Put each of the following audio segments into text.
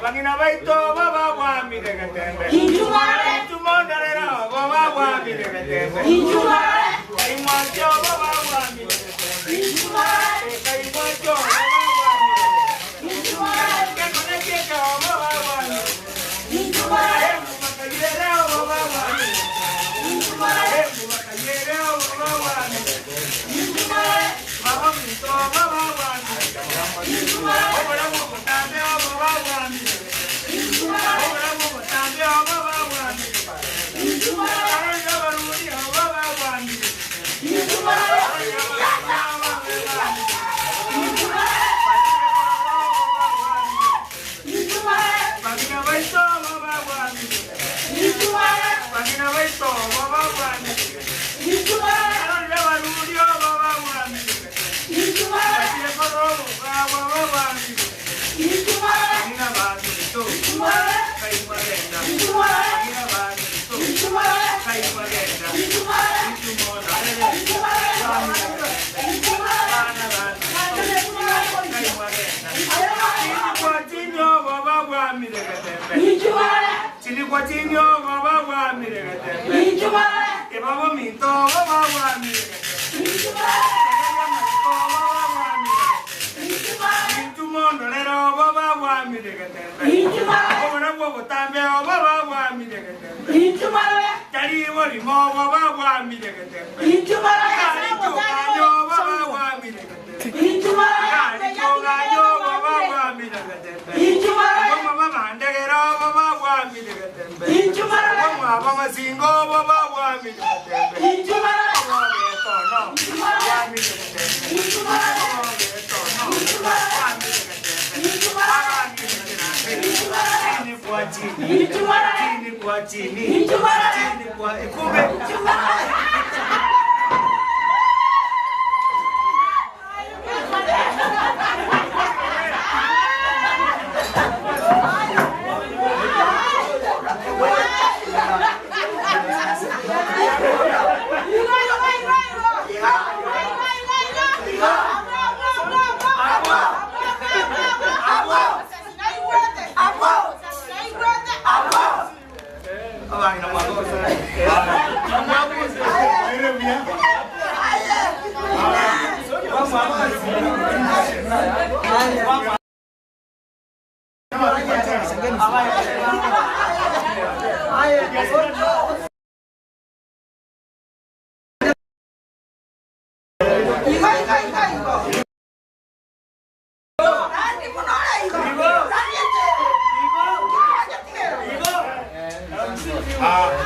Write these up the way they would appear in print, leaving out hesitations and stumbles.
Bang'ina baito bababwamire getembe, Tumondorero bababwamire getembe, Kaimwancho bababwamire getembe, Kaimwancho bababwamire getembe, Kekone kiekeo bababwamire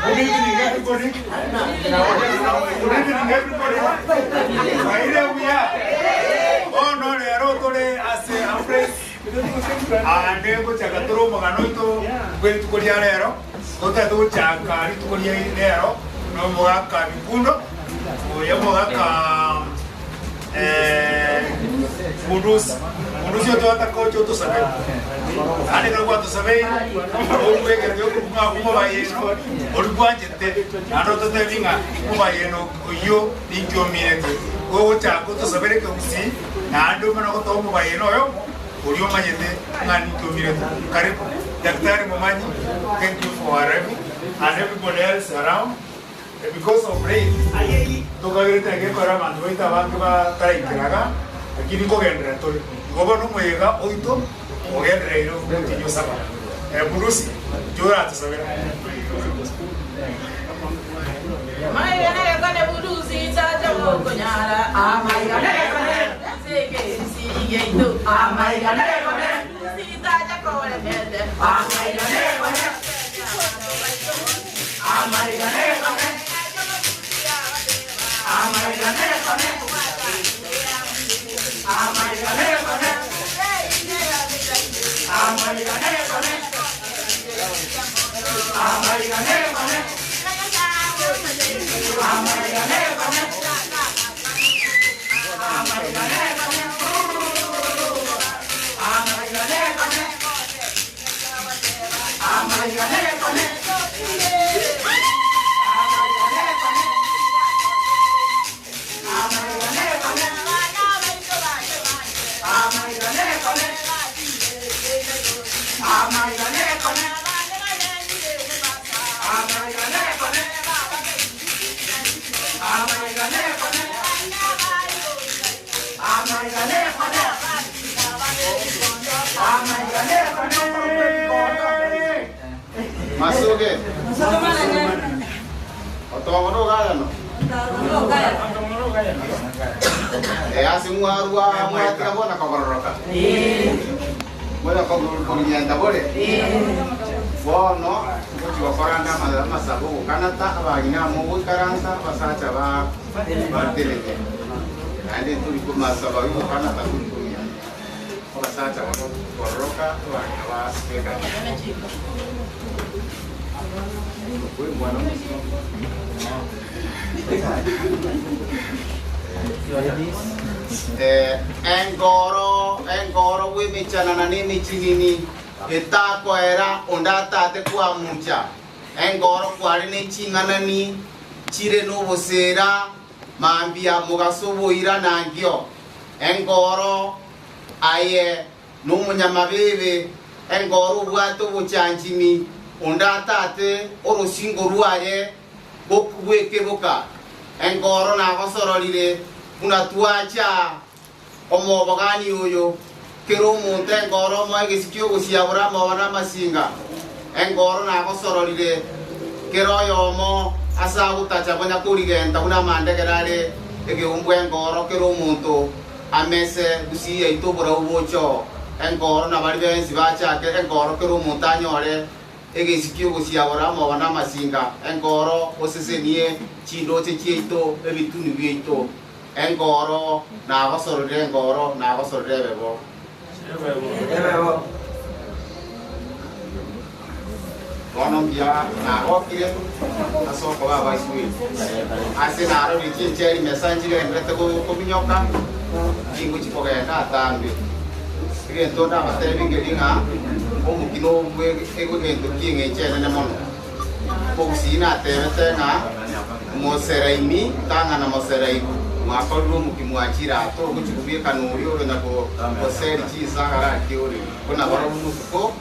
Good evening, everybody. Good evening, everybody. Waire we are. Oh no, rero tore ase Ampress. Ande gochaka tore omogano oito bwe rituko ria rero. Totari togochaka rituko ria rero na omogaka Bikundo, oyo omogaka eh, Bundusi. Bundusi otwataka oche otosabere. Naende ekero gwatosabeire, okwegete okorwa ng'a omobayeno oria bwanchete, naende ototebi ng'a omobayeno oyio ninki ominete. Gogochaka otosabere ekegusii, naende omanye gotoa omobayeno oyomo oria omanyete ng'a ninki ominete. Karibu Daktari Momanyi, thank you for arriving and everybody else around. Because of rain, tokagerete egekora abanto baito abange bataraikera iga, lakini nkogenderera tore. Igo bono omoyega oito ogendereire omotienyi o saba. Burusi, inche oratosabere. Masuge. Otongo nogayano. Eh, ase mwarwa mwatira bona kogororoka. Mwena kogoronyenda bore. Bono ngochi gokoranda amasabo gokanata abagina amo goikaransa abasacha ba baterete. Naende turi komasaba gokanata turi konyanda. Abasacha bagororoka abagina basibeka. Eh, engoro engoro gwemichanana na emichinini etakoera onde atate kwamucha engoro kware na eching'anani chire na obosera mambia mogaso oboira nangio engoro aye na omonyamabebe engoro obwate obochanchimi onde atate orosingo rwaye bwekeboka engoro nagosororire buna twacha omobogani oyo kera omonto engoro omoe egesiki ogosiabora amoba na amasinga engoro nagosororire kera oyomo ase agotacha bonya korigenta buna amandegera are egeumbu engoro kera omonto amese gusii yaito oborau bocho engoro nabari bensi bachake engoro kera omonto anyore egesiki ogosiabora amoba na amasinga engoro osesenie chindoche chiaito ebitunu biaito engoro nagosororire engoro nagosororire ebebo bono mbuya nagokire ase okoba abaisueri ase narorire chincheri mesa nchigenderete kominyoka chingochi kogenda atambe egento ndabatebi ngeri ng'a omokino obwe egento kieng'encho enene mono ogusii natebete ng'a moseraimi tang'ana moseraibu mwakorire omoki mwachire ato ogochi kobiekana oria oronya goseri chinsagara akiore buna barobwo motuko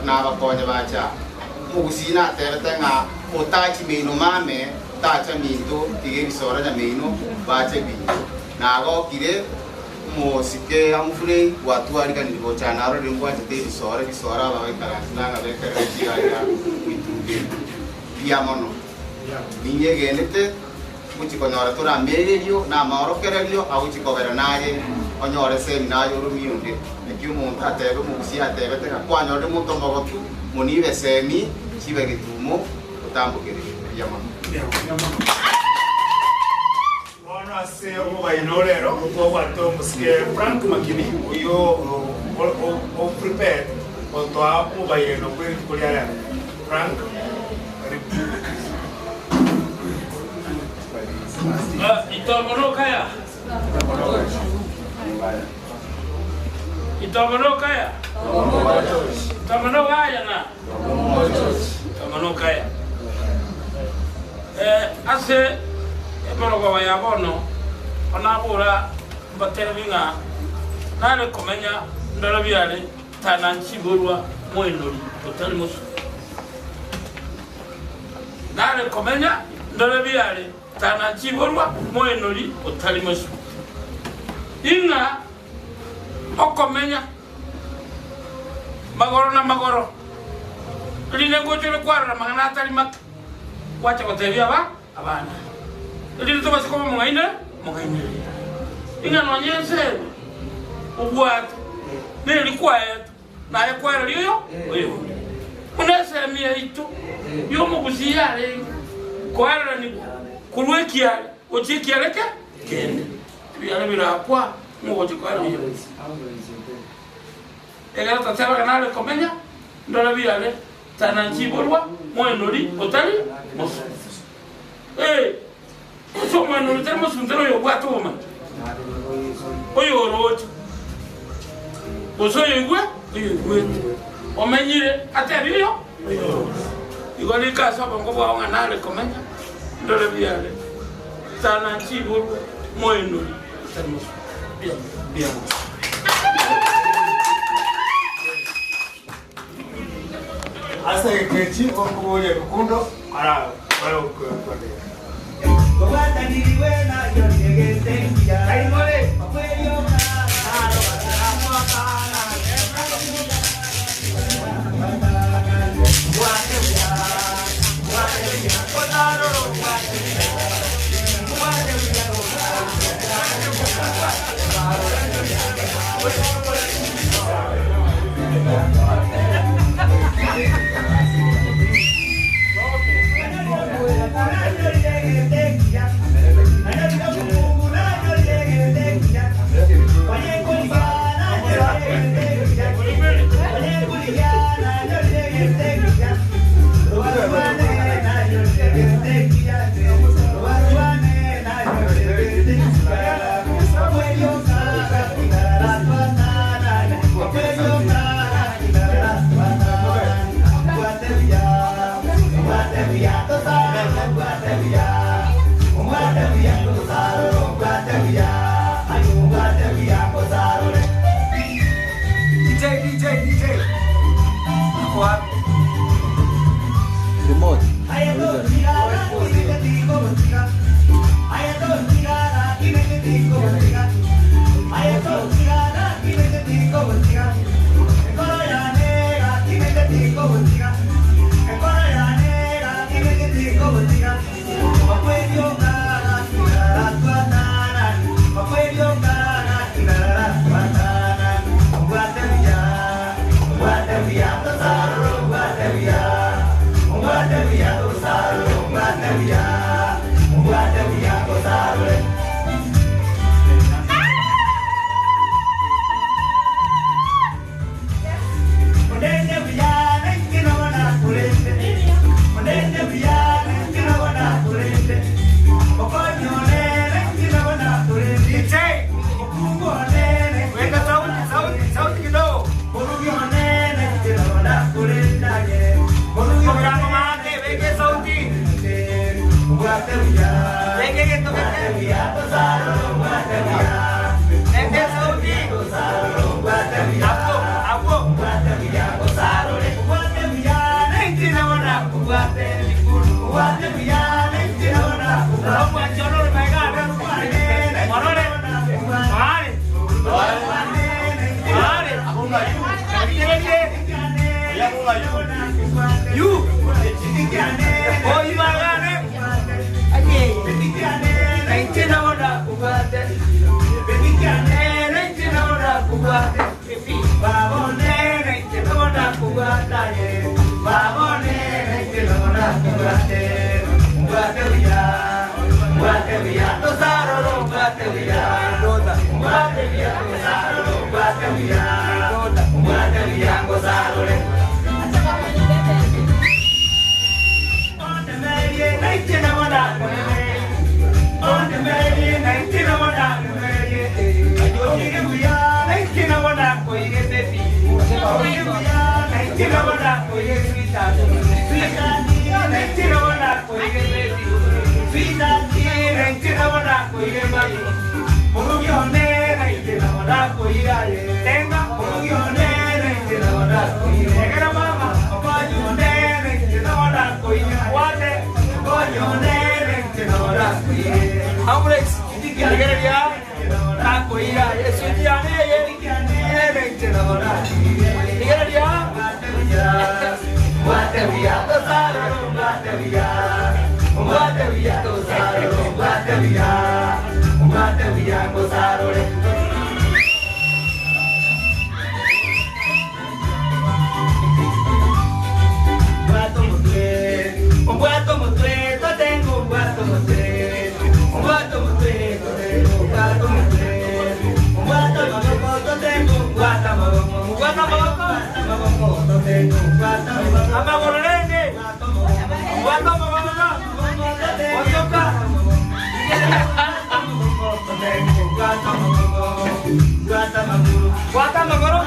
nabakonye bacha omogusii natebete ng'a otachi meino mame tacha minto tiga ebisora nyameino bache binto nagokire omosike amufurei gwatwariganiri gocha narorire mbwachete ebisora ebisora aba baikaransi nang'a bekerere chiaria gwitumbe bia mono ninyegenete gochi konyora toramererio na amaorokererio agochi kogera naye onyore semi naye oromi onde naki omonto atebe omogusi atebete ng'a kwanyorire monto omogotu monibe semi chibe gitumo otambukere bia mono. Bono ase omobaino rero twabwate omosike Frank Makini oyo o prepared otoa omobayeno kwe rituko ria rero. Frank, karibu. Itomonokaya. Itomonokaya. Itomonokaya na. Itomonokaya. Ase emorogoba ya bono onabura mbatebi ng'a nare komenya ndoro biare tananchiborwa mwenori otari mosu nare komenya ndoro biare tananchiborwa mwenori otari mosu ing'a okomenya magoro na magoro rine ngochore kwarora mang'ana atari maka gwacha gotebia aba abana rire tobase koba mong'aine mong'aine ing'a nonye ensemo obwate neri kwaetwa naye kwareri oyo oyo buna esemi. Esemi yaito y'omogusii yarenge koareranigwa korwa ekiare gochia ekiare kende. Ebiare birakwa mogochia koareranigwa. Ekero tatebaga nare komenya, ndore biare tananchiborwa moenori otari mosunte. Ee, ase omoenori otari mosunte noyobwate obomanyi, oyorooche, gose oyoigwe oyoigwete, omenyire atebie oyo oyorooche. Igo rika ase obongo bwao ng'a nare komenya, ndore biare tananchiborwa moenori otari mosunte. Mbuya mono. Ase egekechi gokoboria ebikundo ara okwendeka. Amagoro rende. Bwata omogoro. Onchoka. Bwata amagoro. Bwata amagoro.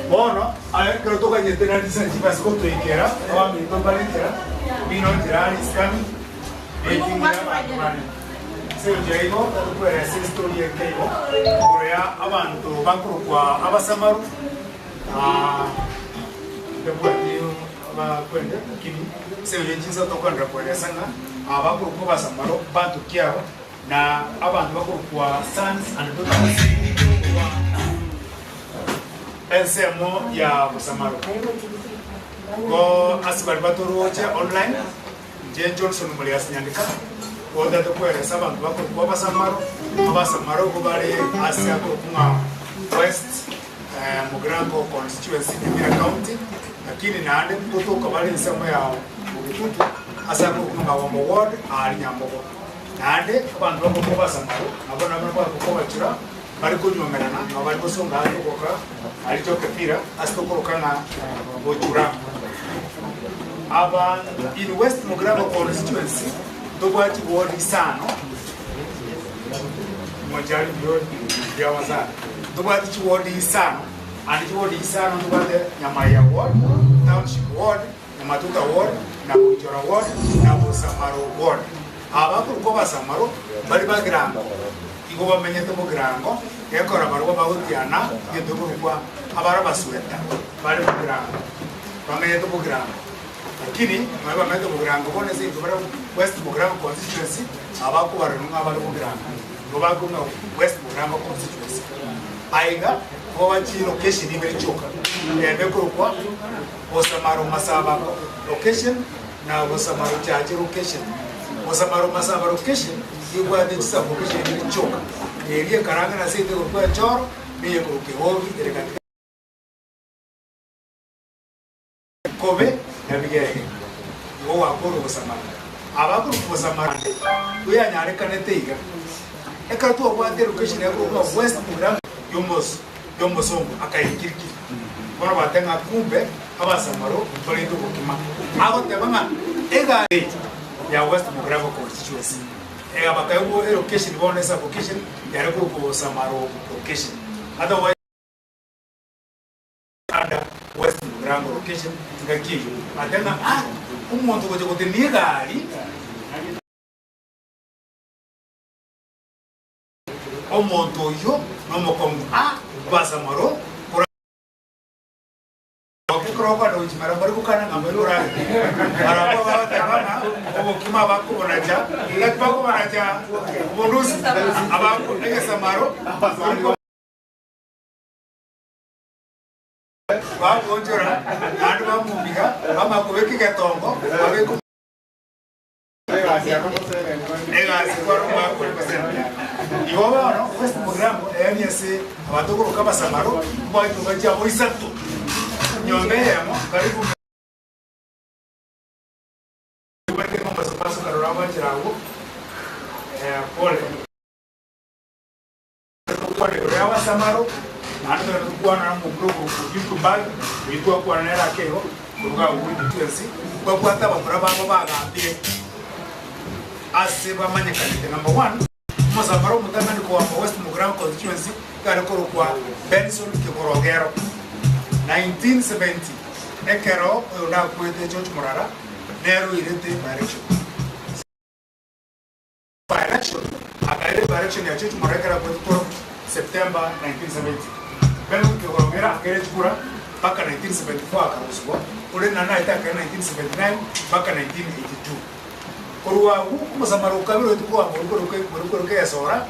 Bono aye ekero toganyete na risachi chibase gotoikera, abaminto mbare nchera, bino nchera are is coming, meeting ya abanto bane. Ase enchera igo tokweresa estory eke igo igoro ya abanto bakorokwa abasamaru, ndabwati abakwende lakini ase engencho ye chinsa tokoenderera kweresa ng'a aba bakorokwa abasamaru mbanto ki aba. Na abanto bakorokwa Sons and Daughters korwa ensemo ya Bosamaro. Igo ase baria batoroche online, inche Johnson Muriasi Nyandika, otagete koeresa abanto bakorokwa Abasamaro, Abasamaro igo bare ase akorokwa ng'a West Mugirango Constituency, Nyamira County, lakini naende nkotoka bare ensemo ya Bogetutu ase akorokwa ng'a Magombo Ward aaria Nyambogo. Naende abanto bakorokwa Abasamaro nabo nabo bakorokwa Abachura bare konyuomerana, nabo bare gosonga ase ogoka aria Jokefira, ase tokoroka ng'a Bochura. Aba in West Mugirango constituency ntobwati ward isano, Mochari buya sana, ntobwati chiward isano, and chiward isano ntobwate Nyamaiya ward, Township ward, Nyamatuta ward, na Boichora ward, na Bosamaro ward. Aba bakorokwa Abasamaro mbare ba Girango, igo bamenyete Bogirango, gekora barabwo bagotiana egento gekorokwa abare Abasweta bare Bogirango, bamenyete Bogirango. Lakini nonya bamenyete Bogirango bono ase eng'encho bare West Mugirango constituency, aba bakobarerwa ng'a bare Bogirango, igo bakorokwa ng'a West Mugirango constituency. Aiga nigo bachie location ibere chioka, eyemo ekorokwa Bosamaro Masaba location na Bosamaro Chache location. Bosamaro Masaba location ebwate chisabulocation ibere chioka, eria ekarang'ana ase egento ekorokwa echoro, na eye ekorokwa egogi ere gatigati Kobe na bigege. Igo gwakorwa Bosamaro. Aba akorokwa Bosamaro ande oyanyarekanete iga. Ekero twabwate elocation ekorokwa West Mugirango y'omoso. y'omosongo akaikirikiri. Bono bateba ng'a kumbe abasamaro mbarente obokima. Agoteba ng'a egari ya West Mugirango constituency ega bakaegwa elocation bono esublocation yare korokwa Bosamaro location. Otherwise under West Mugirango location ngaki eyio. Bateba ng'a ah omonto ogocha gotenenia egari. Omonto oyio nomokong'u a basamaro kora ekero okogenda gochia mara mbari gokana ng'a mbari koragera barabwo bagoteba ng'a obokima abakobonacha ngaki bakobonacha obondusi abako egesamaro bagoonchora naende bamomiga bamanya kobeka egetongo babeka. Egasi kware omwaka oria gose emeyaka. Igo bono West Mugirango eeni ase abanto okoroka abasamaro mbwate chinyomba chiabo isato. Nyomba eyemo karibu Bwete ng'omosopaso karora abanchera agwo pole. Tokwana igoro y'abasamaro, naende togende tokwana na omomura okorokwa Gilbert, oyio twakwana nere ake igo, koruga agwo goika twensi, babwate abamura babo bagambire ase bamanyekanete. Number one, omosamaro omotang'ani kogamba West Mugirango constituency iga are korokwa Benson Kigorogero, 1970, ekero oyonde akwete George Morara, nere oirete by-election. By-election, akaira by-election ya George Morara ekero akwete 12 September 1970. Benson Kigorogero akaira chikura mpaka 1974 akarosiwa, korende naende aete akaira 1979 mpaka 1982. Korwa agwo omosamaro okabere oito kogamba oria korokwa egesora,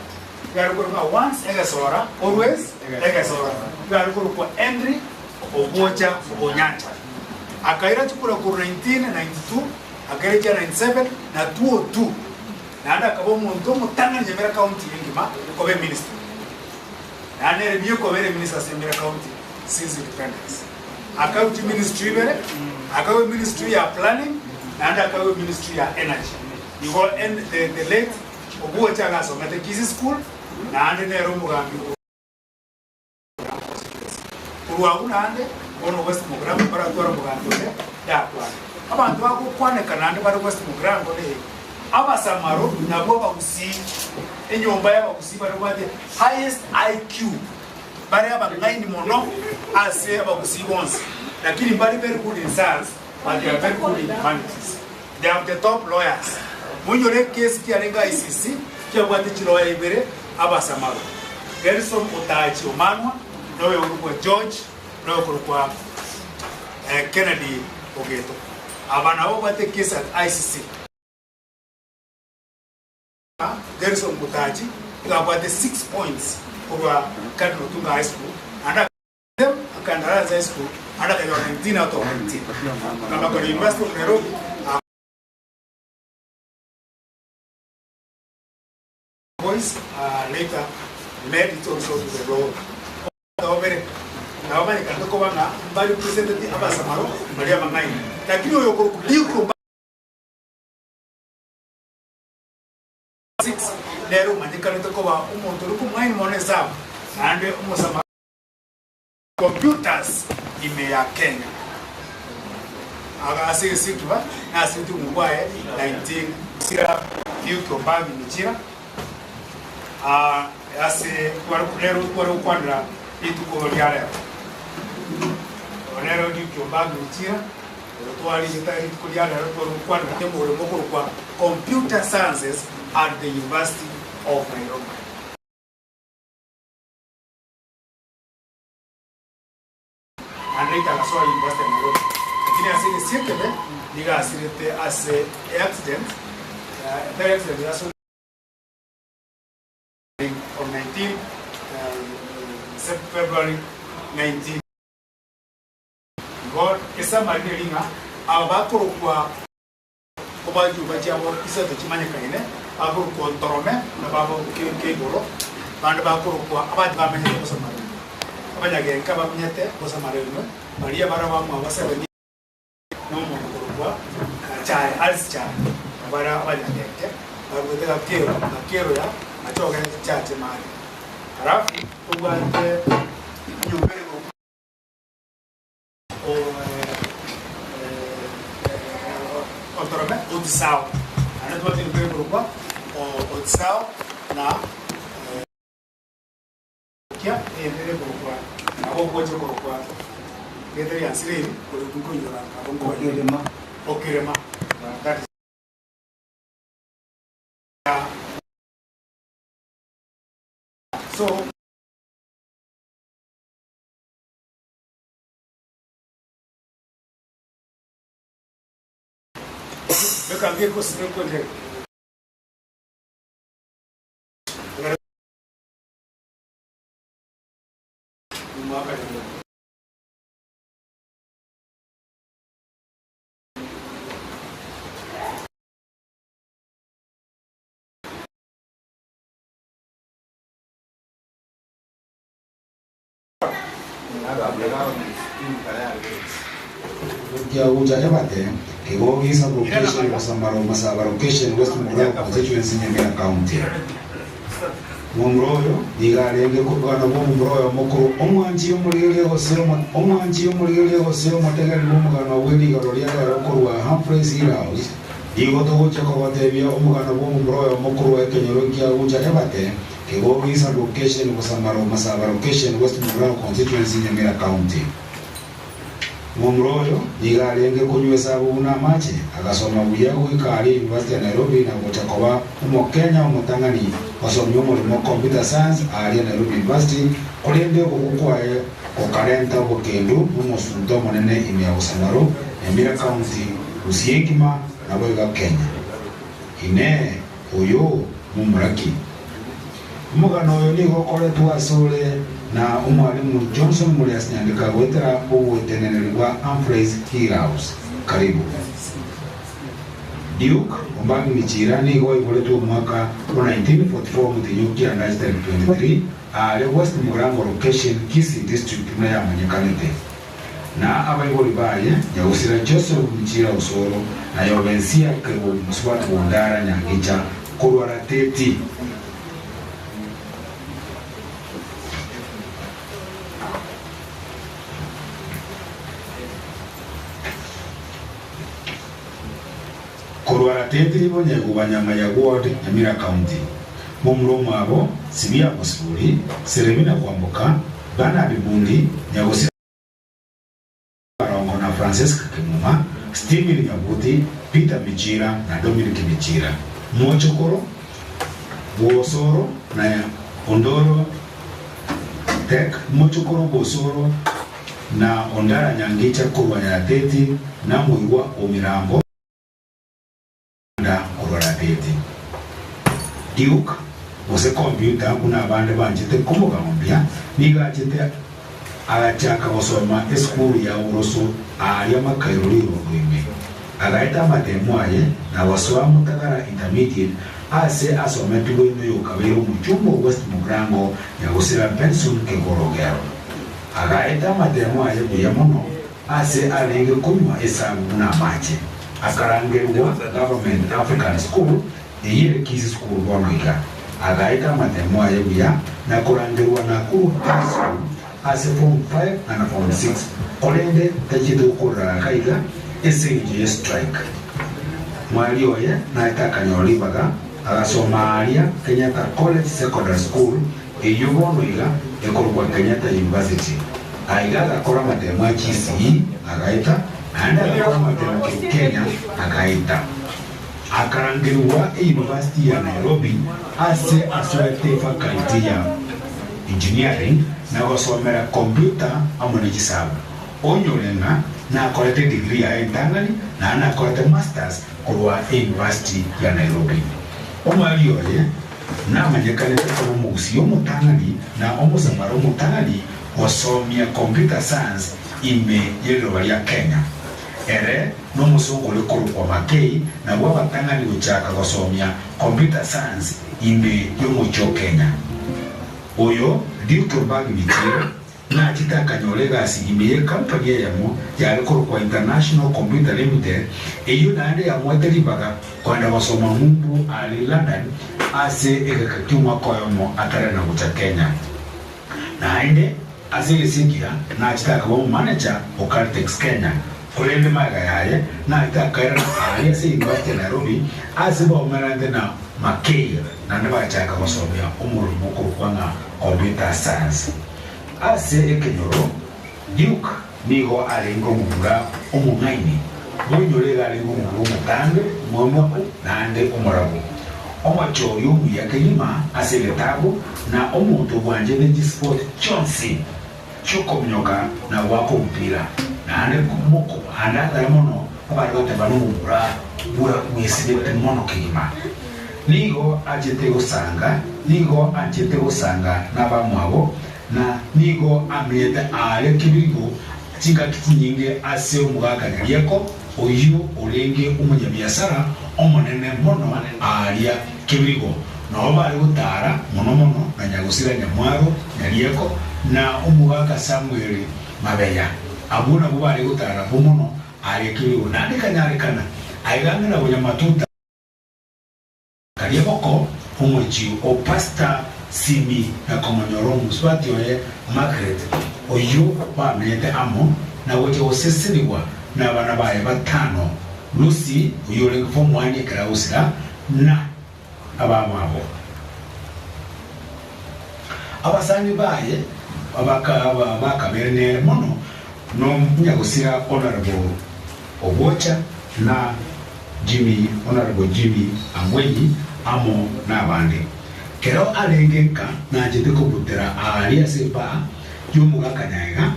iga are korokwa ng'a once egesora always egesora, iga are korokwa Henry Obwocha Obonyancha. Akaira chikura korwa 1992, akaira chia 97 na 2002, naende akaba omonto omotang'ani Nyamira County engima koba eminister. Naende nere buya koba ere eminister ase Nyamira County since independence. Akaegwa chiministry ibere, akaegwa eministry ya planning naende akaegwa eministry ya energy. Igo en the the late Obwocha agasomete Kisii School naende nere omogambi o. Korwa agwo naende, bono West Mugirango mbaratware omogambi onde ndakwane. Abanto bagokwaneka naende bare West Mugirango ne Abasamaro nabwo Abagusii, enyomba y'Abagusii bare bwate highest IQ, bare abang'aini mono ase Abagusii bonsi, lakini mbare very good in science but they are very good in humanities. They are the top lawyers. Moinyore ekesi kiarenge ICC kiabwate chiloya ibere Abasamaro, Gerson Otachi Omanwa na oyokorokwa George na oyokorokwa Kennedy Ogeto. Aba nabo babwate ekesi at ICC. Gerson Otachi iga abwate 6 points korwa Cardinal Otunga High School naende akaenda Alliance High School naende akanyora 19 out of 19. Akaba University of Nairobi. Boys later led it also to the law. Obere nabo banyekanete koba ng'a mbarepresenteti abasamaro baria abang'aini, lakini oyo okorokwa Bikro 6 nere omanyekanete koba omonto ore komong'aini mono esabu naende omosamaro computers ime ya Kenya. Aga ase egesikiba nasirete obogima bwaye 19 Chira Duke Ombangi Michira ase rero tware gokwanera rituko ria rero. Oyo nere Duke Ombangi Michira oyo twarigete rituko ria rero tware gokwanera omoremo okorokwa Computer Sciences at the University of Nairobi. Naende Rita agasoa University ya Nairobi, lakini ase egesie ekebe nigo asirete ase eaccident, etari accident ase on 19 February 19. Igo esummary neri ng'a aba bakorokwa Obajuba chiabo isato chimanyekaine, bakorokwa Ntorome na babo Keigoro, bande bakorokwa abanto bamenyete bosa marembe, abanyagenka bamenyete bosa marembe, baria bare abamwabo Sebenia na omonto okorokwa Chae, Alice Chae, na bare abanyagenke baruete Gakero, Gakero ya Machoge Chache Mare. Alafu tobwate enyomba ere korokwa. Otorome Otisao, naende tobwate enyomba ekorokwa Otisao na kia eyende ere ekorokwa nabo ogocha ekorokwa erieta riansire eri korokwa nkoinyora nabo nkoinyora Okirema. That is so. Beka ngekosire. Omwaka. Kiagucha ebate, Kegogi Sub-location, Bosamaro Masaba Location, West Mugirango Constituency, Nyamira County. Momura oyo nigo arenge korwana bw'omomura oyo omokoro, omwanchi omorigereria gose omwanchi omorigereria gose omotegereri bw'omogano bwe rigoro ria rero korwa Humphreys Hill House. Nigo togochia kogotebia omogano bw'omomura oyo omokoro ekenyoro kiagucha ebate, Kegogi Sub-location, Bosamaro Masaba Location, West Mugirango Constituency, Nyamira County. Momura oyo nigo arenge konywa esabu buna amache, agasoma buya goika aria University ya Nairobi na gocha koba Omokenya omotang'ani gosomia omoremo o Computer Science aaria Nairobi University, korende ogokwa kwaye gokarenta obokendu nomosunte omonene ime ya Bosamaro, Nyamira County, Gusii engima naboigo Kenya. Inee! Oyo momura ki? Omogano oyo nigo okoretwe asore na Omwalimu Johnson Murias Nyandika goetera oboteneneri bwa Humphreys Hill House. Karibu. Duke Ombangi Michira nigo aiboretwe omwaka o 1944 omotienyi o kianda chitariki 23 aare West Mugirango Location, Kisii District buna yamanyekanete. Na abaibori baye, Nyagusira Joseph Michira Osoro na Yobensia Kerubo mosubati bw'Ondara Nyangicha korwa Rateti. Korwa Rateti nibo Nyaiguba Nyamaya Ward, Nyamira County. Momura omwabo, Sibia Mosibori, Seremina Kwamboka, Bernard Bundi, Nyagusira Barongo na Francesca Kemuma, Stephen Nyabuti, Peter Michira na Dominic Michira. Mochokoro bw'Osoro na Ondoro Tech, Mochokoro bw'Osoro na Ondara Nyangicha korwa Nyarateti na Moigwa o Mirambo korwa Rateti. Duke, gose computer buna abande banchete komogaombia, nigo achete agachaka gosoma esukuru ya oboroso aaria Makairo rirondo ime. Agaeta amatemo aye na gosoa Mutagara Intermediate ase asometigwe noyokabeire omochumba o West Mugirango Nyagusira Benson Kegorogero. Agaeta amatemo aye buya mono ase arenge konywa esabu buna amache. Akarangerigwa Government African School eyio ere Kisii School bono iga. Agaeta amatemo aye buya na korangerwa Nakuru High School ase form 5 na form 6 korende tachiete gokorera aka iga ase engencho ye strike. Mwari oye naete akanyora ribaga agasoma aaria Kenyatta College Secondary School eyio bono iga ekorokwa Kenyatta University. Aiga agakora amatemo a GCE agaeta naende agakora amatemo Kenya agaeta. Akarangerigwa eyunivasiti ya Nairobi ase asoete efakaliti ya Engineering na gosomera computer amo ne chisabu. Onyore ng'a nakorete edegree yaye entang'ani naende nakorete masters korwa eyunivasiti ya Nairobi. Omwari oye namanyekanete koba omogusii omotang'ani na omosamara omotang'ani gosomia computer science ime y'eriroba ria Kenya. Ere nomosongo ore korokwa Mackay nabwo abatang'ani gochaka gosomia computer science ime y'omochie o Kenya. Oyo Duke Obagi Michiro nachete akanyora egasi ime y'ecompany eyemo yare korokwa International Computer Limited eyio naende yamoete ribaga kogenda gosoma ng'umbu aria London ase egeka ki'omwaka oyomo atare na gocha Kenya. Naende ase egesikia nachete akaba omomanecha o Caltex Kenya, korende magega yaye nachete akairana aaria ase University ya Nairobi ase baumeranete na Mackay naende bagachaka gosomia omoremo okorokwa ng'a Computer Science. Ase ekenyoro, Duke nigo arenge omomura omong'aini, moinyore iga arenge omomura omotambe, omwemwaku, naende omorabu, omochori omuya kegima ase egetabu, na omonto bwanchete chisipoti chionsi chi'okominyoka na goaka omopira, naende moko ande atare mono abare goteba nomomura bwesibete mono kegima. Nigo anchete gosanga, nigo anchete gosanga nabamwabo, Na nigo amenyete aare kebirigo chingaki chinyinge ase omogaka Nyarieko, oyio orenge omonyabiasara omonene mono aaria kebirigo. Nao bare gotaara mono mono na nyagosira Nyamwaro Nyarieko, na omogaka Samuel Mabeya. Abwo nabwo bare gotara bo mono aria Kirigo. Naende kanyarekana aiga ang'e na Bonyamatuta karia boko omochie o Pastor Simi na komonyora omosubati oye Margaret, oyio bamenyete amo na gochia gosesenigwa nabana baye batano, Lucy, oyio orenge form one ekero agosira, na abamwabo. Abasani baye bakabeire nere mono nonyagosira Honourable Obwocha na Jimmy Honourable Jimmy Angwenyi amo nabande. Kero arenge nka nanchete kobutera aaria ase ebaa y'omogaka Nyaega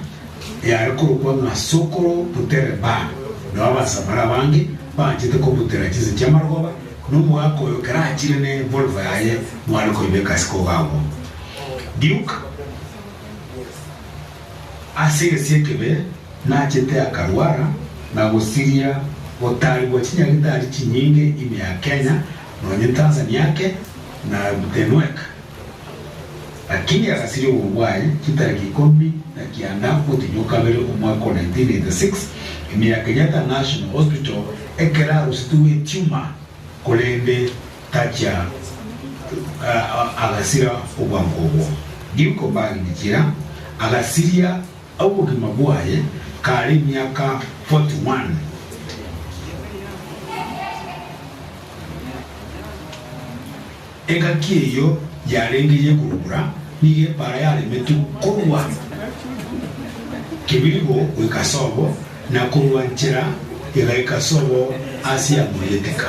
yare korokwa ng'a Sokoro Butere Bar, nao abasamara abange banchete kobutera chinse chi'amarogoba, Nomogaka oyo kera achire ne Volvo yaye mware koibeka ase kogagwa. Duke ase egesie ekebe nachete akarwara na gosiria gotarigwa chinyagitari chinyinge ime ya Kenya nonye Tanzania ake na Denwek. Lakini agasiria obogima bwaye chitariki ikomi na kianda omotienyi o kabere omwaka o 1986 ime ya Kenyatta National Hospital ekero arusetigwe etumor korende tachia agasira obwango obwo. Duke Obagi Michira agasiria obogima bwaye kare emiaka 41. Engaki eyio yarenge y'ekurukura, nigo epaara yaremetwe korwa kebirigo goika sobo, na korwa nchera egaika sobo ase yamoyeteka.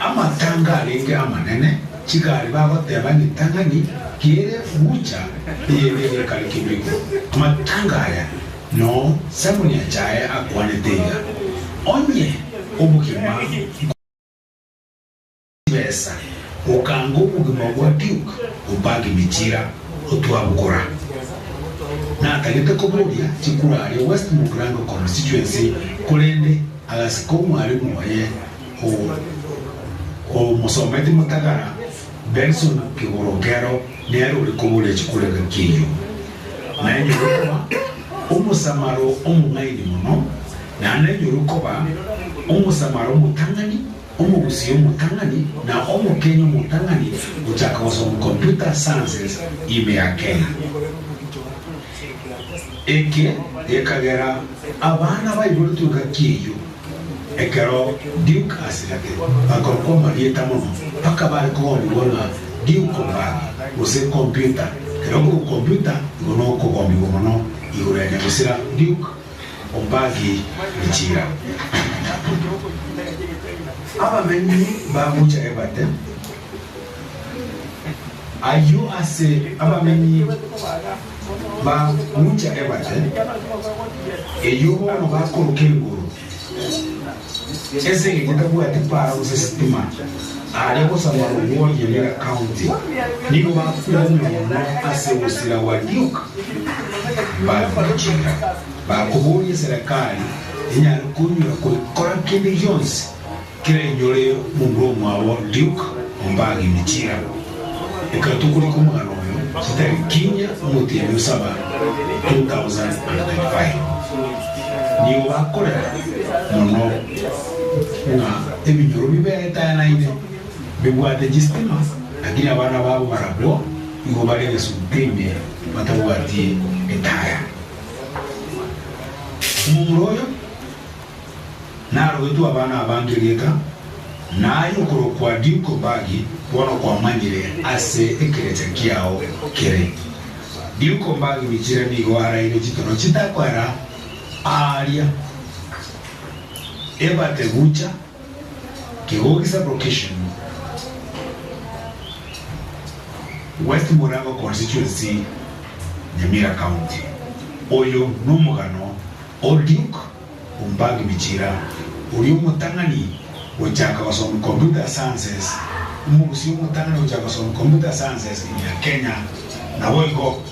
Amatanga arenge amanene, chigari bagoteba ng'itang'ani kere gocha eyende egekare kebirigo. Amatanga aya noo Simoni Achaye akwanete iga, Onye obogima Chibesa, gokanga obogima bwa Duke opange emechira otwabokora. Natagete koboria chikura aria West Mugirango constituency korende agasika omwarimu oye omosometi motagara Benson Kigorokero nere ore koboria chikura engaki eyio. Nainyore koba omosamaro omong'aini mono, naende nainyore koba omosamaro omotang'ani Omogusii omotang'ani na Omokenya omotang'ani gochaka gosoma Computer Sciences ime ya Kenya. Eke gekagera abana baiboretwe engaki eyio ekero Duke asirete bakorokwa amarieta mono mpaka bare kogomigwa ng'a Duke Ombangi gose Computer. Ekero okorokwa Computer igo nokogomigwa mono igoro ya nyagosira Duke Ombagi Michira. Abamenyi ba Gucha Ebate, ayio ase abamenyi ba Gucha Ebate, eyio bono bakoroka engoro, ase engencho etabwati para gose sitima, aria gosaba rogwo Nyamira County, nigo bakuomia mono ase ogosira gwa Duke Ombagi Michira. Bakoboria eserekari enyare konyora koikora kende gionsi kerenyore momura omwabo Duke Ombagi Michira. Ekero tokorika omogano oyo chitari kinya omotienyi o saba 2025. Nigo bakorera mono ng'a ebinyoro bibeetanaine bibwate chistima lakini abana babo barabwo igo bare egesunte ime batabwati etaya. Omomura oyo narogetwe abana abange erieta, na aye okorokwa Duke Ombagi bono kwamanyire ase ekerecha kiao kere. Duke Ombagi Michira nigo araire chitoro chitakoera aaria Ebate Gucha, Kegogi Sub-location, West Murango Constituency, Nyamira County. Oyo nomogano o Duke Ombagi Michira, oria omotang'ani gochaka gosoma Computer Sciences, omogusia omotang'ani gochaka gosoma Computer Sciences ime ya Kenya, naboigo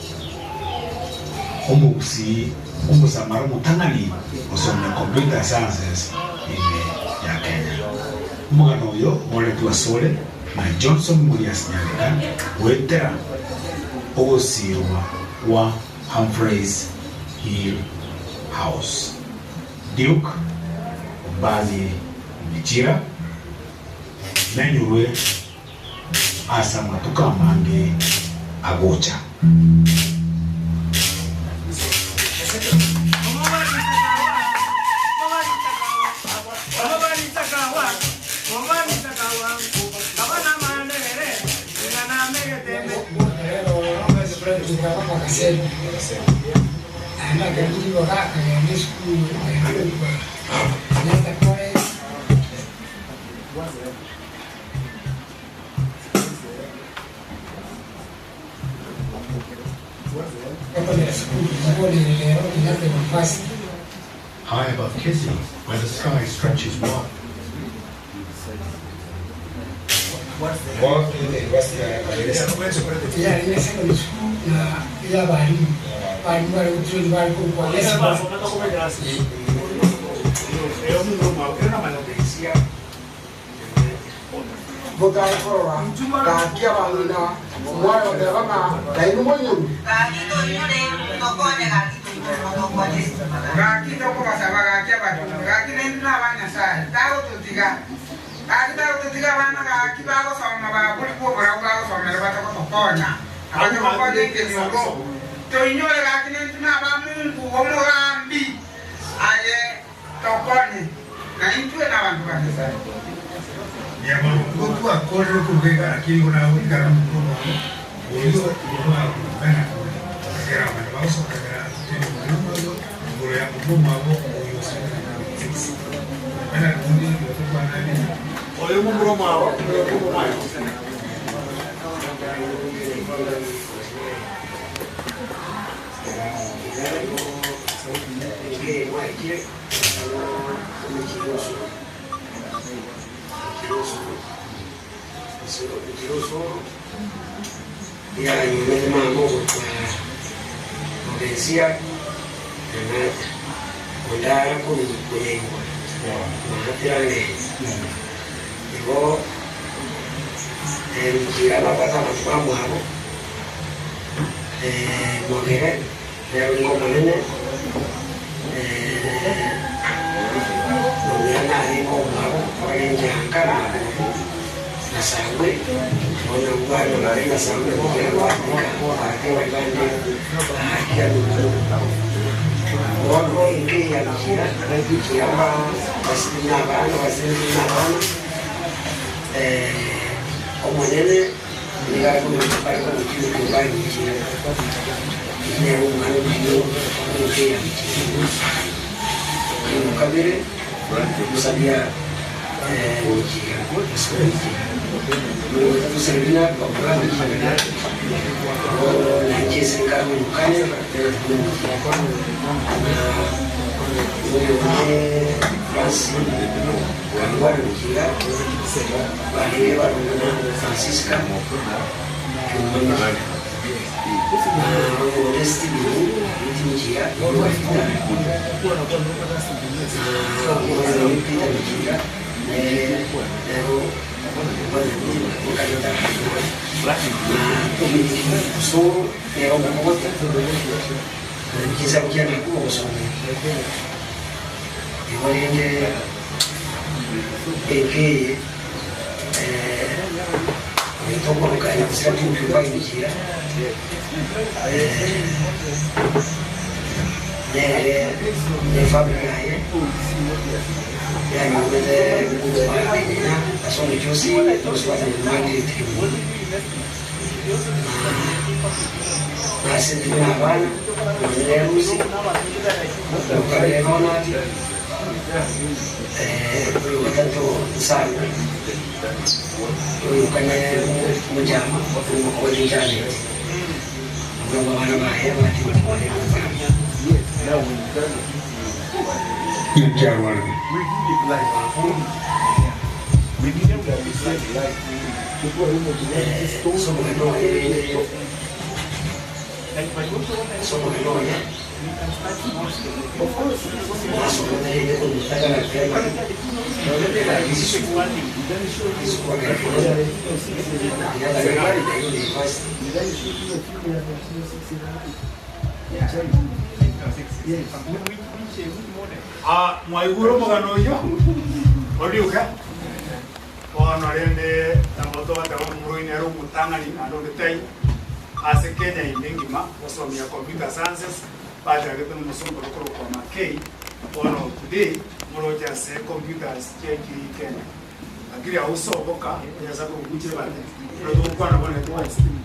omogusii omosamara omotang'ani gosomia Computer Sciences ime ya Kenya. Omogano oyo oretwe asore na Johnson Murias Nyareka goetera ogosiirwa. kwa Humphreys Hill House. Duke Ombazi Michira nenyorwe ase amatuko amange agocha. High above Kisii, where the sky stretches wide. Botaekorora, gaki abang'ina, omwana oteba ng'a nainwe monyoru. Gaki tokobasaba gaki abatundu gaki naintwe na abanyasaye tagototiga gaki tagototiga abana gaki bagosoma baburi bwoborabu bagosomera batagotokonya abatagokonya ekenyoro toinyore gaki naintwe na abamungu omogambi aye tokonye naintwe na abanto ba Nyasaye. Gotwakorire kurugega akiri gona gikara mukono oyo gona bana kera bana bagosokagera ngoro ya mukono wabo oyo bana kundi gotwana ni oyo mumuro mwabo oyo mumuro mwabo. Ah, mwaigure omogano oyio oriuke bono rende nabo togoteba omorwaire nere omotang'ani naende onde taiyo ase Kenya ime engima gosomia computer sciences bachagete nomosongo ore korokwa Mackay bono today moroche ase computers chiaikire Kenya lakini ausoboka onye ase akogokuchire bate buna togokwana bono etobwati stima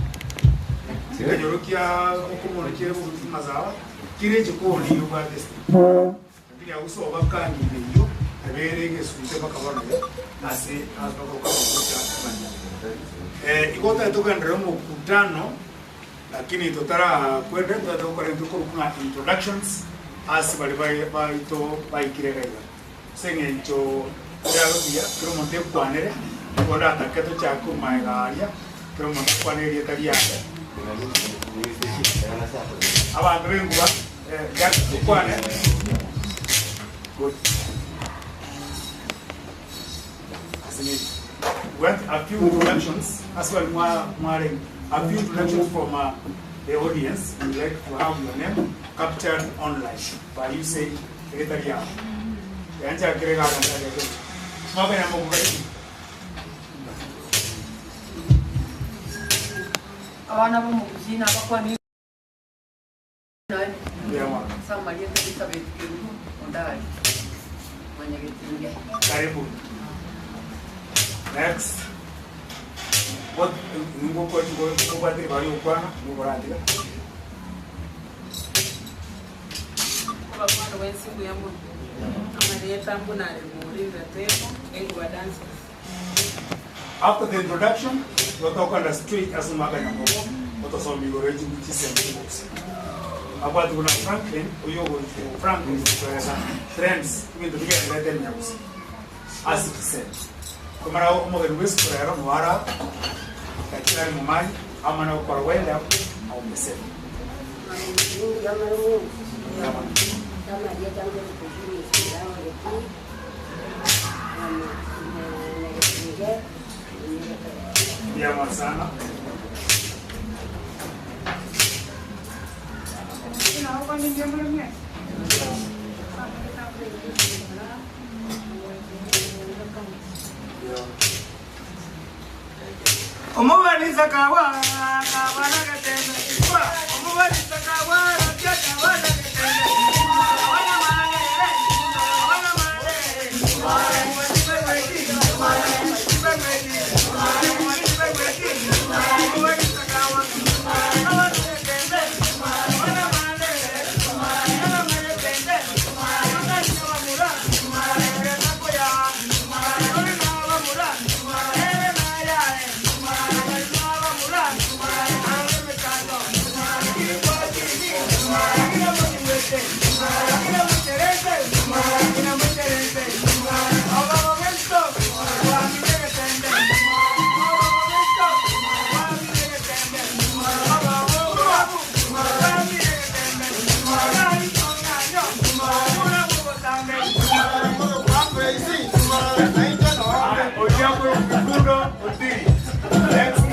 ekenyoro kia okomoro kiere bogotutu masaaba kire echikoni ebwate estima. Lakini ausoba kang'ina eyio ebeere egesunte mpaka bono iga ase bakoroka amagocha amanyia. Igo totagete togenderere omokutano lakini totarakwende totagete gokora ebinto bikorokwa ng'a introductions ase baria bare baito baikire iga iga. Ase eng'encho erabe buya kera omonto ekwanere, nigo ndatake tochake korwa magega aria, kera omonto akwane erieta riaye. Abanto b'enkuba. We want a few introductions as well mware a few introductions from the audience we would like to have your name captured online by you saying ereta riao yanchakire gaka nchakire mwakanya mokubariki Abana b'omogusii nabakwane Ase amarieta Elizabeth Kerubo Ondari, Mwanyagetinge. Karibu. Next. What ningoko ngobwatire bari okwana ngoboratiga. Abakwana bwensi mbuya mono. Amarieta mbuna are Maureen Ratemo, Enguba Dancers. After the introduction, totokanda straight ase omwaka nyamoko otosoma igoro ye chingu chisemi chibokisi. Abwati buna Franklin oyo ogoikera Franklin gotoesa trends ebinto bigenderete ime ya Gusii ase chisemi. Komara omogeni bwe esukuru ero nigo ara Daktari Momanyi amane gokora wind up aumesere. Mbuya mono sana. Omobarisa kawa kawana getembe Omobarisa kawa rakia kawana getembe Kawana male kawana male Omobarisa kawa kawana getembe Kawana male kawana male tembe Kawana mura kakoya Kawana mura ere maya Ojiambo Mkundo Otiri. Next.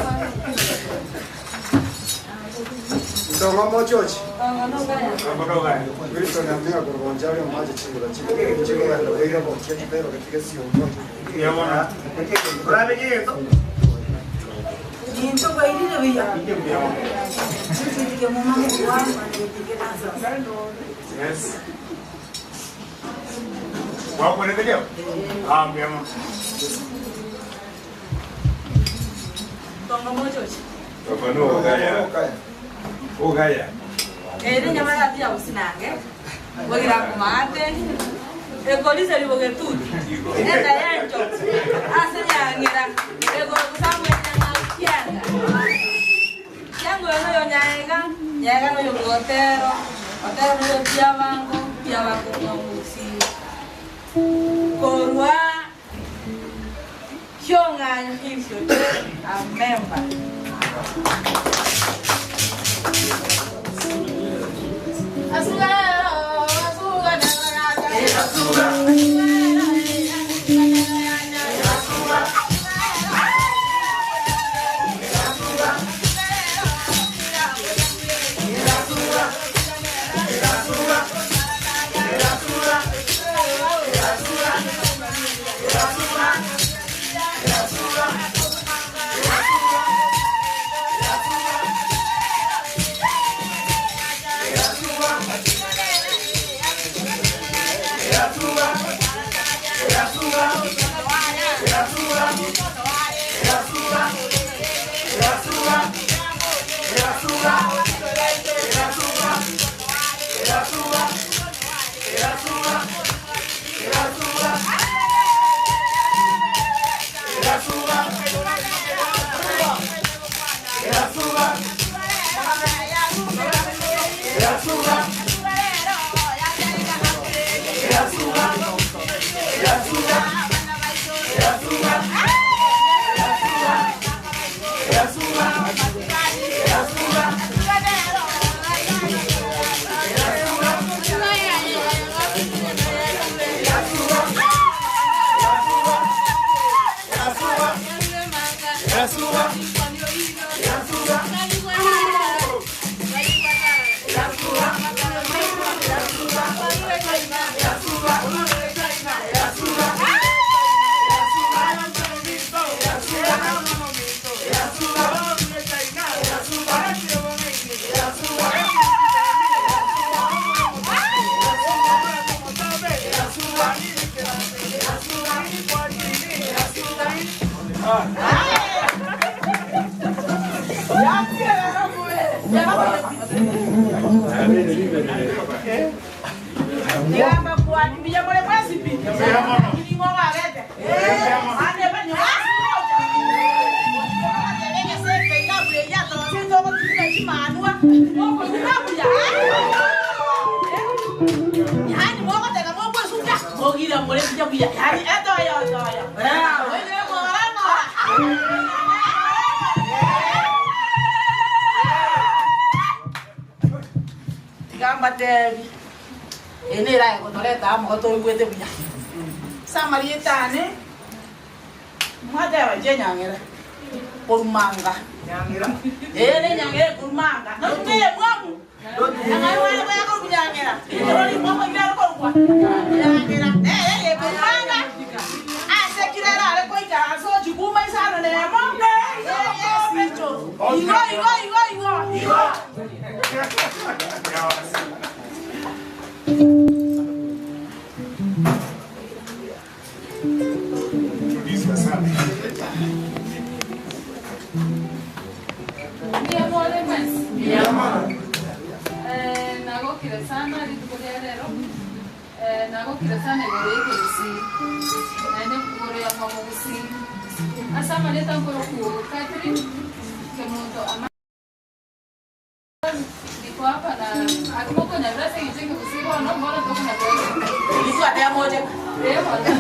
Ndongo mochochi. Mkundo gaya. Wilson ambia kurgonjari maji chingula chingula chingula ndio ile bonche kibero katika sio Yabona. Urabe yeto. Ninto bairire buya. Nchitike muma mukwa, nchitike dansa. Yes. Wako ndio? Ah, mbuya mono. Tongo mochochi. Baba ogaya. Ogaya. Ere nyama ya tia usinange. Bogira kumate. Ekolisa libogetuti. Enda yencho. Ase nyangira. Ego kusamwe nyanga kianga. Kiango yono yo nyaega, nyaega no yo gotero. Otero no yo piabango, piabango no musi. Korwa kyong'anyo hivyo a member. Asula Tiga mbateebie, eye nere aye gotoreta amo igo toigwete buya. Ase amarieta ane, mwateba inche enyang'era korumanga. Ee, nenyang'era ekorumanga. Notumia emwamu. Eng'ai mwane boya korwa nyang'era. Rikoro rimwamu erio are korokwa nyang'era. Nere ekorumanga. Ase kera erare goika ase ochikuma isano nemo, eyesicho. Igo, igo, igo, igo, igo. Mbuya more mwensi? Eh, nagokire sana rituko ria rero. Eh, nagokire sana igoro y'ekegusii naende igoro ya kwamogusii ase amarieta nkoroku Catherine Kemunto ama Niko hapa na akimokonyarera ase eng'encho ekegusii bono bono tokona koegena. Eh, bono.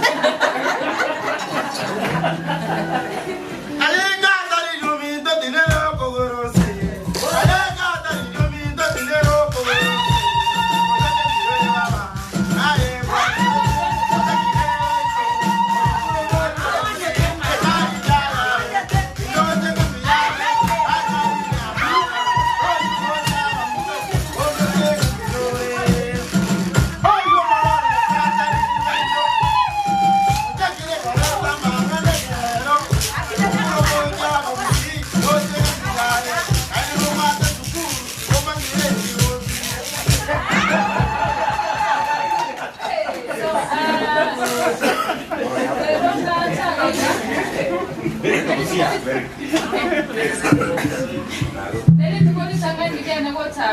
Nerituko ritang'ani riane gocha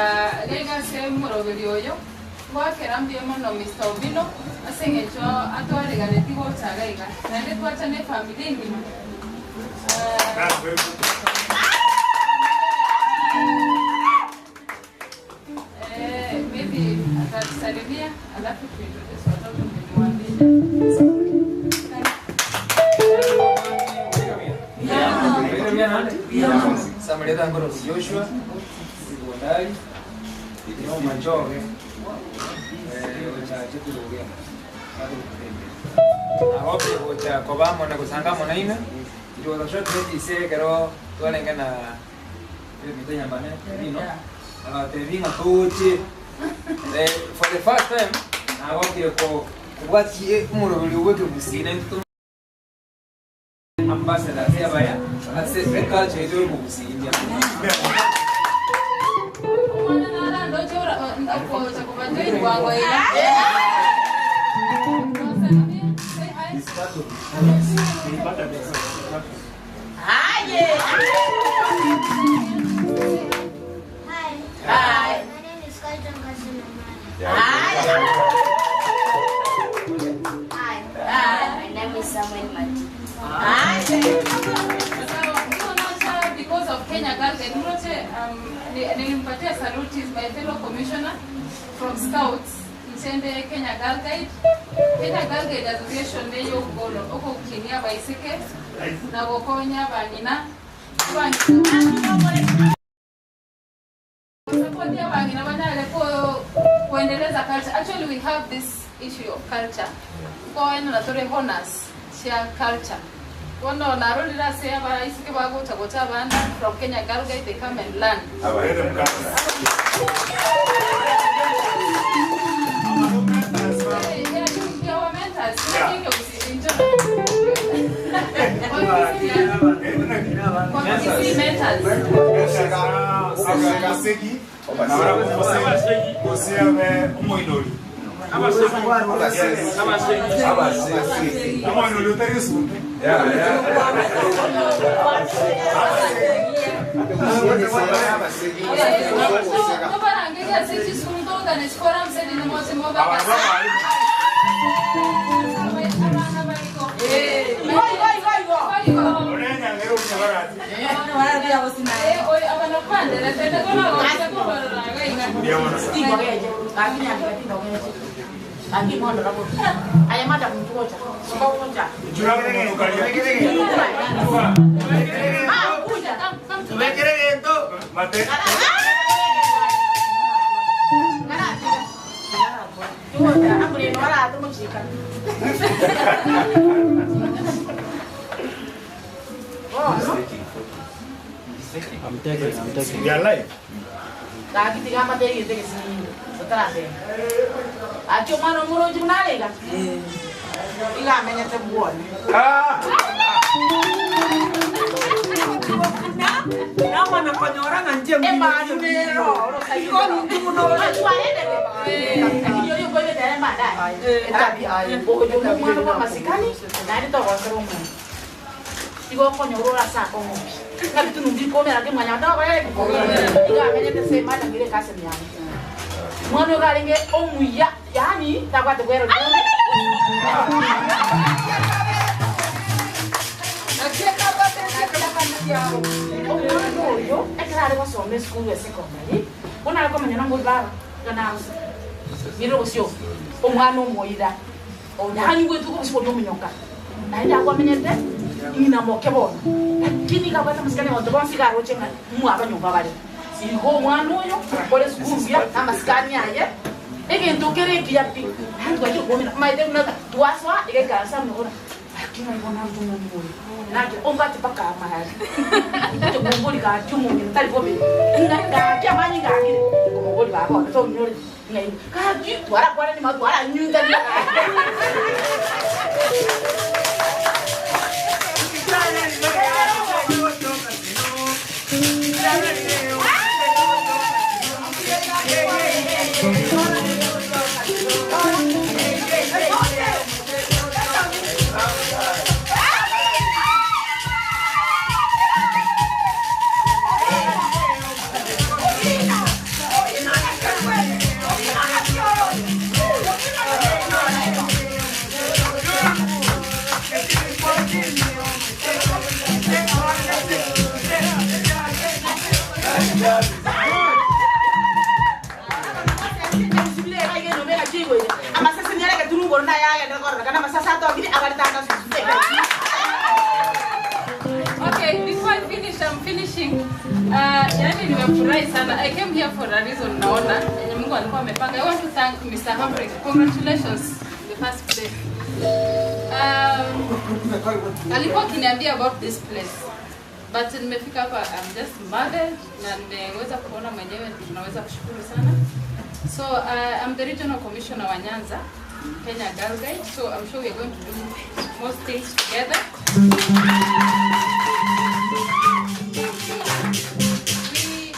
gaiga ase omoroberi oyo, ngoakera mbuya mono Mister Obino ase eng'encho atwareganetie gocha gaiga, naende twacha ne efamiri engima. Eh, maybe atatusalimia alafu tuintroduce watoto ndio Samarieta Ngoro Joshua Ibondari no Machoge ochache kurugenda agope gocha kobamo na gosangamo na ime it was a short notice ekero twarenge na ebinto nyambane bino agatebi ng'a toche for the first time nagokire ko kobwatie omoroberi obweke gusii na intwe ambassadors abaya ase eculture yaito y'obogusii mbuya Omwana narandoche ora okocha kobajoin bwango iga. Nosalimia, say hi. Hi. Hi. My name is Carlton Kazinamani. Hi. Hi. My name is Samuel Mati. Sawa, hiyo nacha because of Kenya Girl Guide. Mroche, nilimpatia salute is my fellow commissioner from Scouts Nchende Kenya Girl Guide. Kenya Girl Guide Association neyo okogoro okokinia abaiseke na gokonya abang'ina abang'ina Support ya abang'ina banyare ko kuendeleza culture. Actually we have this issue of culture. Koena na tore honors share culture. Bono narorire ase abaiseke bagocha gocha abana from Kenya Girl Guide they come and learn. Omoinori omoinori otari esunte. I'm taking, I'm taking. We are live. Gaki tiga amate egento egesinini otarateba gaki omwana omorochi buna arega iga amenyete bwone. Namana konyora ng'a nche Emanu nero omwana bwa amasikani naende togosera omonto igo okonyora orase akong'oki ng'a bitu numbi ikomera ke mwanya togokorera igo amenyete se madam ere ekasi yane mwana oyo arenge omuya yaani tabwate bwero. Omwana oyo ekero are gosoma esukuru ya secondary bono are komenya nongo baba ganagosa nire gosio omwana omoira yaani gwetuka obosi boria omonyoka naende akwamenyete ng'ina moke bono lakini gabwate amasikani abanto bonsi garoche ng'a mwaba nyomba bare igo omwana oyo akore esukuru buya na amasikani aye egento kere ekiya pi naende twachire komena maete buna twasoa egekaransa amo buna lakini igo naruta omwana oyo nake ombate mpaka amari oche kombori gaki omong'ina tari bobe ng'a gaki amanye ngakire komobori baba one tonyore ng'ai gaki twarakwana nima twaranyuntania. Okay, before I finish, I'm finishing. Yani nimefurahi sana. I came here for a reason naona yenye Mungu alikuwa amepanga. I want to thank Mr. Humphrey. Congratulations in the first place. Alikuwa akiniambia about this place. But nimefika hapa I'm just marveled na nimeweza kuona mwenyewe tunaweza kushukuru sana. So I'm the regional commissioner wa Nyanza, Kenya Girl Guide. So I'm sure we are going to do most things together.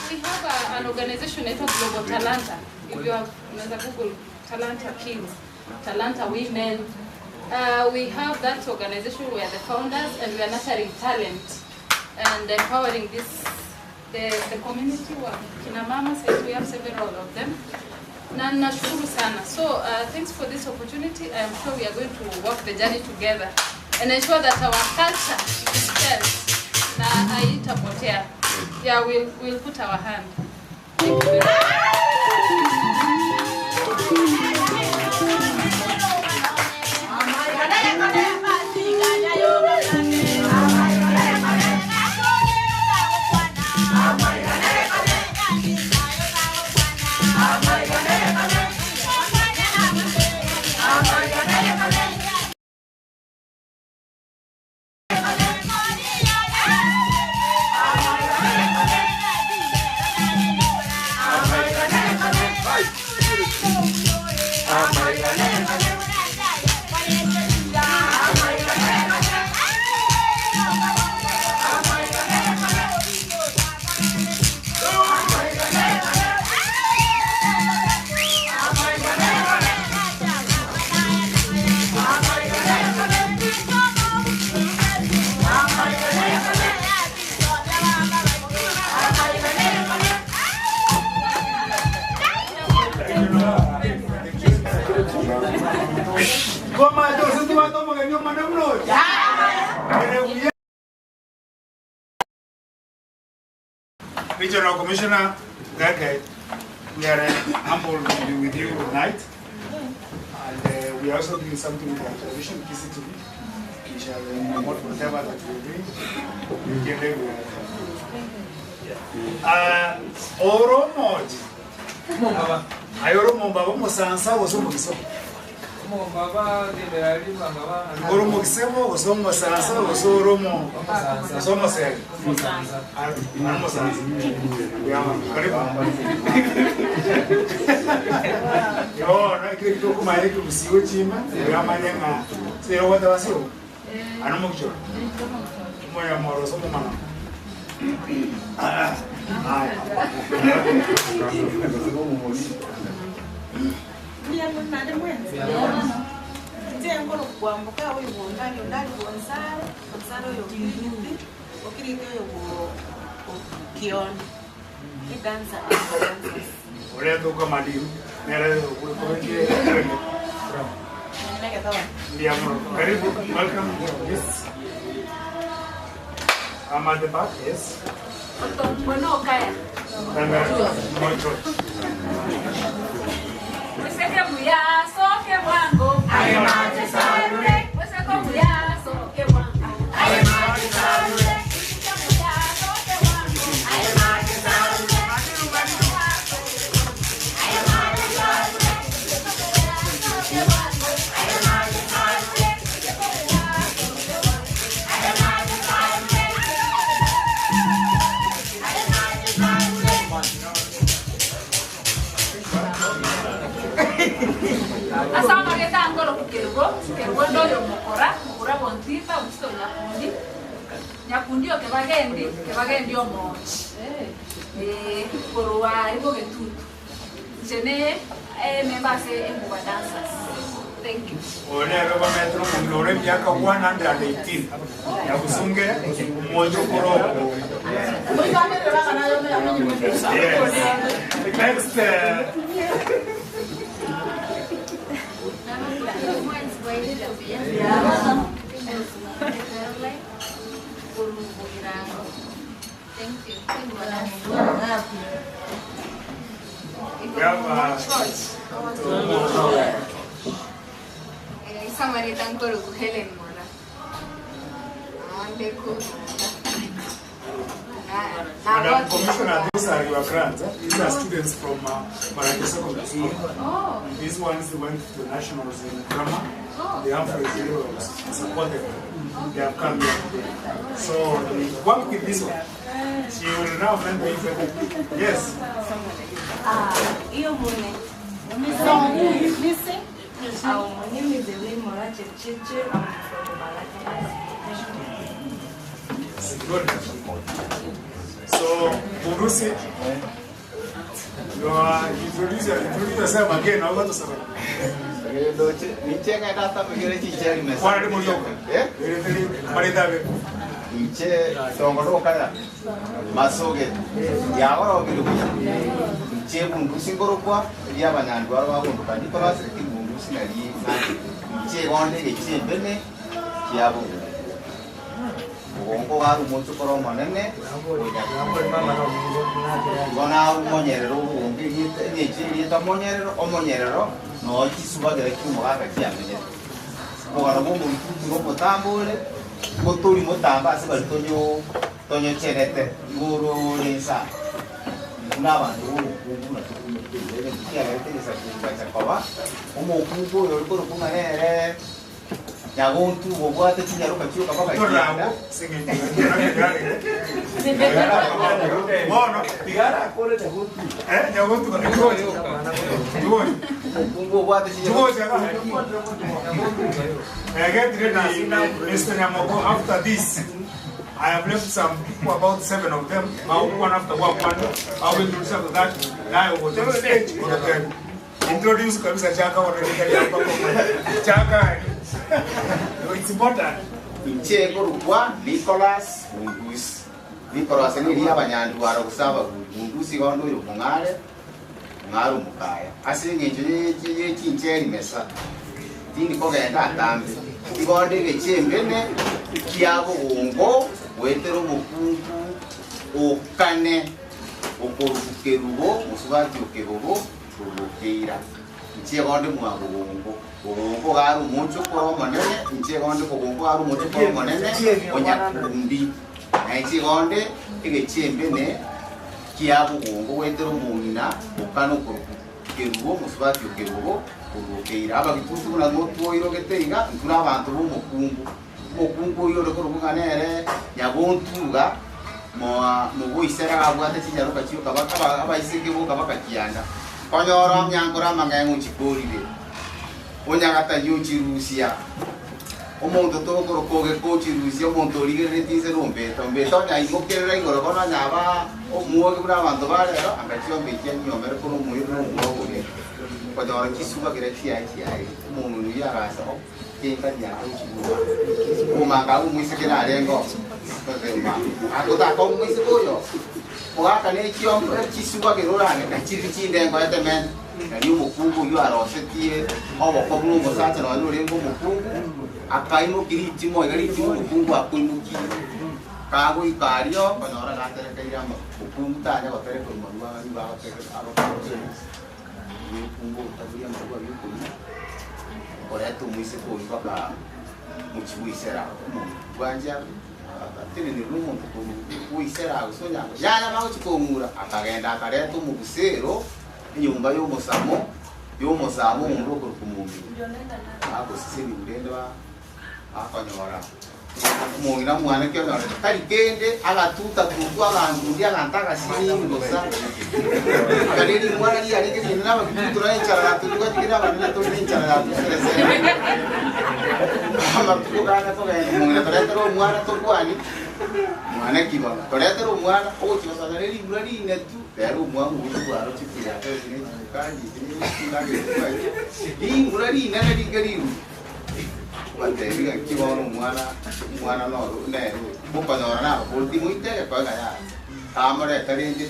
We have an organization inaitwa Global Talanta. If you have unaweza Google Talanta Kids, Talanta Women. We have that organization. We are the founders and we are nurturing talent and empowering this the community wa kina mama. Since we have several of them. Na nashukuru sana. So thanks for this opportunity. I am sure we are going to walk the journey together and ensure that our culture is felt na haitapotea. Yeah, we'll put our hand. Thank you very much. Regional Commissioner Gage, we are humbled to be with you tonight. And we are also doing something with our television, Kisii TV. We shall promote whatever that we are doing. We can live with Oromoji. Aye oromo baba omosansa gose omogisebo. Oromo gisebo gose omosansa gose oromo gose omosege. Omosansa. Karibu. Yo, no kile kitu kuma yake usiwe chima, yamanye nga. Sio wata wasio. Ano mokicho. Moya moro somo mana. Nje ngoro kwambuka oyo bondali ondali bonsare bonsare oyo kiriti okiriti oyo bo kioni idansa dancers Ore toka madiru. Nere kule kwa Ndiyo, karibu. Welcome. Yes. I'm at the back, yes. Bueno, kaya. Mweseke muya soke bwango. Aye maje salure. Mweseke muya soke bwango. Aye maje salure. Mweseke muya soke bwango. Aye maje salure. Aye maje salure. Soke bwango. Aye maje salure. Aye maje salure. Aye maje salure. Asama geta ngoro kukerugo, kerugo ndoyo mukora, mukora bontipa usto nyakundi. Nyakundi o kebagendi, kebagendi omochi. Eh, korwa ibo getutu. Jene eh member se embuba dancers. Thank you. Ore roba metro mundore miaka 118. Ya busunge mmoja koroko. Yes. Next Thank you. we have Samarita Nkoroku Helen Mora. Madam Commissioner, these are your grants. Eh? These are students from Marake Secondary School. Oh. These ones went to nationals in grammar. Oh. The Humphrey Zero supported them. They have come here today. So they work with this one. She will now mentor you better. Yes. Iyo mune. Listen. My name is Elaine Mora Checheche. I'm from Malaki. Good. So, Bundusi, you are introduce, introduce yourself again. How about to say? Niche data megere chiche mesa. Kwa nini mlioka? Eh? Maritabe. Niche tongoro kaya. Masoge. Yawara obiruya. Niche bundusi ngoro kwa ria banyandu aro babundu kandi kwa siriki bundusi nari. Niche gonde geche bene kiabo. Ubongo bari umunsi ukora munene bona umonyerero ubungi niki yita monyerero omonyerero no kisubagera kimugaka kiamenyere mugano bw'omuntu n'omutambure muturi mutamba ase bari tonyo tonyo cherete iguru rinsa n'abantu b'obukungu natukiageretegesa kugacha koba omokungu oyo orikorokunga nere nyagontu gobwate chinyaruka chioka paka kianda Bono, tigara kore nyagontu. Eh, nyagontu tuone. Omukungu obwate Tuone. Get ready, Mr. Nyamoko. After this, I have left some people, about seven of them. Now, one after one, one. I will introduce after that. Now, I will take the stage. Introduce kabisa Chaka wanadika Chaka. It's important. Inche korukwa Nicholas Bundusi. Nicholas ni ria abanyandwaro gusaba Bundusi gondo oyo mong'are mong'are omokaya ase eng'encho ye mesa tindi kogenda atambe igondo egechembene kia bogongo gwetera omokungu okane Okoruku Kerubo, mosubati o Kebobo, korwa Keila. Inche igo nde mwa bogongo, bogongo iga are omochokoro omonene, inche igo nde bogongo iga are omochokoro omonene o Nyakundi. Na inche igo nde egechembene kia bogongo goetera omong'ina okana okorokwa Kerubo, mosubati o Kerubo, korwa Keila. Abagitutu buna motwoirogete iga, intwe nabanto b'omokungu. Omokungu oyio ore korokwa ng'a nere Nyagontuga, moa mogoisera abwate chinyaroka chi'okabaka abaiseke b'okabaka kianda. Konyora omyankore amang'eng'u chikorire, onyagataria ochirusia. Omonto tokoroka ogeka ochirusia, omonto origereretie inse nombete. Ombete onye aimokerera igoro bono onye aba omwoge buna abanto ba rero, anga chiombe echi anyiomere korwa omoyo buna omwogo oria. Konyora chisubagera chiaye chiaye, omong'ina oyio agasa Omanga agwo omoiseke narenge oo, agotaka omoiseke oyo, ogakana echiombe chisubagera orang'e na chiri chindengo etemete. Nario omokungu oyio arosetie oboko buna omosacha nonya orenge omokungu, akaimokia ritimo iga ritimo omokungu akoimokia. Kagoika aria okonyora gaterekeire amakungu tanya gotereka amarwa nigo agotereka Omokungu ogotaboria amarwa bi'okonywa, okoreta omoiseke oyio mpaka mochie bw'isera omonto bwanche atenenerwe omonto korwa bw'isera gose onyango yaya bagochia kong'ura akagenda akareta omobusero enyomba y'omosamo y'omosabo omonto okorokwa omong'ina bagoseseniwa rende ba bakonyora Omong'ina mwane ki onyorete tari kende, agatuta-tutwa agantundia aganto agasinini bosa. Riria ring'wana riarenge rinene abagitutura enchara yatutuka tikeri abanene tore nenchara yatuseresere. Amatuko gane kogenda omong'ina toretere omwana tokwani mwane ki bono toretere omwana ogochia gosana ne rimura rinetu rero omwamu ogochia bwaroche chiyaka echi ne chikukani echi ne chindagera echi rimura rinene ringe riru. Obateebie ng'aki bono omwana, omwana noro nere oyo, mokonyora nabakori timoita egekoe ng'a yaya. Kamoreta rende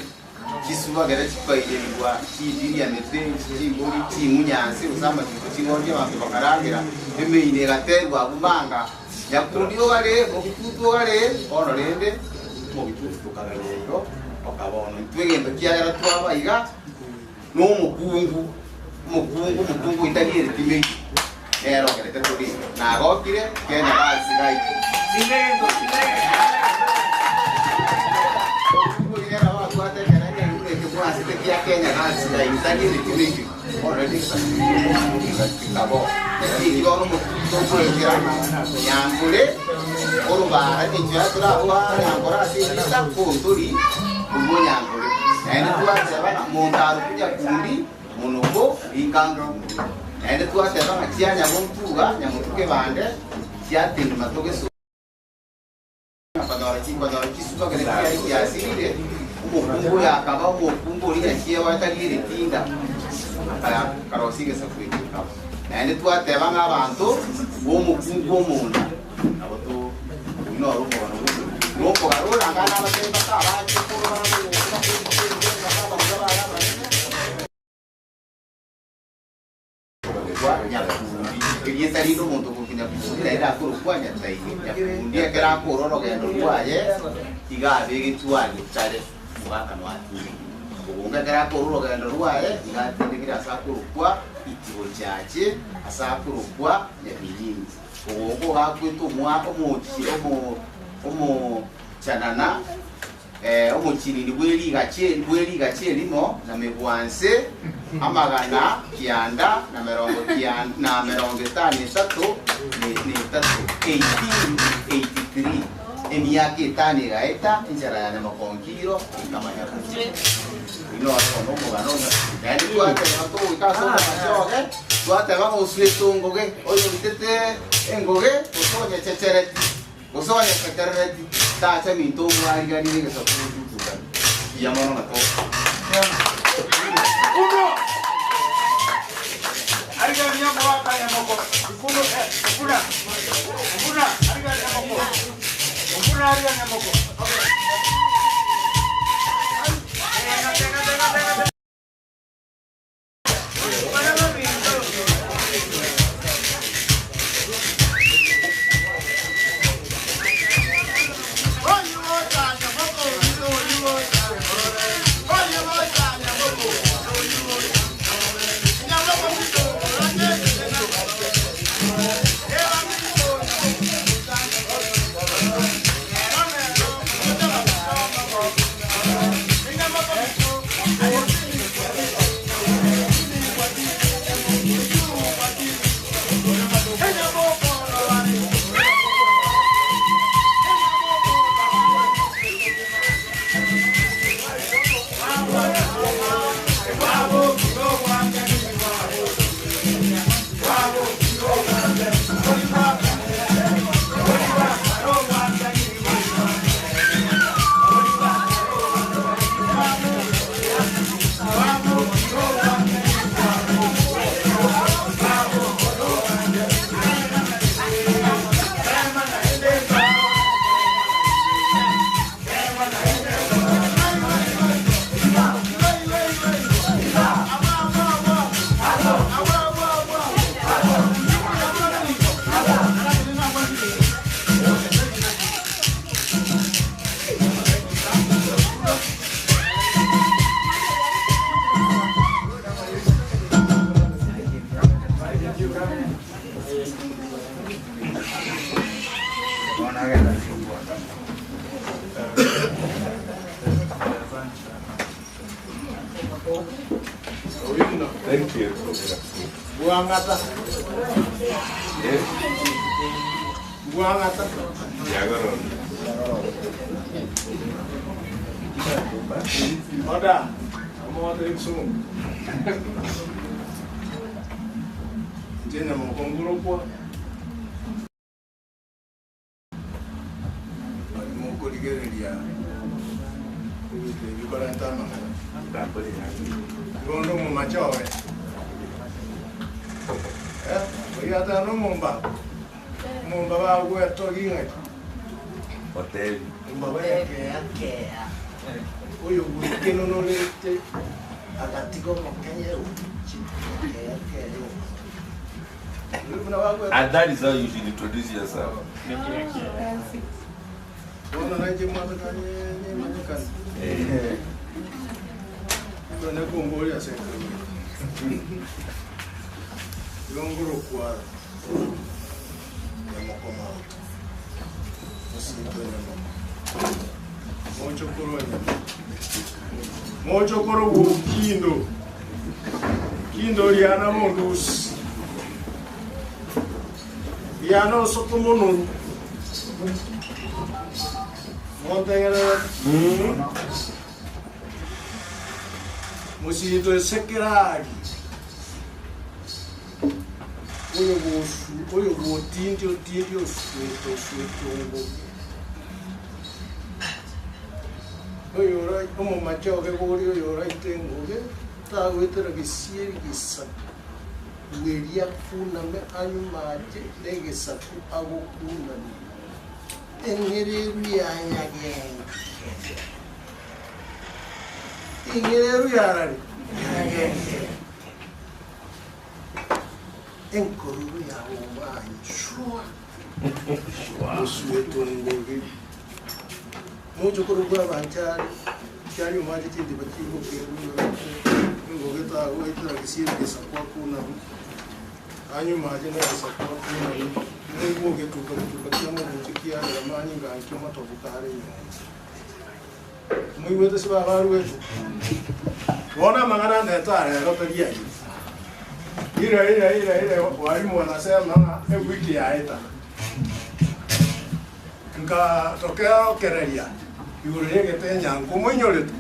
chisubagere chikaiyerigwa chindiria emete, chimbori, ching'unyanse, gose amachiko ching'ondi abanto bakaragera, emeino egaterwa abwo manga, nyakundi ogare, mogitutu ogare, bono rende omogitutu tokagania igo, mpaka bono. Intwe egento kiagera twaba iga, Nomokungu, omokungu, omokungu oitarigereti meyio, nere ogerete tore iga. Nagokire, Kenya basi gaito. Omokungu oria nere abwate ekero ekeru eke mwasete kia Kenya basi gaito, tarigereti meyio. Bono rende egesaku kikabo. Naki eki bono omokungu tokoekera Nyankore, orobara engencho yaye torabua Nyankore ase erita, kontori korwa Nyankore. Naende twateba ng'a monto arokwe nyakundi, monoko, rika nkundi. Naende twateba ng'a chia nyagontuga, nyamotuke bande, chiatindima togeso konyora chikonyora chisuba kere chiari chiasirire, omokungu oyo akaba omokungu oria nyachiegwa atariire tinda, akarosia egesaku ekio ekaba. Naende twateba ng'a abanto b'omokungu omonda nabo to oyio noro omogano bw'omokungu. Nokobarora ng'a nabatebi bakabache korora Nyakundi. Erieta rinde omonto okorokwa Nyakundi naende akorokwa Nyataige. Nyakundi ekero akora orogendo rwaye iga abegetwe agetare omogaka noatindekire. Ogonga ekero akora orogendo rwaye iga atindekire ase akorokwa Itibo Chache ase akorokwa Nyabinyinyi. Ogonga ogakwete omwa omochie omo omochanana Omochinini bwe rigachi erimo na migwanse amagana kianda na merongo etano etato na etato, 1883, emiaka etano egaeta, enchera ya Nyamokonkiro ekamanya gocha. Oyio noro bono omogano oyo. Naende twateba togoika ase omogacho oge, twateba ng'a osuete ongoge, oyoitete engoge, gose onyechechereti. Gose onyesekerereti, tacha minto omwariganire egesaku gotutukana. Mbuya mono na toka. Thank you. Bwang'ata. Eh, Bwang'ata. Nyagoro. Oda. Omote ekisumu. Inche nyamokongurokwa. Mokorigereria ebinto ebi bikorenta amang'ana. Bono omomache oye. Eh, oria atana nomomba. Omomba bagwetogi ng'aki. Otebi. Ombaba yakea kea oyo gwikenonorete agatiga omokenya kea kea. And that is how you should introduce yourself. Bono nainche mwatakanye manyekani. Eh. Kone kumboria sekere. Yongoro kwa nyamoko mauto. Osito nyamoko. Mocho koro nyamoko. Mocho koro wukindo. Kindo liana mondusi. Liana osoko mono. Montegere. Musito esekerari. Oyo gosu, oyo gotindi otindi osweto osweto ngoge. Oyo ora omomache oge gori oyo oraite ngoge tagwetera gesieri gesaku bweria kuname anyumache negesaku agokunamia eng'ereru yanyagenke ing'ereru yarari nyagenke enkororo yawe omanyi shwa osweto ngoge mochokoro bwa banchari kyari omache chindiba chigokeru ngoge tagwetera gesieri gesaku akunamia anyumache negesaku akunamia niguo gĩtuka gĩtuka kĩa mũhunjĩ kĩarĩra manyinga nkĩo matobu karĩ nyongo mũiguĩte ci baba rwetu wona mang'ana ndetarero teriai ile ile ile ile walimu wanasema e wiki ya eta nkatokea okereria igũrũ rĩgĩte nyango mũinyũrĩte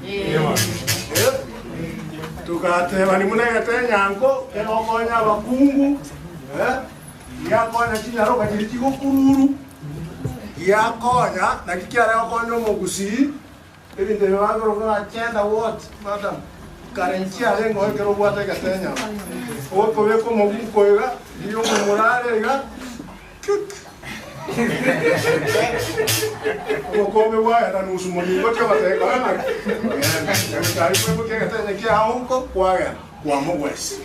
tukateba nimunegete nyango kegokonya abakungu eh? giakonya chinyaroka chiri chigokururu giakonya naki kiare gokonya omogusii ebinto ebio bagoroka gachenda what madam kare nchiare ng'oe ekero obwate egete enyama ogokobeka omoguko iga riria omomurare iga kik obokombe bwagenda nusu moningo tiogotekora naki kari kwebukia egetenye kiaonko kwagenda kwamogwesi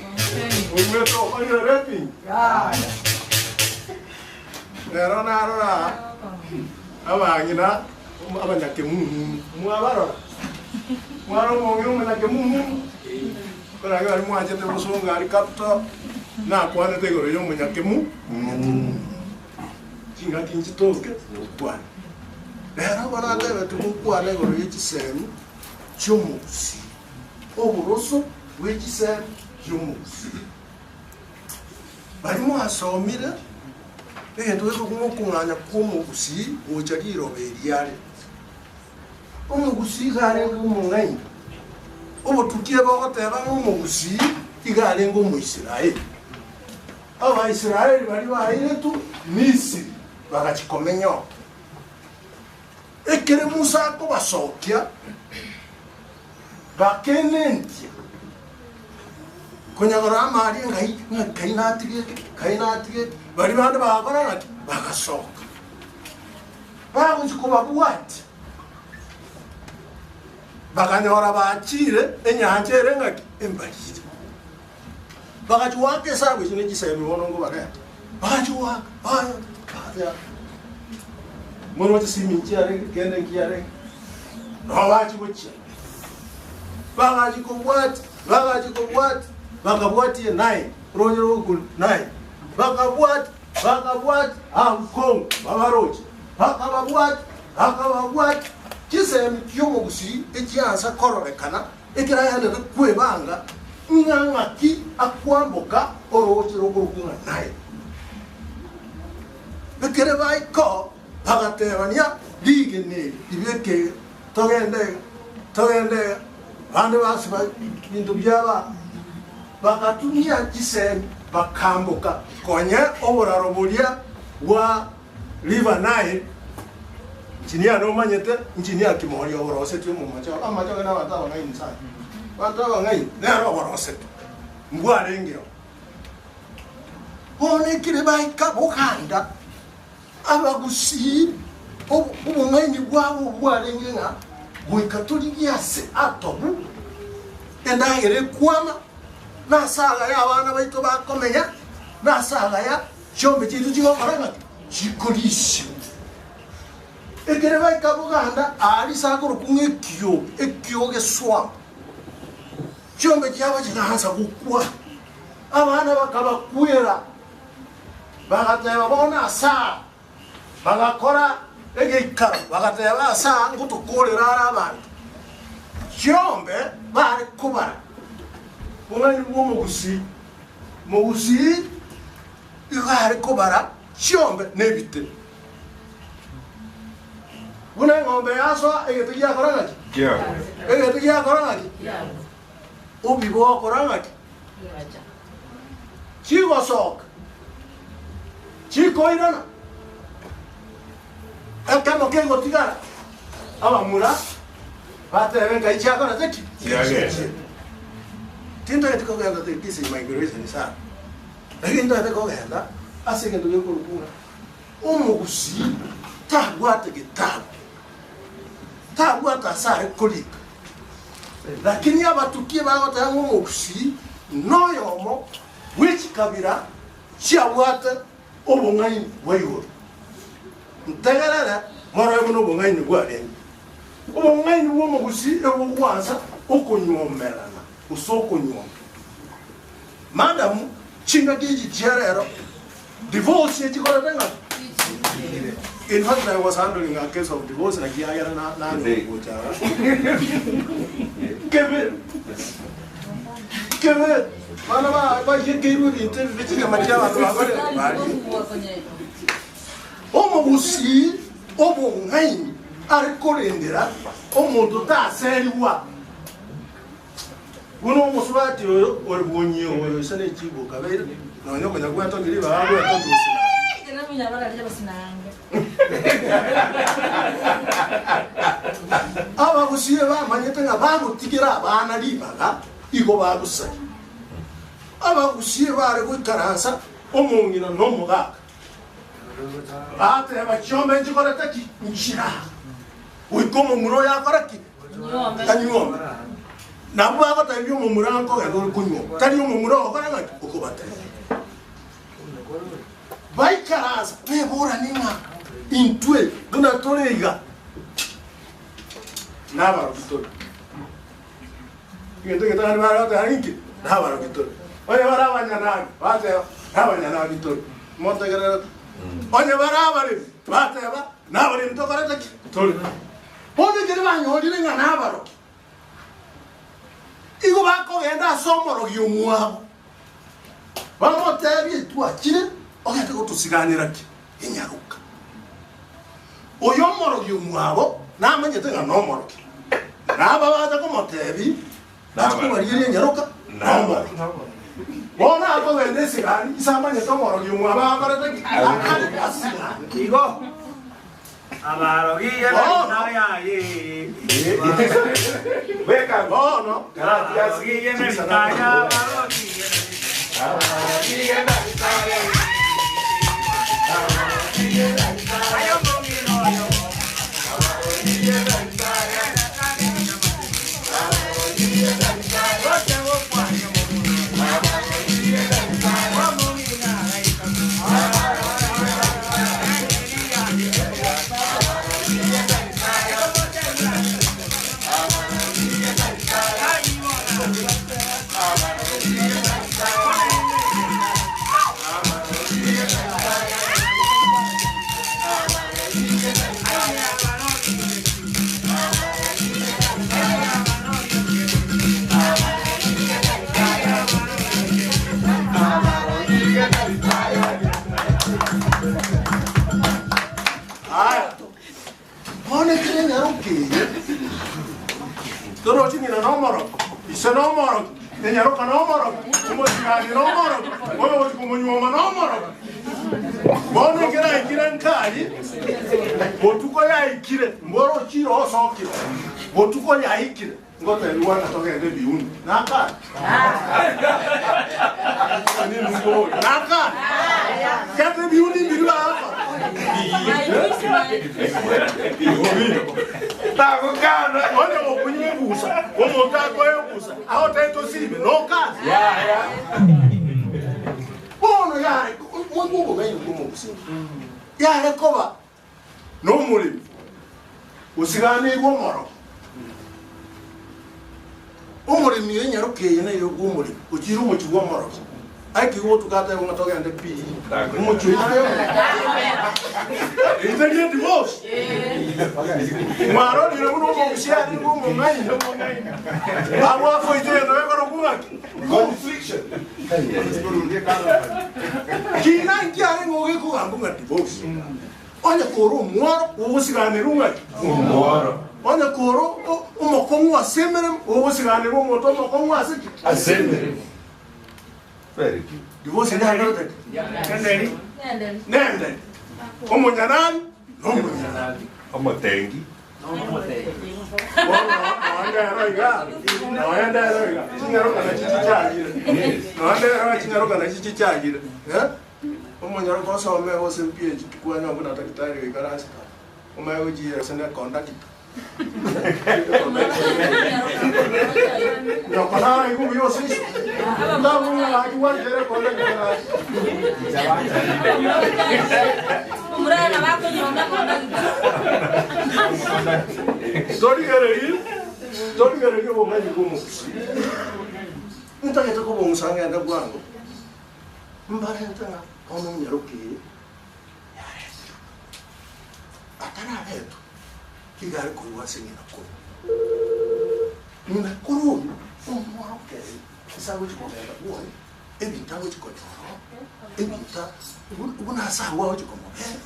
oigwete okorire raping rero narora abang'ina abanyakemumu mwabarora mwana omong'ina omonyakemumu korage bari mwanchete bosonga ari capital nakwanete igoro ya omonyakemu chingaki nchitoke tokwana rero baratebe togokwana igoro ya chisemi chiomogusi oburoso bwa chisemi chiomogusi bari mwasomire egento gekokung'anya kwa omogusii gocha riroba eriare omogusii iga arenge omong'aini obotukie bogoteba ng'a omogusii iga arenge omoisraeli abaisraeli bari bairetu misiri bagachikomenya oko ekere musa akobasokia bakenentia konyagora amari ngai ngai natigete ngai natigete bari bande bagakora naki bagasoka bagochi kobabwati bakanyora bachire enyancha ere ng'aki embarire bagachiwaka esabu echi nechisemi bono ngobareta bagachiwaka baya mono chisimi nchiarenge kende nkiarenge no bachigochia bagachikobwati bagachikobwati bakabwatie naye ronye rogokuru naye bakabwati bakabwati abukongo babaroche bakababwati bakababwati chisemi kiomogusi echiansa kororekana Ekero agenderete kwebanga, ng'a ng'aki akwamboka orooche rokorokwa ng'a Nile. Ekere baika oo, bagatebania, Rigena eri ribeke iga, togende iga, togende iga. Abande basiba ebinto biabo, bagatumia chisemi, bakamboka konya oboraro boria bwa River Nile. Inchinia nomanyete, inchinia Kimori oborosetie omomache oo. Amache oge nabanto abang'aini sana. Abanto abang'aini nere oborosete, mbwarengeo. Bono ekere baika boganda abagusii obong'aini bwabo bwarenge ng'a goika torigie ase atobu endagera ekwama, na ase agaya abana baito bakomenya, na ase agaya chiombe chiaito chigokora ng'aki? Chikorisiwa. Ekere baika boganda aa ase akorokwa ng'a ekio, ekio geswamp, chiombe chiabo chigaansa gokwa. Abana bakabakwera, bagateba bono ase aa, bagakora egeikaro, bagateba ase aa ngotokoorera are abanto. Chiombe bare kobara bong'aini bw'omogusii, mogusii igo are kobara chiombe na ebite. Buna eng'ombe yasoa egete giakora ng'aki? Egete giakora ng'aki? Obibe gokora ng'aki? Chigosoka, chikoirana, ekemo kegotigara, abamura batebe nkai chiakorete ki? Chiagenda. Tintageti kogenda this is migration sana, lakini ntagete kogenda ase egento gekorokwa ng'a omogusii tabwate getabu, tabwate ase are korika. Lakini abatuki bagoteba ng'a omogusii noyomo bwe chikabira chiabwate obong'aini bwa igoro. Ntegerere morore buna obong'aini bwarenge. Obong'aini bw'omogusii ebogwansa okonywomerana gose okonywoma. Madam, chingaki echi chia rero divorce echikorete ng'a In fact I was handling a case of divorce naki yagera na nanyora gocha aa. Kebe kebe bana ba baiyekeirwe ebinto ebibe chinyama chia abanto bakore barie. Omogusii obong'aini are korendera omonto taserigwa. Buna omosubati oyo ore bwonyia oyo ise ne chibuo kabeire, nonya okonya gwetogia ribaga gwetogia osinange. Abagusii bamanyete ng'a bagotigera abana ribaga igo bagosaria. Abagusii bare goikaransa omong'ina na omogaka, bateba chiombe nchikorete ki? Nchira. Goika omomura oyo akore ki? Anyuome. Nabwo bagotebia omomura nkogenda ore konyuoma, tari omomura ogokora ng'aki? Okobatebia. Baikaransa beboranie ng'a intwe buna tore iga nabarogi tore. Egento egetang'ani bare goteba ninki? Nabarogi tore. Onye bare abanyanabi, bateba nabanyanabi tore. Motegererete? Onye bare abaremi, bateba nabaremi tokorete ki? Tore. Bono ekero banyorire ng'a nabarogi, igo bakogenda ase omorogi omwabo, bamotebie, Twachire ogende gotosiganera ki? Enyaroka. Oyo omorogi omwabo namanyete ng'a nomorogi, naba bacha komotebi, bache kobarigeria enyaroka, nomorogi. Bono akogenda esigani, ise amanyete omorogi omwabo akorete ki? Akare asigane. Igo Bono ng'ina nomoroki, ise nomoroki, enyaroka nomoroki, omosigani nomoroki, oyogochi komonyuoma nomoroki. Bono ekero aikire nkari, botuko yaikire, mboro ochire osokire, botuko yaikire, Ngotebiwa ng'a togende ebiuni. Nakare? Ningori. Nakare? Gete ebiuni mbiri bagakora. Tagokana. Onye gokunywa ebusa, omonto akoe ebusa, agotebie tosibe, nokana? Bono yare, moigwe obomenyo bw'omogusii. Yare koba nomoremi osiganeirwe omoro. Omoremi enyaroka eye neye bw'omoremi ochiire omochie bw'omorogi. Aikigwe botuko atebe ng'a togende pi omochie oyo naye omoremi. Eri tari edivorce. Mwarorire buna omogusia arenge omong'aini. Abwo afoite egento gekorokwa ng'aki? Confliction. Kina nkiarenge ogekogambwa ng'a divorce. Onye kore omworo, ogosiganerwa ng'aki? Omworo. Onye kore omokong'u ase emeremo, ogosiganerwa omonto omokong'u ase ki? Ase emeremo. Very good. Divorce nyanyorete ki? Nenderi. Omonyanani nomonyanani. Omotengi. Bono nonya ndero iga, nonya ndero iga, chinyaroka nachi chichagire. Nonya ndero iga chinyaroka nachi chichagire. Eh? Omonyaroka osome gose PhD kwanywa buna daktari oikaranse omanye gochiira ase ne conductor. Nyoko naraigwe buya ase iso. Ndabuna gaki gwanchere conductor gaki. Omurana bakonyomba conductor. Torigererie, torigererie obong'aini bw'omogusii. Ntagete kobong'usa ng'ende bwango. Mbarente ng'a bono onyaroke eye yaretirwe. Atararetwa, iga are korwa ase ng'ina koro. Ng'ina koro oyio omworokereri ase agochia kogenda bwoye, ebinto agochia konyora oo, ebinto buna ase agwo agochia komobera,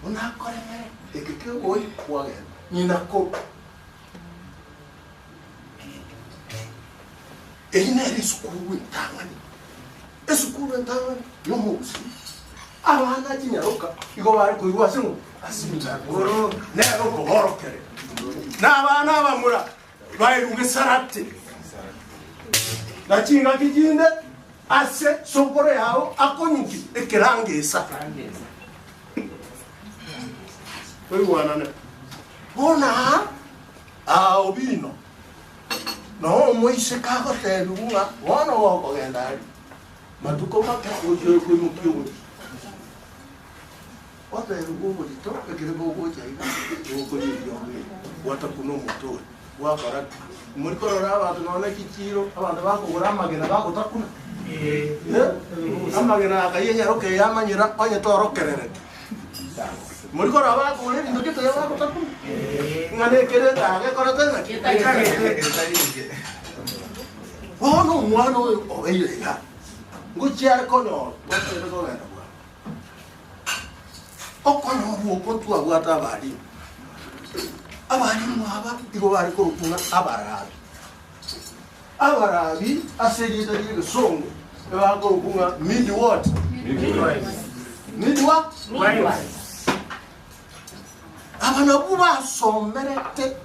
buna akoremere, eke kegoyi kwagenda. Ng'ina koro. Eyio nere esukuru entang'ani, esukuru entang'ani y'omogusii. Abana chinyaroka igo bare koirwa ase ng'o? Ase ng'ina. Nere okoborokereria. Na abana abamura bairwe gesarate. Na chingaki chinde ase sokoro yao akonyuki ekerangesa. Toigwanane. Bono aa, aa obino. Noo omoiseke agotebiwa ng'a bono gokogenda aria, matuko make gochia okoimokia oborito. Otebiwa oborito ekero bogocha iga, bokoria eriogo eri, gwatakuna omote oria, gwakora ki? Mori korora abanto nonya ne chichiiro, abanto bakogora amagena bagotakuna? Eh, amagena akayia enyaroka eye amanyera onye torokerereti. Mori korora bakogora ebinto gete bagotakuna? Ng'a nekere etaa gekorete ng'aki? Bono omwana oyo obeire iga, ngochia are konyora, gwateire kogenda bwango. Okonyorwa oko ntwabwate abalimu. Abalimu aba igo bare korokwa ng'a abarabi. Abarabi ase erieta ri'egesongo ebakorokwa ng'a mid what? Mid what? Aba nabwo basomerete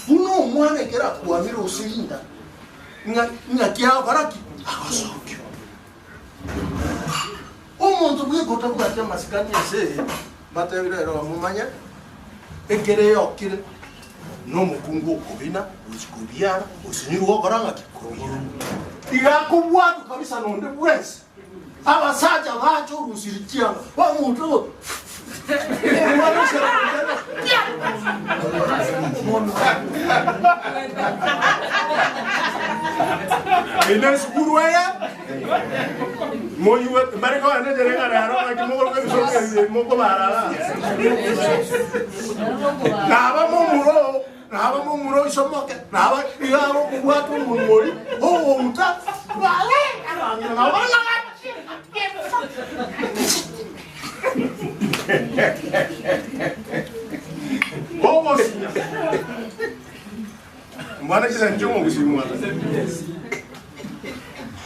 buna omwana ekero akwamire ase rinda ng'a ng'aki agokora ki? Agosokigwa. Omonto bweka otabwati amasikani ase eye, mbatebire ere momanye, ekere eyokire nomokungu okobina, gochia kobiara, osinyirwe gokora ng'aki? Kobiara. Iga akobwatwa kabisa nonde bwensi. Abasacha bacha orusiri chianga, bamoutwa go Ine esukuru eye moyue mbare kogenda enchera eng'ana yaro ng'aki mogoroka ebisoro ebi mokobara naba momura oo naba momura oisomoke naba iga agokobwata omonwa oria ogouta bare abang'ina nabo bare ng'a Bogosinya. Mwana chisemi chi'omogusii mwana.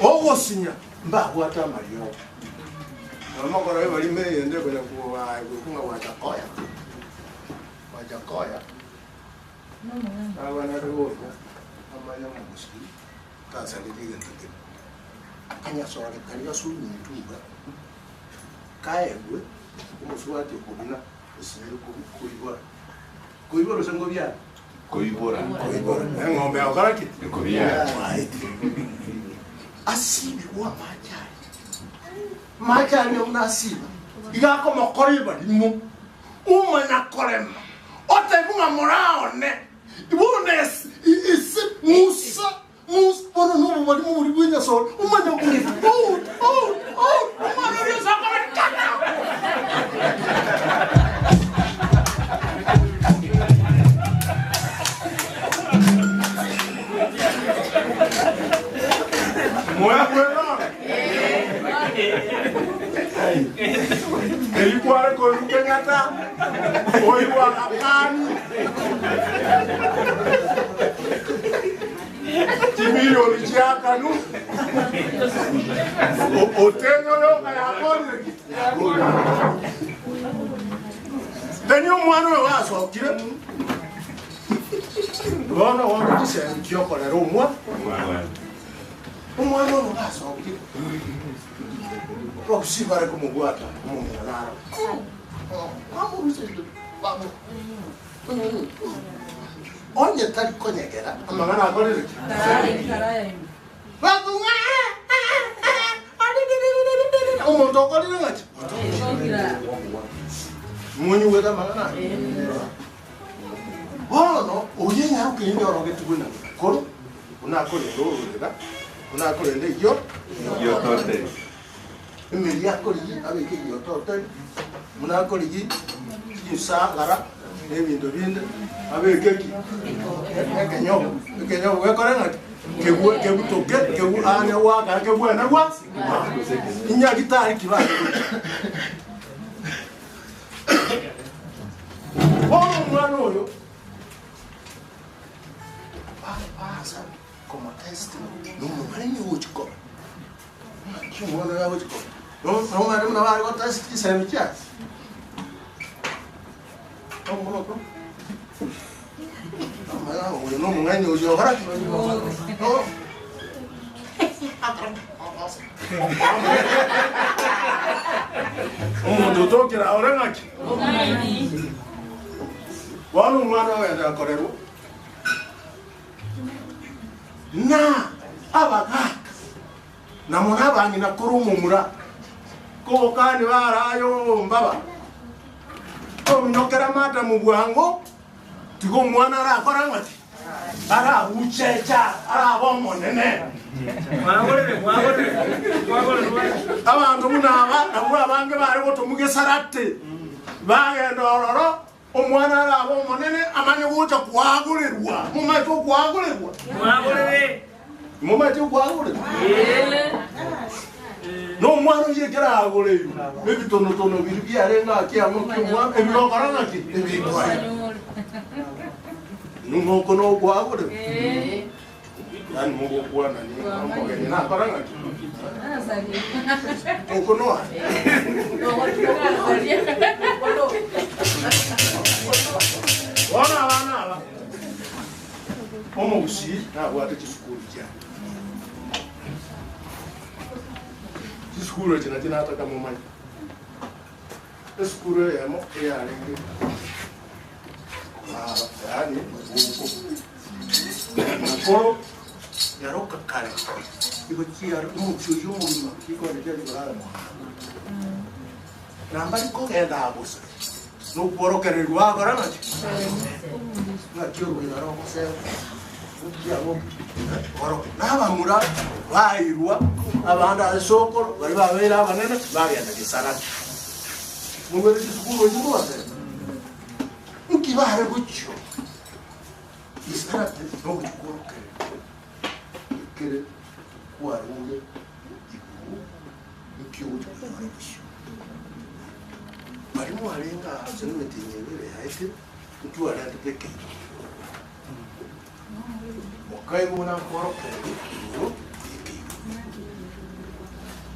Ogosinya mbabwate amariogo. Nomokoro ebarimo eyende konya koba gwachakoya. Gwachakoya. Abana gocha amanya omogusii tasareti egento kebe. Akanyasore karia ase ominto iga kaegwe omosubati okobuna esinyire koibora. Koibora ase ngobiara? Koibora. Koibora. Eng'ombe yakora ki? Ekobiara. Asibigwe amache aria. Amache aria buna asiba. Iga akomokora ebarimo. Omanya korema. Otebi ng'a moraone. Bono ese Musa, Musa, bono nobobarimo boria bwa enyasore. Omanya korema. Out, out, out. Omwana oria ase akore kaka. Eyio kware koigwa Kenyatta, oigwa Akani, chimilioni chia Kanu, Otenyo yoka yakorire ki? Then omwana oyo gasokire bono bono chisemi chiokorera omwa omwana oyo gasokire bagusibare komobwata omong'ina naro onye tari konyegera amang'ana akorire ki? Omonto okorire ng'aki? Monyuwete amang'ana aya? Bono oyo enyaroka ende orogetigwe na ng'ina buna akorenda ororera, buna akorenda eyio Eyio Emeri akorigia abeke eyio toteri, buna akorigia chinsagara na ebinto binde abeke ki? Ekenyogo. Ekenyogo gekore ng'aki? Kegwe kebutoke kebu ane goakana kebwene gwa inyagitari ki bare gochia. Bono omwana oyo baasa komotest nomong'aini ogochi koba. Ng'aki omwana oyo agochi koba? Nomanyete buna bare gotest chisemi chiaye? Omoroko. Omanya oyo nomong'aini oyo okora ki? Omonto otokera ore ng'aki? Bono omwana ogenda akorerwa na abagaka na mono abang'ina korwa omomura kobokani barayo mbaba ominyokera madamu bwango tiga omwana arakora ng'aki arabuchecha araba omonene abanto buna aba nabwo abange bare gotomuga esarate bagenda ororo omwana araba omonene amanye gocha kwagorerwa momaete okwagorerwa momaete okwagorerwa nomwana oyo ekero agoreirwe ebitonotono biri biarenge ake amo kiomwana ebigokora ng'aki ebikora ning'oko nokwagorerwa yani mogokwana ni omogeni nakora ng'aki okonoa bono abana aba omogusii nabwate chisukuru chiaye chisukuru echi nachi nataka momanye esukuru eyemo eyarenge baba yaani guko nakoro yaroka kare igo chiaro omochi oyo omogima chikone chiachikorara mwana namba rikogenda agosa nokworokererwa akora ng'aki ng'aki orogena rogoseba nabamura bairwa abande ase sokoro bari babeire abanene bagenda gesarati mobere chisukuru echi mbose nki bare gochio gesarati nogochikworokererwa ekere kwarure iguru nki ogochi konyora bosio bari mwarenge ase nemete enyebere yaete ntwarentete ekeito. Okaigwa buna nkworokereria igoro y'ekeigoro.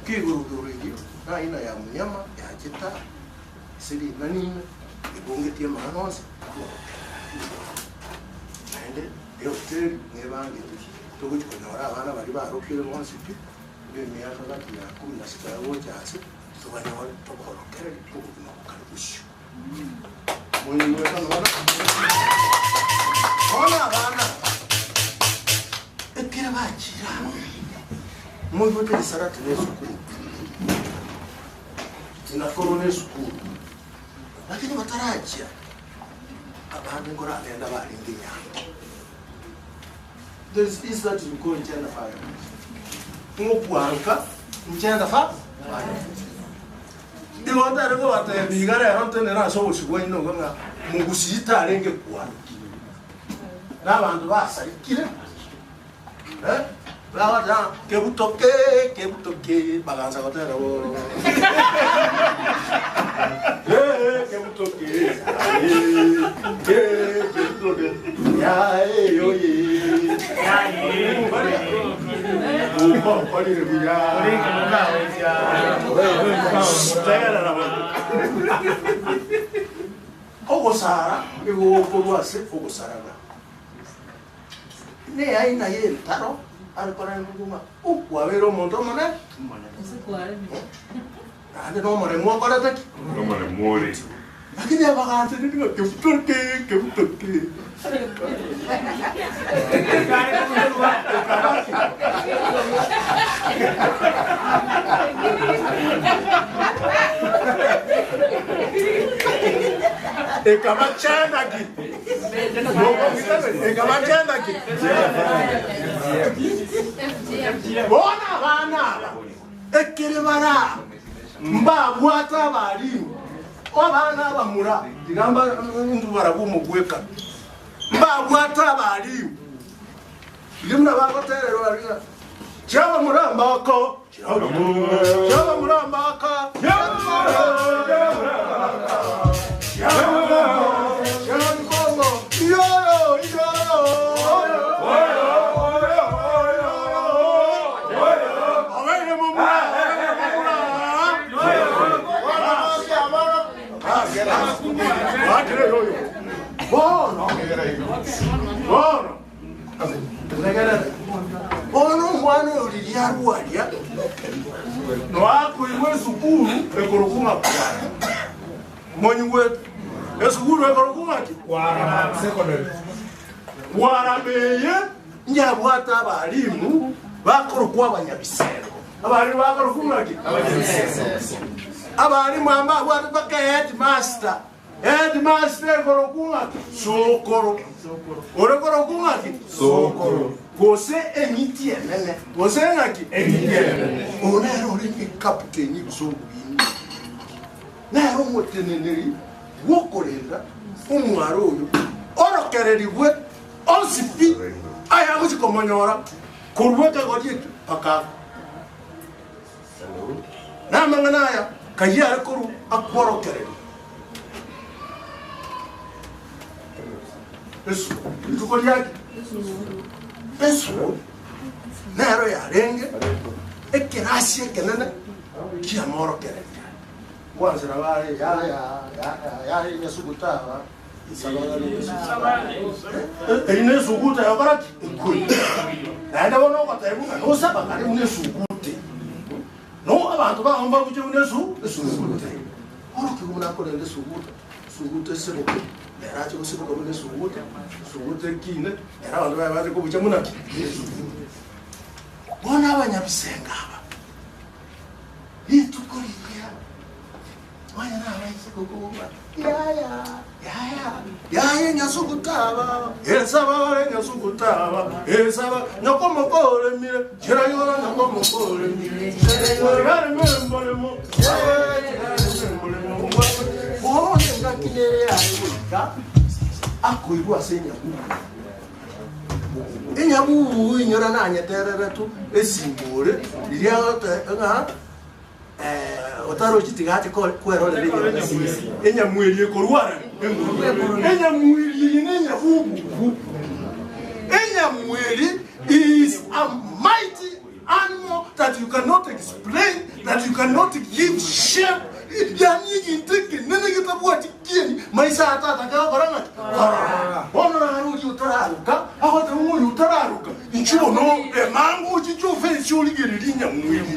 Keigoro igoro erio naina ya mnyama yachete aa ase ring'ana ime, ebongetie amang'ana onsi akworokereria. Naende ehoteli nebangete, togochi konyora abana baria barokire bonsi pi, b'emiaka gati ya kumi na sita gocha ase, tobanyore toborokererie obogima bokare bosio. Bono abana ekero bachire amo, moigwete risarati na esukuru, tinakoro na esukuru, lakini batarachia abande nkoragenda barenge nyange. There is this that you call gender violence. Ng'okwanka gender violence. Igo ntare kobatebia iga rero ntenene ase obosio bwaino iga ng'a mogusii tarenge kwarokigwa nabanto basarikire, eh, bagoteba ng'a kebuto ke, kebuto ke, bagansa gotera bo eh, kebuto ke, eh, eh, kebuto ke, yae oye, okorire buya. Tegerera bono. Ogosara nigo gokorwa ase ogosarana. Neaina y'entaro are korenda ng'a okwabeire omonto omonene, naende nomoremu okorete ki? Nomoremu ore. Lakini abaganchani nigo kebuto ke, kebuto ke. Ekabachenda ki? Ekabachenda ki? Bono abana aba ekere bare aa mbabwate abarimu abana abamura tiga intwe barabwo omogwekano mbabwate abarimu riria buna bagotererwa aria ng'a chiabamura mbako chiabamura mbaka iyoyo iyoyo obeire momura obeire momura Bono, bono, bono omwana oyo riria arwaria noakoirwa esukuru ekorokwa ng'a kwara monyigwete esukuru ekorokwa ng'a ki kwarama eye nyabwate abalimu bakorokwa abanyabisengo abalimu bakorokwa ng'a ki abalimu amba abwate mpaka headmaster Headmaster ekorokwa ng'aki? Sokoro. Ore korokwa ng'aki? Sokoro. Gose eng'iti enene. Gose ng'aki? Eng'iti enene. Oyo nere orenge captain gose obuini. Nere omoteneneri bw'okorenda omwaro oyo orokererigwe onsi pi ayagochi komonyora korwa ekegori ekio mpaka akwe. Namang'ana aya kayio are korwa akworokereria. Esuo, rituko riake esuo nero yarenge ekerasi ekenene kiamorokereria. Gwanchera bare yaya yaya yaya esuguta aba Eri nesuguta yokora ki? Ekwe. Naende bono ogotebwa ng'a nosaba kare buna esugute. No abanto bao mbabuche buna esu esugute. Orokigwe buna akorenda esuguta, esuguta eseboke, nere ache goseboka buna esuguta, esuguta ekine, nere abanto baye bache kobucha buna ki? Esuguta. Bono abanyabisenga aba, rituko riria Nonya nabaise kokuba, Yaya, yaya, yaya nyasugutaba, esabare nyasugutaba, esaba nyoko mokoremire, chirayora nyoko mokoremire, chirayora memboremo, memboremo. Bono engaki nere yare goika akoirwa ase enyabubu. Enyabubu inyora nanyetereretwe esimbore riria ng'a Otarochi tiga ache kwerorera enyamu eria ekorwara enyamu eria eye nenyabububu. Enyamu eri Inchuo no emango ochiche ofensi origererie enyamweri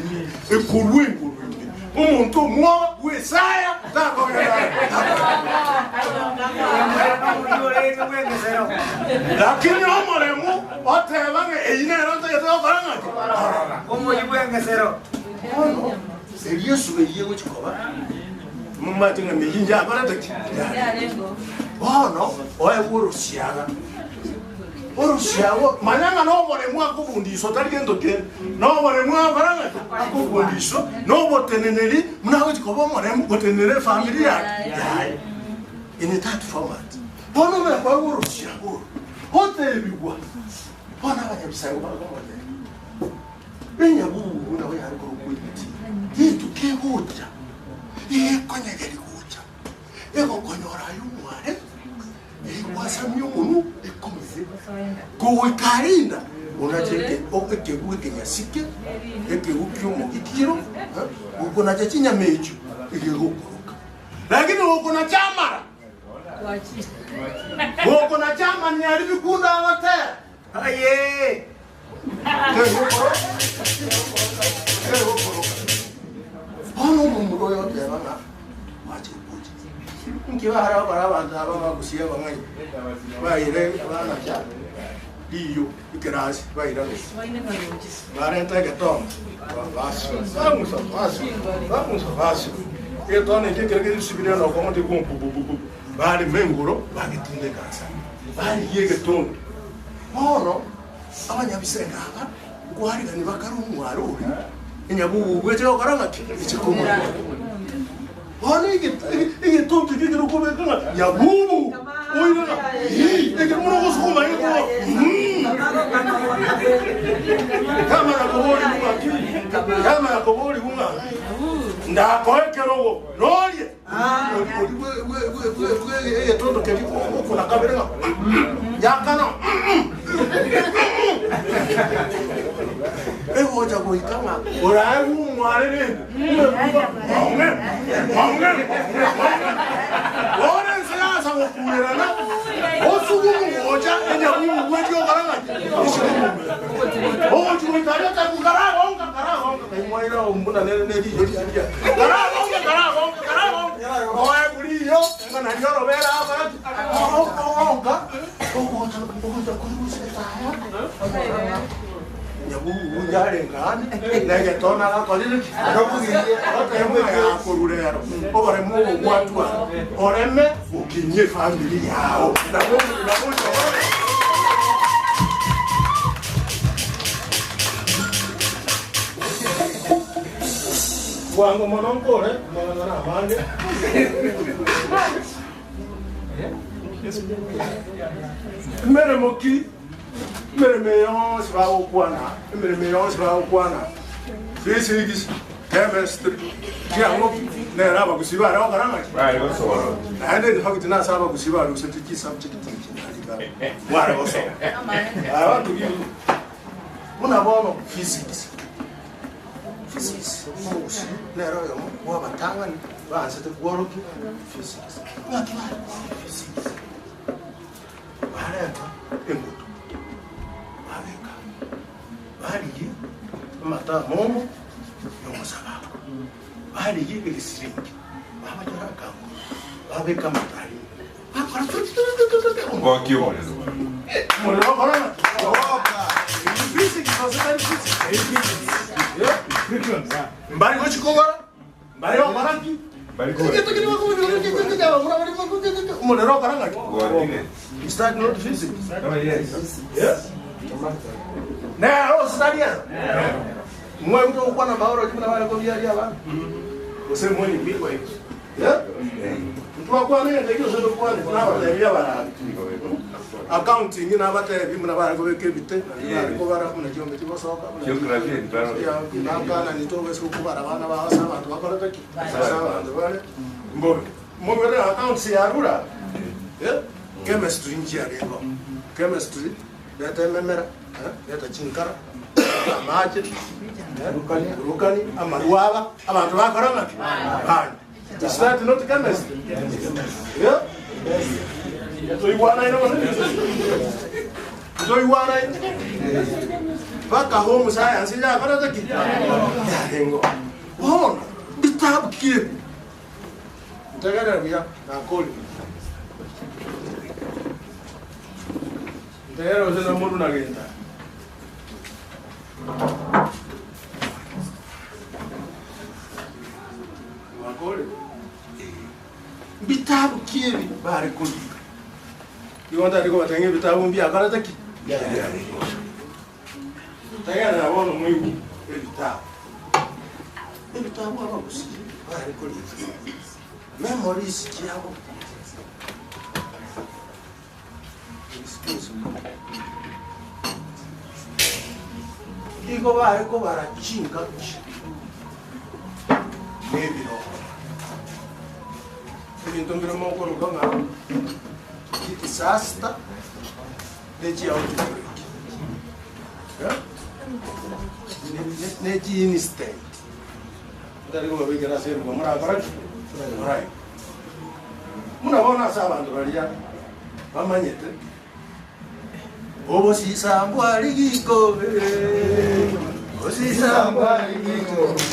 ekorwa engoro ime. Omonto omwoba bw'Esaya takogenda Lakini omoremu oteba ng'a eyio nero ntagete gokora ng'aki? Korora. Omoyio bw'engesero. Bono erio esuba eyio egochia koba, momache ng'a meyio inche akorete ki? Bono oegwe orosiaga. Orosiaga, manya ng'a noboremu akobundiswa tari gento kende. Noboremu agokora ng'aki? Akobundiswa, na oboteneneri buna agochia koba omoremu gotenenera efamiri yake yaye. In that format. Bono omanye koegwa orosiaga oro, otebigwa, bono abanyabisago bakomotebia, Enyabubu nabo yare korokwa emiti, rituko egocha, ekonyegeria gocha, egokonyora aye omware, Egwasamia omonwa ekomere, kogoika arinda onache ekegu ekenyasike, ekegu ki'omogikiro, gokonacha chinyama echio egegokoroka. Lakini gokonacha amara, gokonacha amani aria bikundo agotera, ayee, tegokoroka, tegokoroka. Bono omomura oyo oteba ng'a mwache gocha. Inki bare gokora abanto aba bagusia abang'aini? Baire abana riiyo ekerasi baira gose barenta egetono basio bang'usa basio bang'usa basio egetono ekio ekero gesibire nokong'u tikwo barema engoro bagetindeka nsa barigia egetondo bono abanyabisenga aba nkwarigani bakare omwaro oria enyabugugu eche gokora ng'aki eche komorua. Bono egetonto ekio ekero okobeka ng'a nyabubu, oire ng'a ii, ekero buna ogosukuma gekoba mm. Yamanya koborigwa ng'a ki? Yamanya koborigwa ng'a ndakoe ekerogo norie? Ori bwe egetondo keria okona kabere ng'a mm, yakana mm, egocha goika ng'a oraegwe omware rende. Bono ense yasa gokurerana, osugumu gocha enyabubu bweti okora ng'aki? Ogochi goika aria otebu karagonka karagonka kaimwaire buna nere ne riyo riaria karagonka karagonka karagonka oe buriyo ng'a nario orobere akora ki? Ogonka ogocha ogocha koigwa etaya Nyabubu yarenge aande, na egetona agakorire ki? Akabugirie. Otebe ng'a yakorwa rero, oboremo obo gwatwara, oreme gokinyia efamiri yao. Nabo nabo Bwango mono nkore amang'ana amange. Emeremo ki? Emeremo eye yonsi bagokwana, emeremo eye yonsi bagokwana, physics, chemistry, kiang'o ki, nere abagusii bare gokora ng'aki? Bare gosoma. Naende in fact nase abagusii barusetie chisubject echi nari kare, mware gosoma. I want to give you, buna bono physics, physics omogusii nere oyomo bwa abatang'ani baansete kworokia physics. Ng'aki bare kworokia physics? Bareta enguto, babeka, barigia amata amomo na omosababu, barigia egesiringi, babachora akango, babeka amata aria, bakora tititititi. Ngokia omorero. Omorero okora ng'aki? Oka. Physics gose tari physics? Yeah. Mbari gochi kogora, mbari gokora ki? Omorero okora ng'aki? Is that not physics? Yes. Nero gose tari ero? Mwaigure gokwana biology buna bare kobiaria abana? Gose mwanywa? Yeah? Ntwakwana egento ekio gose tokwane nabatebi abarari. Accounting nabatebi buna bare kobeka ebite, naende bare kobara buna chiombe chigosoka, buna Geography and biology. Nakana nitogesa okobara abana bao ase abanto bakorete ki? Ase abanto bare mbobe. Mobere accounts yarura eh, chemistry nchiarengeo. Chemistry reta ememera, eh, reta chinkara, reta amache, eh, burukani, amarwa aba, abanto bakora ng'aki? Banywa. Is that not chemistry? Yeah? Toigwanaine bono? Toigwanaine? Mpaka home science yakorete ki? Yarengo. Bono bitabu ki ebi? Ntegerere buya nakorire. Ntegerere gose namorwa nagenda. Nakorire. Mbitabu ki ebi bare korika? Igo ntari kobatebia ng'a ebitabu mbiakorete ki? Biarenge. Tegerera bono moigwe ebitabu. Ebitabu abagusii bare korika. Memories chiabo. Excuse me. Igo bare kobara chingaki na ebirogo. Ebinto mbire mokoroka ng'a chidisaster ne chiautbreak. Eh? Ne chiinstant. Ntari kobabekera ase eruga morakora ki? Moraigwe. Buna bono ase abanto baria bamanyete Obosisa mbwari gikobe, Obosisa mbwari gikobe,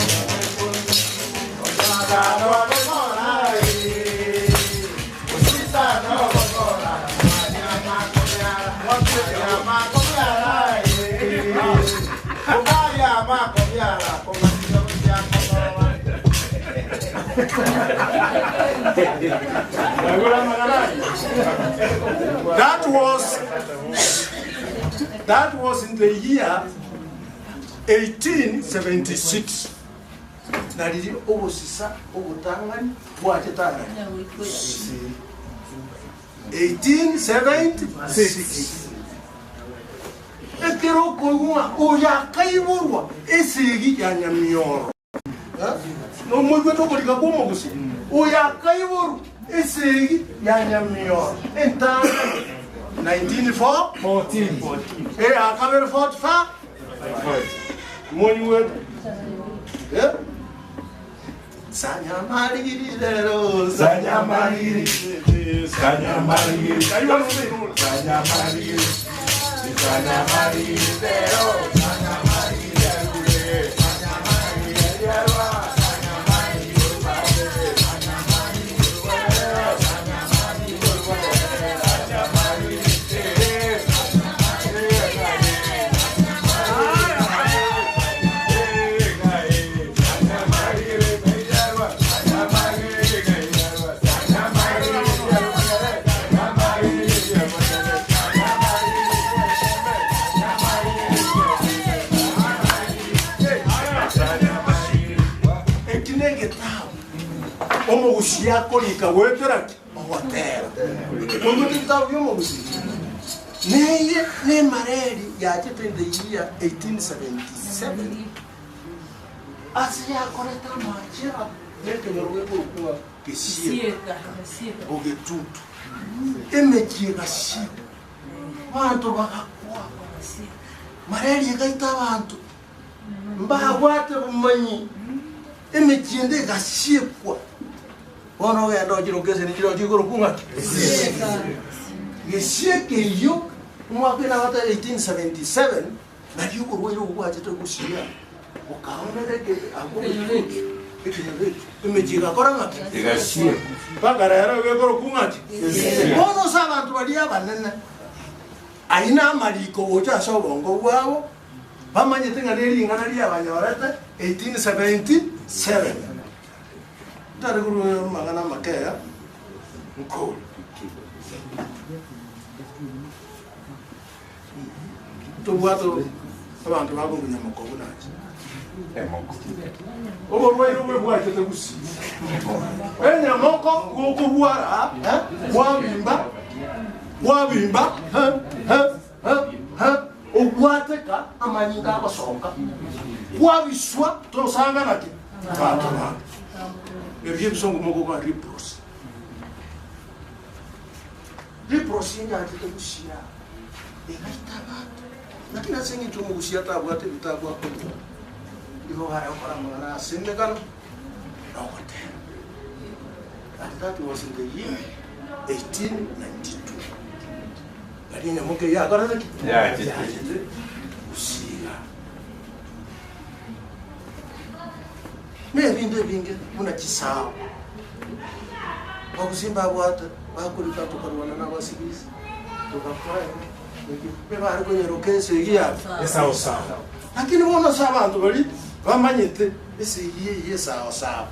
That was that was in the year 1876. Nariri obosisa obotang'ani bwachete ara 1876. Ekero okoigwa ng'a oyo akaiborwa esegi ya nyamioro. Nomoigwete okorika kw'omogusi, oyo akaiborwa esegi ya nyamioro entang'ani 1914, eya kabere 45, monyigwete? Eh? Sanyamarigiri rero, sanyamarigiri, sanyamarigiri, sanyamarigiri, sanyamarigiri rero, sanyamarigiri, Eki negetabu omogusia akorika goetera ki? Ogotera. Moigwete ebitabu bi'omogusia? Neye nemareri yachete in the year 1877 ase yakorete amachera nekenyoro gekorokwa Gesieka Bogetutu. Emechie egasiekwa, abanto bagakwa, mareri egaita abanto mbabwate bomanyi, emechie ende egasiekwa. Bono ogende ochire okeseni chire oche igoro kung'aki? Gesieka eyio omwaka enabate 1877 nario oborwaire obwo bwachete gosiria bokaonera eke abwo ekenyoro eke emechie egakora ng'aki? Egasiekwa. Mpaka rero gekorokwa ng'aki? Bono ase abanto baria abanene ayio namariko gocha ase obongo bwabo bamanyete ng'a nering'ana riabanyorete 1877. Ntari korwa amang'ana amake aya nkore. Tobwate abanto bakorunya moko buna inche. Oborwaire obwe bwachete gusii. Enyamoko gokobwara eh, bwabimba bwabimba eh, eh, eh, eh, obwateka amanyinga agosoka kwabiswa tosanga naki banto bande. Ebio ebisongo mokoba leprosy. Leprosy enyanchete gusii aa, egaita abanto. Lakini ase eng'encho omogusii atabwate ebitabu akonyora, nigo bare gokora amang'ana ase emegano na ogotera. And that was in the year 1892. Nari enyamoka eyio yakorete ki? Yachete. Yachete gusii igaa. Na ebinto ebinge buna chisao. Abagusii mbabwate bakorika tokarwana na abasigisi togakora eki ebare konyeroka esegi yabe Esao sao. Lakini bono ase abanto baria bamanyete esegi eye esao sao,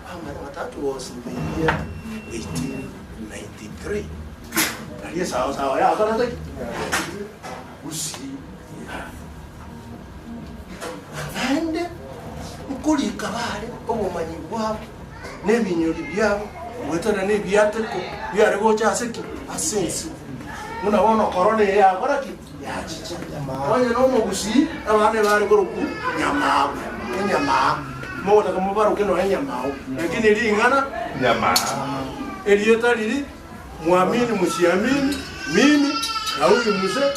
bamanya ng'a that was in the year 1893 nario esao sao yakorete ki? Gusii yaye. Naende nkorika bare obomanyi bwabo na ebinyori biabo goetana nebiateko biare gocha ase ki? Ase ense. Buna bono korona eye yakora ki? Yachicha. Onye nomogusii, abana ebare korokwa nyamao, enyamaa. Mogotaka mobaroke nonya enyamao, lakini ring'ana Nyamaa. Erieta riri mwamini musiamini, mimi na huyu mzee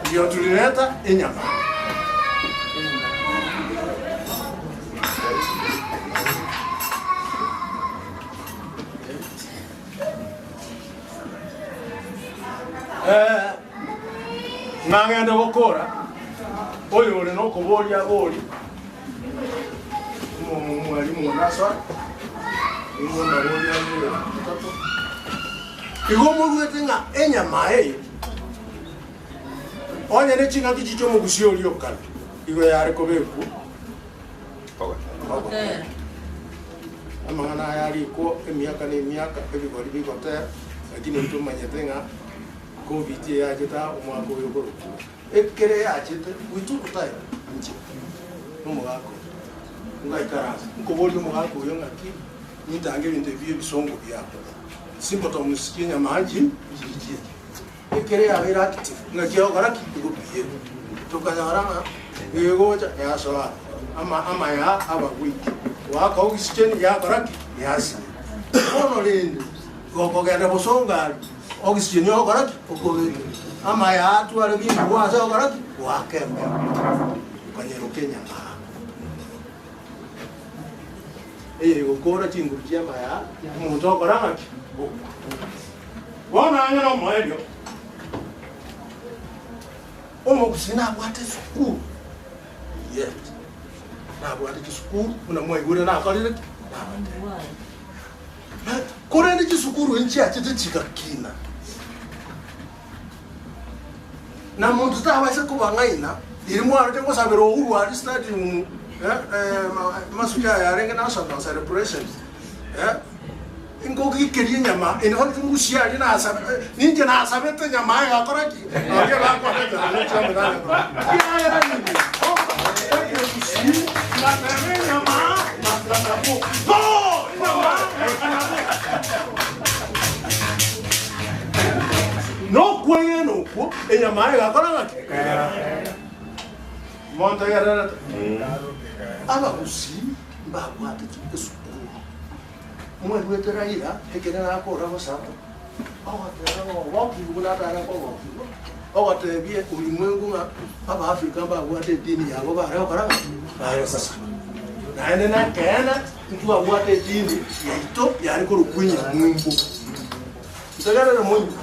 ndio tulileta enyama. Eh, ng'agende gokora oyo ore nokoboria abori Omwalimu nasoe, nigo ndaboria abere gatato. Igo moruete ng'a enyama eye, onye ne ching'aki chiche omogusia oria o kare, igo yare kobekwa ogotera. Amang'ana aya arikwo emiaka na emiaka, ebigori bigotera, lakini intwe tomanyete ng'a Covid eyachete aa omwaka oyo okorokwa. Ekere yachete goita obotae inche nomogaka oyo, ngaikaransa, nkoboria omogaka oyo ng'aki nintange ebinto ebi bi'ebisongo biabo, symptoms chi'enyama nchi nchichie. Ekere yabeire active, ng'aki egokora ki? Egopiyera. Tokanyora ng'a egocha yasoa ama amaya aba weak, goaka oxygen yakora ki? Yasira. Bono rende, gokogenda bosongo aria, Oxygen ogokora ki? Okobeka. Amaya atware binguru ase ogokora ki? Goaka embeo. Okanyeroka enyama aa. Eye egokora chinguru chi'amaya omonto okora ng'aki? Gokwa. Bono ang'e nomoerio, omogusii nabwate esukuru yet nabwate chisukuru buna mwaigure nakorire ki? Nabatebia. Korende chisukuru nchiachete chigakina, na monto tabaisa kobang'aina. Riria mwaroche gosabera Uhuru aria stadium, amasuka aya arenge national celebrations, nkogikeria enyama in fact ngusia aria nasabe, ninche nasabete enyama egakora ki? Aria bakwanete naende chiambe nagakora. Kiagera ninche ekegusii ngateba enyama nabo bo! Nokwegena okwo enyama egakora ng'aki? Montegererete? Abagusii mbabwate esukuru. Mwaigwete Raila ekere nakora gosaba, ogoteba ng'a ogokigwe buna atare kogokigwa, ogotebia ulimwengu ng'a Abaafrika mbabwate edini yabo bare gokora ng'aki? Bare gosaba. Naende nekeene Ntwabwate edini yaito yare korokwa enyamumbo. Ntegerere moigwe.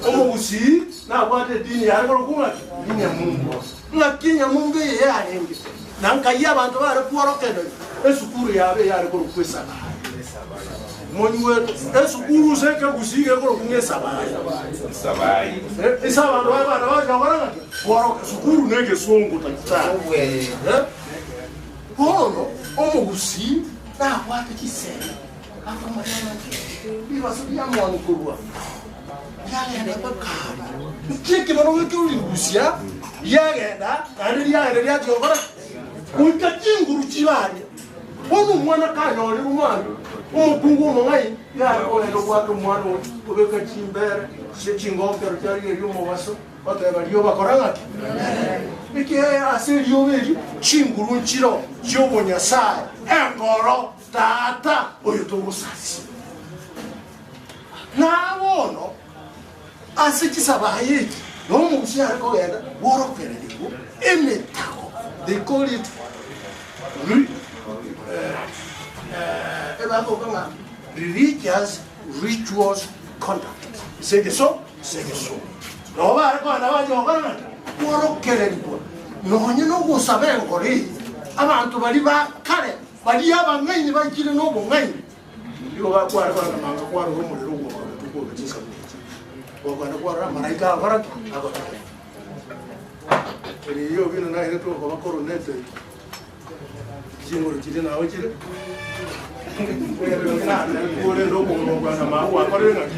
Omogusii nabwate edini yare korokwa ng'aki? Enyamumbo. Ng'aki enyamumbo eye yarenge? Na nkai abanto bare kworokereria esukuru yabo eyare korokwa Esabayi. Monyigwete? Esukuru ase ekegusii gekorokwa ng'a Esabayi. Ase abanto baye bare bacha gokora ng'aki? Kworoka. Sukuru na egesongo takitari. Bono omogusii nabwate chisemi akomanya ng'aki ribaso riamoni korwa riagenda mpaka aria. Nki ekebano gekorirusia riagenda naende riagenda riachia gokora ki? Goika chinguru chibe aria. Bono omwana kanyorire omwana omokungu omong'aini yare kogenda obwate omwana oria obeka chimbere chie chingokero chiarigereria omobaso. Goteba rioba kora ng'aki? Ekiagera ase erioba erio chinguru nchiro chi'obonyasae, enkoro, Tata oyo togosasima. Na bono ase chisabaha echi nomogusia are kogenda bworokererigwe emetago, they call it ebagoka ng'a religious rituals conduct ase egeso Ase egesumu nabo bare kogenda bache gokora ng'aki? Kworokererigwa nonya nogosaba enkoro eye. Abanto baria ba kare. Baria abang'aini baikire nobong'aini, nigo bakware korana manga kwarora omorero ogwoka botuko obe chinsabu echi. Gwakwana kwarora amaraika agokora ki? Agoteba. Eri eyio bino nairetwe okoba koronete chinguru chiria nao chire. Korende okogoro kwana manga gwakorire ng'aki?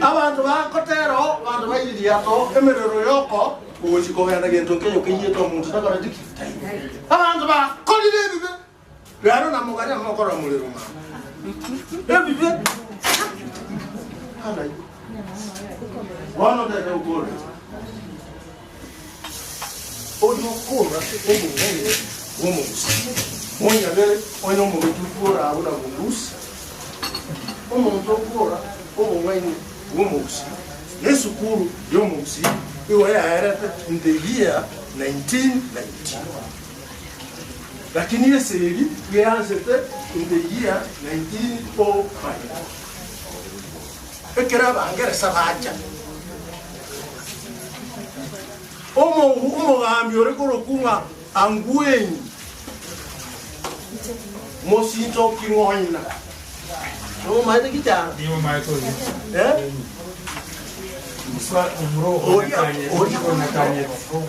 Abanto bagotera oo, abanto baiririato emerero yoko Ogochia kogenda gento nkeyo keiyete omonto takoreti ki? Taiyo. Abanto bakorire ebibe, rero namogare amokorora morero mama. Ebibe. Arai. Bono tete okore. Oyo okora obong'aini bw'omogusii. Monyabere onye omogetutu ora buna bundusi. Omonto okora obong'aini bw'omogusii. Nesukuru y'omogusii igo yaerete in the year 1919. Lakini esegi geansete in the year 1905. Ekero abangeresa bacha, omogambi ore korokwa ng'a Angwenyi mosinto o King'oina, nomomaete kichara? Eh?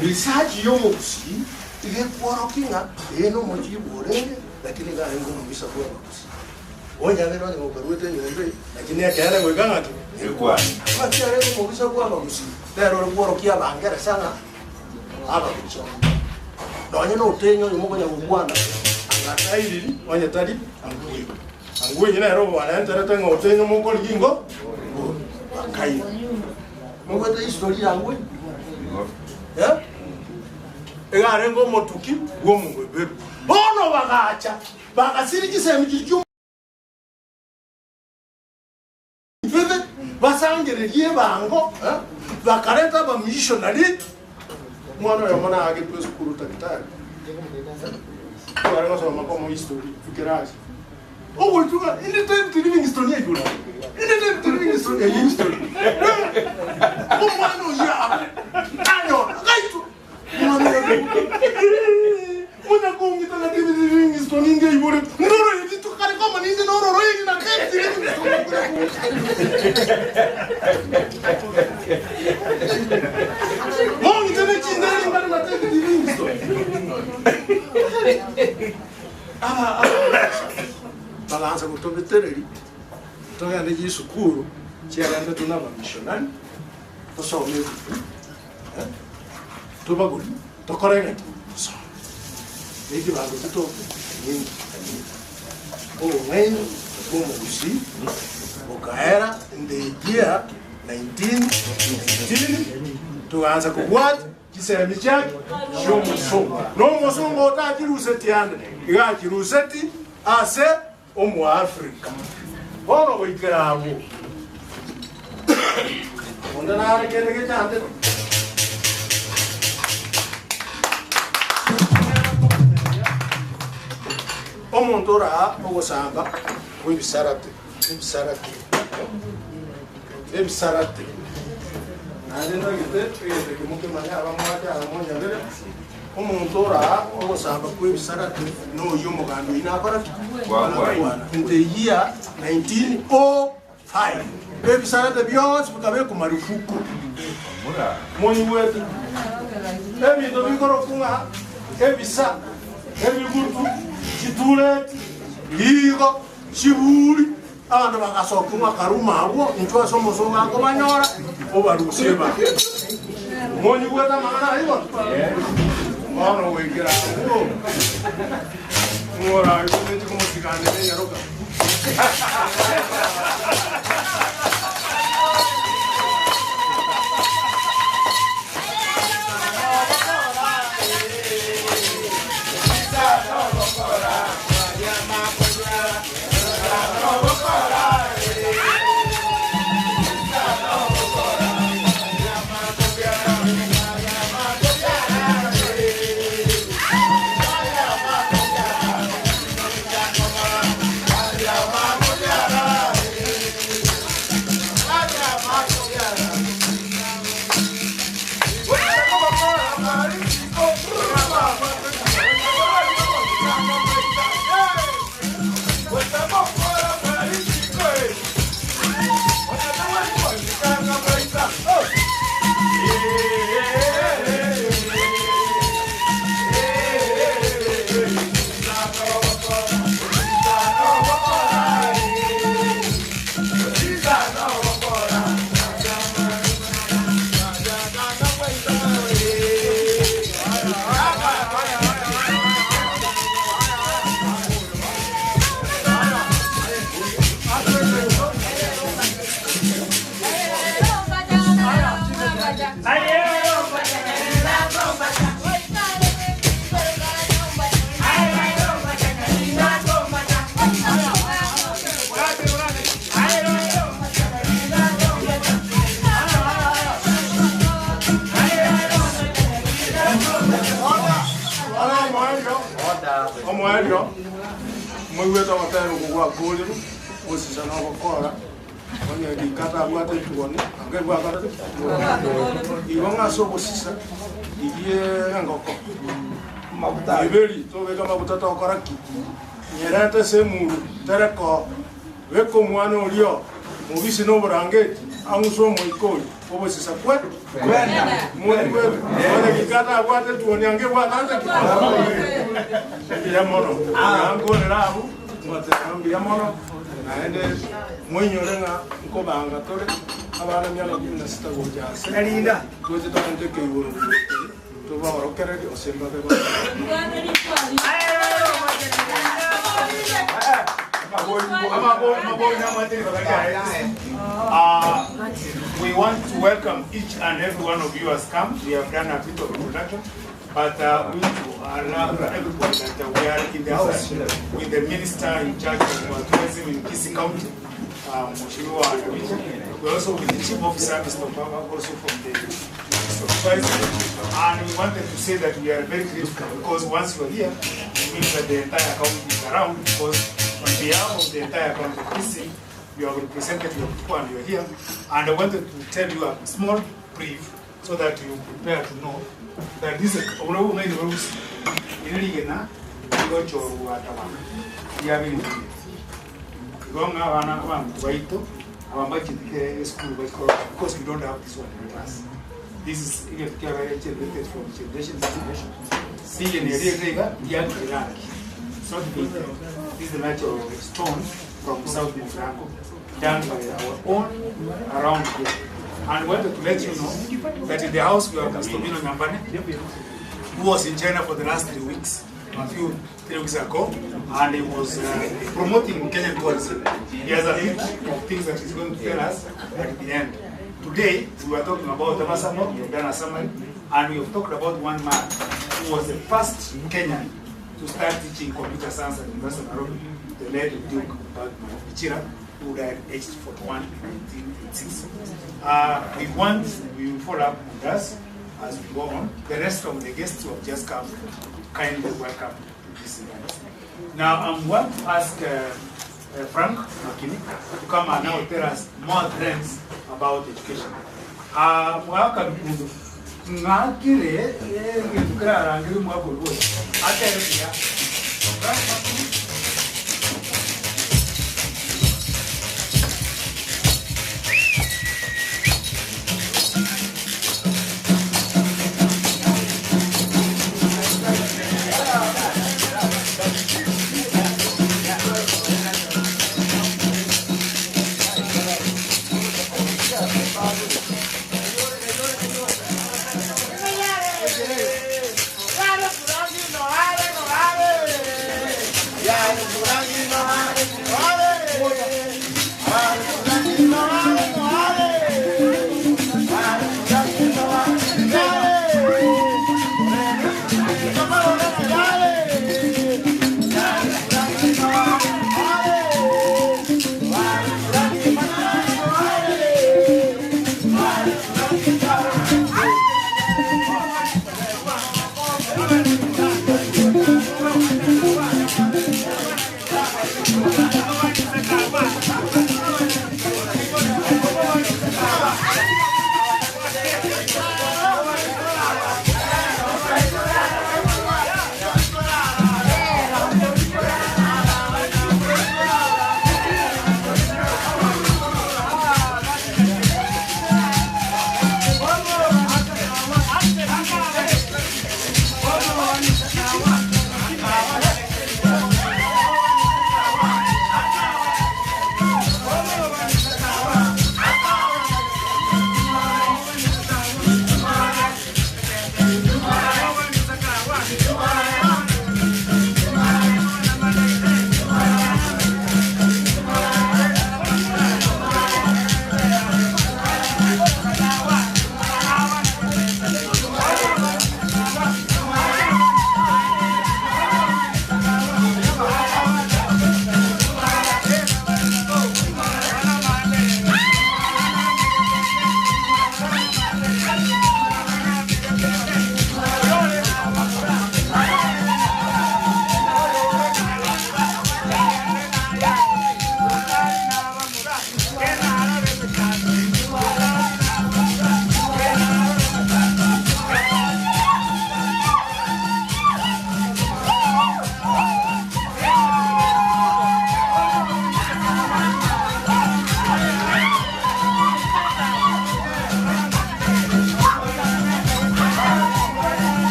Research y'omogusii iga ekworokia ng'a ee nomochibu orenge lakini iga arenge omobisa bw'abagusii. Onyabere onye gokaruete enyomba eye lakini ekeene goika ng'aki? Ng'aki arenge omobisa bw'abagusii? Nere ore kworokia abangeresa ng'a abagusii. Nonye notenyo oyo mokonya gokwana ang'atairiri onye tari angwe. Angwenyi nere obarenterete ng'a otenyo mokorigia ingo bakaira. Mogwete history ya Angwenyi? Eh? Iga arenge omotuki bw'omobeberu. Bono bagacha bagasiria chisemi chiria chi'omo Bebe basangererie ebango, eh, bakareta abamissionary. Omwana oyomo naagetwe esukuru daktari, tware gosoma komo history ekerasi. Ogoituga inde David Livingstone yaigure. Inde David Livingstone eye history. Omwana oyio anyora gaitwa. Omwana oyo Muna kong'ita na David Livingstone inde aibore. Ndoro eri tokare koma ninde nororo eri na David Livingstone Mong'ite ne chindere mbare na David Livingstone. Aba bagansa gotobetereri togende chisukuru chiarentetwe na abamishonari tosome ebuku tobagori tokore gaki tosome nekibango titoke obong'aini bw'omogusii bokaera in the year 1919 togansa kobwati Chisemi chiake chi'omosongo, na omosongo otachiruseti ande, iga achiruseti ase Omoafrika. Bono goikera abwo, onde nare kende gechandete? Omonto ore aa ogosamba kw'ebisarate, ebisarate, ebisarate. Naende ntagete egento eke mokemanye abamwake aa monyabere, omonto ore aa ogosamba kw'ebisarate noyio omogambi oyio nakora ki? Akwana. In the year 1905 ebisarate bionsi bikabekwa marufuku. Moigwete? Ebinto bikorokwa ng'a ebisa, ebigutu, chitureti, riigo, chiburi, Abanto bagasoka bakaruma agwo inchwe ase omosongo akobanyora, obarusie ebango. Monyigwete amang'ana ayio bono? Bono goikera agwo, ng'oraigwe ninche komosiganera enyaroka. Omoerio moigwete ogotera okwo gwakorirwe, ogosisa na ogokora, onye rika tabwate etuoni, anga ebwakorete ki? Igo ng'a ase ogosisa, rigie engoko, iberi tobeke amaguta tokora ki? Nyerete ase emuru, tereka oo, beka omwana oria oo, mobisi na oborangeti, ang'use omoika oria, obosisa kwe Moigwete? Onye gika tabwate etuoni anga ebwakorete ki? Mbuya mono. Nkorera abwo, ngoteba mbuya mono, naende moinyore ng'a nkobanga tore abana emiaka kumi na sita gocha ase, toche torente ekeigoro keria, tobaorokererie gose mbabe We want to welcome each and every one of you has come. We have done a bit of introduction, but we want to allow everybody that we are in the house with the minister in charge of tourism in Kisii County, Mheshimiwa Dawiche. We're also with the chief officer, Mr. Obama, also from the Ministry of Tourism. And we wanted to say that we are very grateful because once you are here, it means that the entire county is around because on behalf of the entire county of Kisii, you have represented your people and you are here. And I wanted to tell you a small brief so that you prepare to know that this is Igo ng'a abana abanto baito aba mbachete kere esukuru bachikora because we don't have this one in class. This is egento kiabeire generated from generation to generation. Sigena eria ere iga ndiakire rangi. It's not painted. This is the natural stone from South Mugirango done by our own around here. And wanted to let you know that in the house we have Mr. Mino Nyambane, who was in China for the last 3 weeks, a few 3 weeks ago, and he was promoting Kenyan tourism. He has a bit of things that he's going to tell us at the end. Today, we were talking about Amasamo, we have done a summary, and we have talked about one man who was the first Kenyan to start teaching computer science at the University of Nairobi, the late Duke Michira, who died aged 41 in 1986. We will follow up with us as we go on. The rest of the guests who have just come, kindly welcome to this event. Now, I'm going to ask Frank Makini to come and now tell us more trends about education. Mwaka bikundu ng'akire ebintu kirarangire omwaka oyo bwosi atere buya. Frank Makini.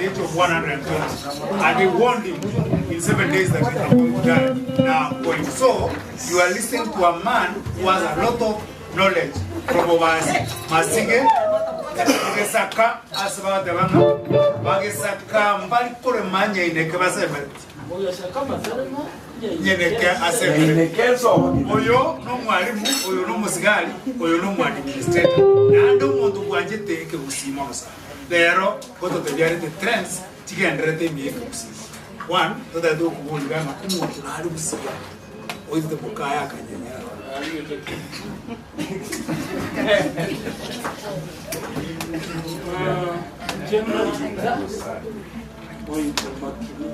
the age of 120 and he warned him in 7 days that he was going to die. Now, going. So, you are listening to a man who has a lot of knowledge from Obasi, Masige, Gesaka, ase bagateba ng'a bagesaka mbari korema nyaineke basemereti nyeneke asemereti oyo nomwalimu oyo nomosigari oyo nomoadministrator naende omonto bwanchete ekegusii mono sana rero gototebiarete trends chigendererete ime y'ekegusii one totagete gokoboriga ng'a omonto nare gusii oitete mokaya akanyenya Oito makini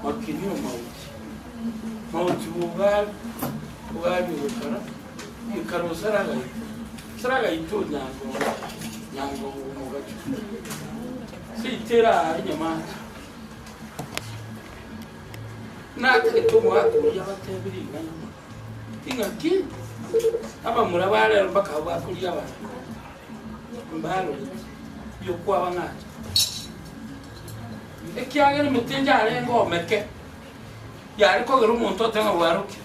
makini omauti mauti bugari bugari gokara ikara osaragaito saragaito nyango nyango mogacho seitera ari nyamanja natagete omwaka oria batebire ing'ana ing'aki abamura barero mpaka bakoria abana mbarorete biokwaba ng'acha ekiagera emete yarenge omeke yare kogera omonto ote ng'a bwarokia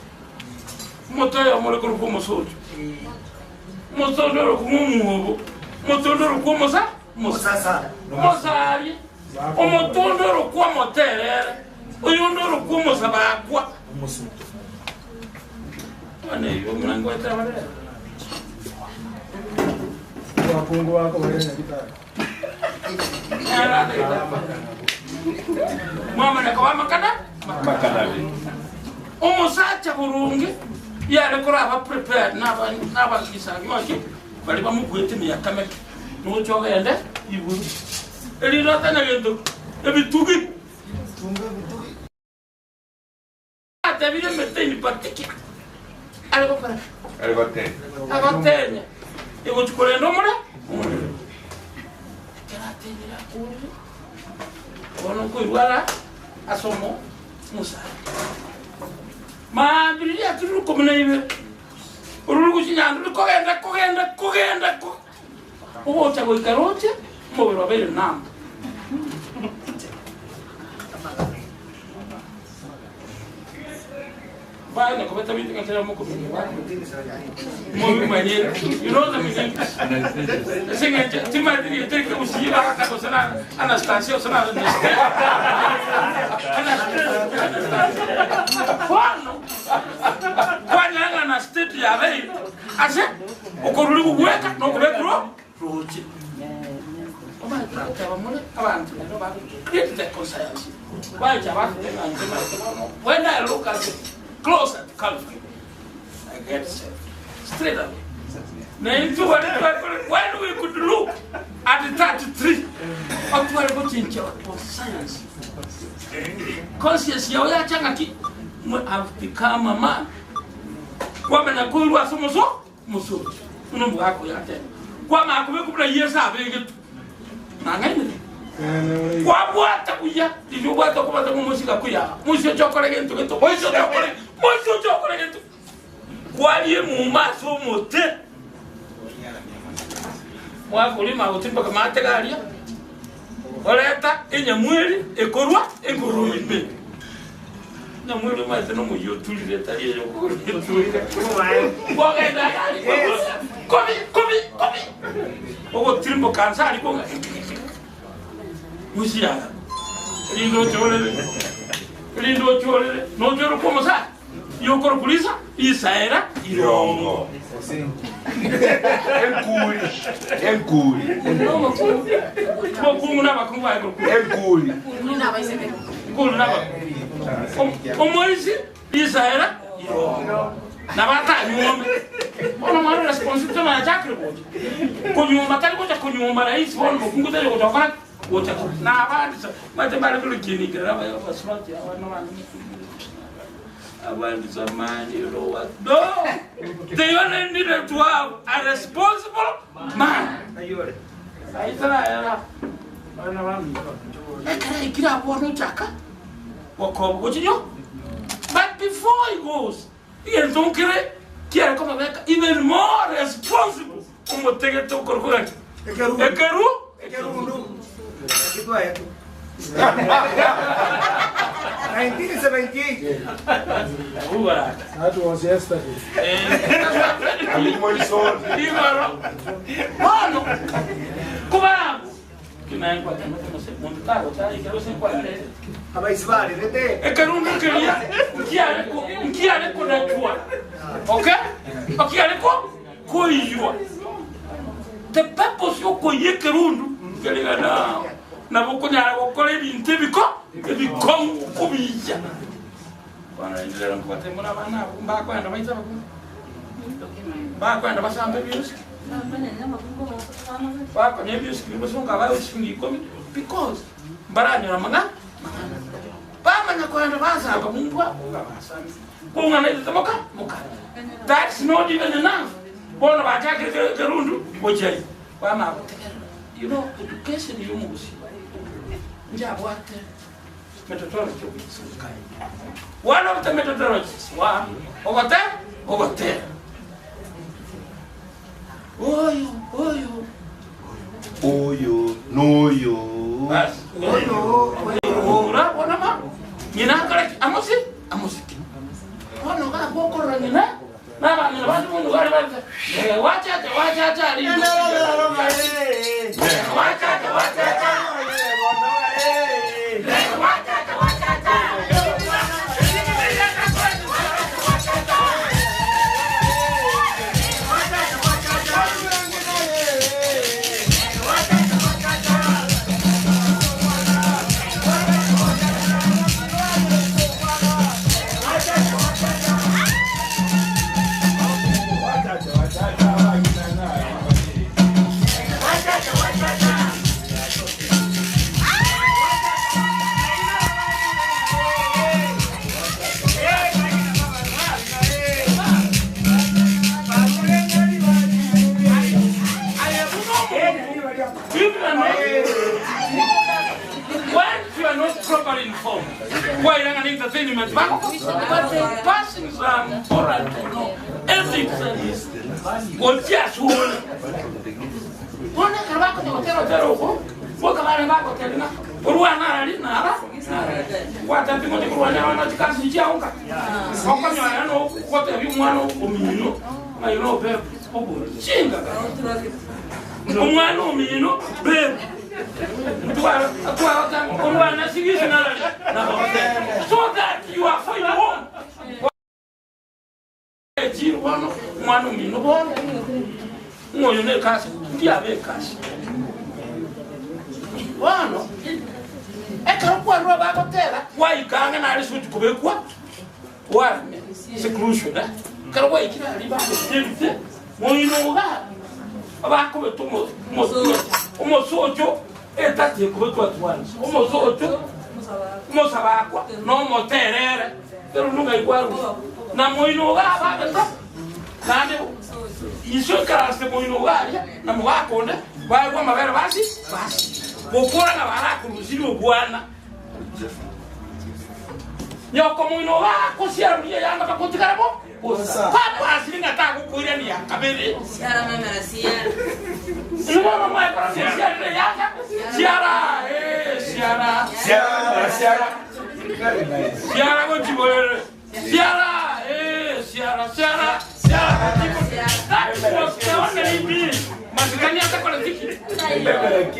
omote oyomo ore korokwa omosocho omosocho orokwa omwobo omotondo orokwa omosa omosa omosaria omotondo orokwa omoterere oyonde orokwa omosabakwa bono eywo omorango oetera barere. Abakungu bakobarera Nyagetari. Mwamanya koba amakana omosacha burungi yare koraba prepared nabagisagi baki bari bamobuete emiaka meke nocha ogende iguru erinde otanya gento ebitugi Atebire emete in particular are gokora ki? Are gotenya. Agotenya. Egochi korenda omore omorero. Ekero atenyire akorire, bono nkoirwa ara ase omo omosani. Maambia riria aturire ikomi na ibere, orure gochia nyanduri kogenda kogenda kogenda ko ogocha goika roche, omobere obeire numb. Bana kobeta bintu ngatera mokomenya mobimanyere you know the meaning singenje timadiri etereke gusiba akakosana Anastasia osana Anastasia kwanyanga na state yabeire ase okoruri gogweka nokobekirwa roche omanyete goteba more abanto rero bago create the conscience bacha bateba nche maete bono when I look at it close at Calvary I get saved straight away na intwe bare twakore when we could look at that tree otware gochincha conscience conscience yao yacha ng'aki have become a man kwamanya koirwa ase omoso Omosochi buna omogaka oyo ateba, kwamanya kobekwa buna Yeso abegetwe, nang'ainire. Kwabwata buya, riria obwate okobata ng'a omosike akoyaga, moise oche okore gento gento, moise oche okore, moise oche okore gento. Kwaria emuma ase omote, mwakorima gose mpaka matega aria, oreta enyamweri ekorwa engoro ime. Nyamweri omanyete nomoyio oturire etari eyokogoro eturire. Kogenda agari kobi kobi kobi. Ogotirimboka nse aria konga gusira. Rinde ochorere. Rinde ochorere. Nochore kwa omosacha. Yokorokurisa isaera irongo. Enkuri. Enkuri. Bokungu nabakungu baye korokwa. Enkuri. Nkuru naba. Omoisi isaera irongo. Nabatanyuome. Bono mwana responsibility maya chakire gocha. Konyuoma tari gocha konyuoma rahisi bono mokungu tari gocha gokora gocha na abandi mate bare korikinikera abasubati abana bande Abantu zamani, you know what? No! They only needed to have a responsible man. Ekera abwana ochaka gokoba gochirio but before he goes egento nkere kiare komobeka even more responsible omotegete okorokora ki ekeru ekerundu. 1978. That was yesterday. Igoro. Bono. Kubarangu. Abaisi barerete. Ekerundu keria nkiare konachwa. Okay? Okiare ko koiywa. The purpose yokoiya ekerundu kerigana nabo konyara gokora ebinto ebiko ebikong'u kobiya. Bono rende nkobate mbona abana abwo mbakwenda baise abakoro. Bakwenda basambe ebiusiki. Bakonya ebiusiki bibosonga abae eshilingi ikomi because mbaranyora mang'ana mang'ana. Bamanya koenda basamba mumbwa boka basambe. Kong'ana etete moka moka. That's not even enough. Bono bachakire kerundu gochia igo. Bamanya gotegerera. You know education ya omogusii njabwate methodology of its kind. One of the methodologies wa ogote ogotera. Oyo oyo Oyo noyo. Bas. Oyo oyo bona ma nyina akora ki amosi amosiki. Bono gagokorora nyina nabang'ina bande bono bari bari eh, wachacha wachacha ari. Wachacha wachacha. Wachacha wachacha. When you are not properly informed, why are you entertainment? But the persons are important to know ethics and gochia suona. Bona karabako te otero otero ko. Boka bare bako telina. Urwana ali nara. Wata pingo te kurwana wana chikasi chiaunga. Okonyoya no kote bi mwana omino. Na you know babe. Obo chinga. Omwana omino babe. So that you are for your own. Echiro wano mwana omino bono. Mwoyo ne kasi ndiabe kasi. Bono ekero kwarwa bagotera waikanga nari suti kubekwa warme seclusion eh kero waikira ari bagotera moino ga bakobeta omosocho etati ekobetwa twansi omosocho omosabakwa nomoterere pero nunga na moino ga babeta nande iso ikarase moino garia na mugakonde baigwa mabere basi basi gokora na barakurusiri obwana nyoko moino gakociaruria yanga bakotigara bo papa asiri ngatagukwirania kabere Ciara memera ciara. Nimo mama para ciara yanga ciara eh ciara Ciara, ciara. Ciara gochiboere ciara eh ciara ciara ciara gochiboere That was the only me. Masikani hata kwa tiki.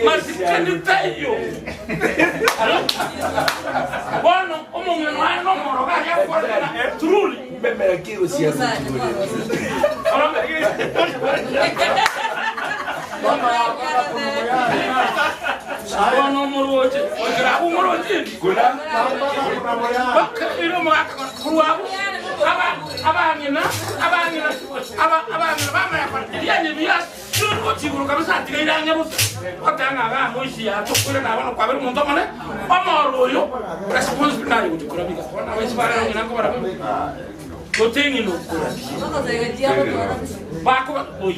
Masikani tayo. Bono omong'eno aye nomoro ga ya korera truly. Bono omoroche. Ogira umoroche. Baka iro mwaka kurwabu. Aba abang'ina abang'ina aba abang'ina bamaya kwa lyanye bya Churu chiguru kabisa atigaira busa. Otanga ga moisi ya tokure na bano kwabere muntu mane. Omoro oyo responsible nayo gukora biga. Kona wesi bara ngina ko bara. Totengi no kora. Bako oyo.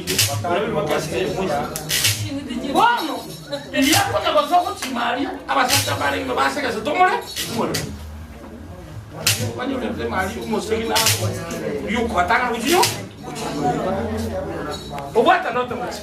Bono. Eliako na gosoko chimaria abasata bare ngo basega se tomore. Tomore. Banyo le mari umosegi na yuko atanga rujiyo. Obwata noto masi.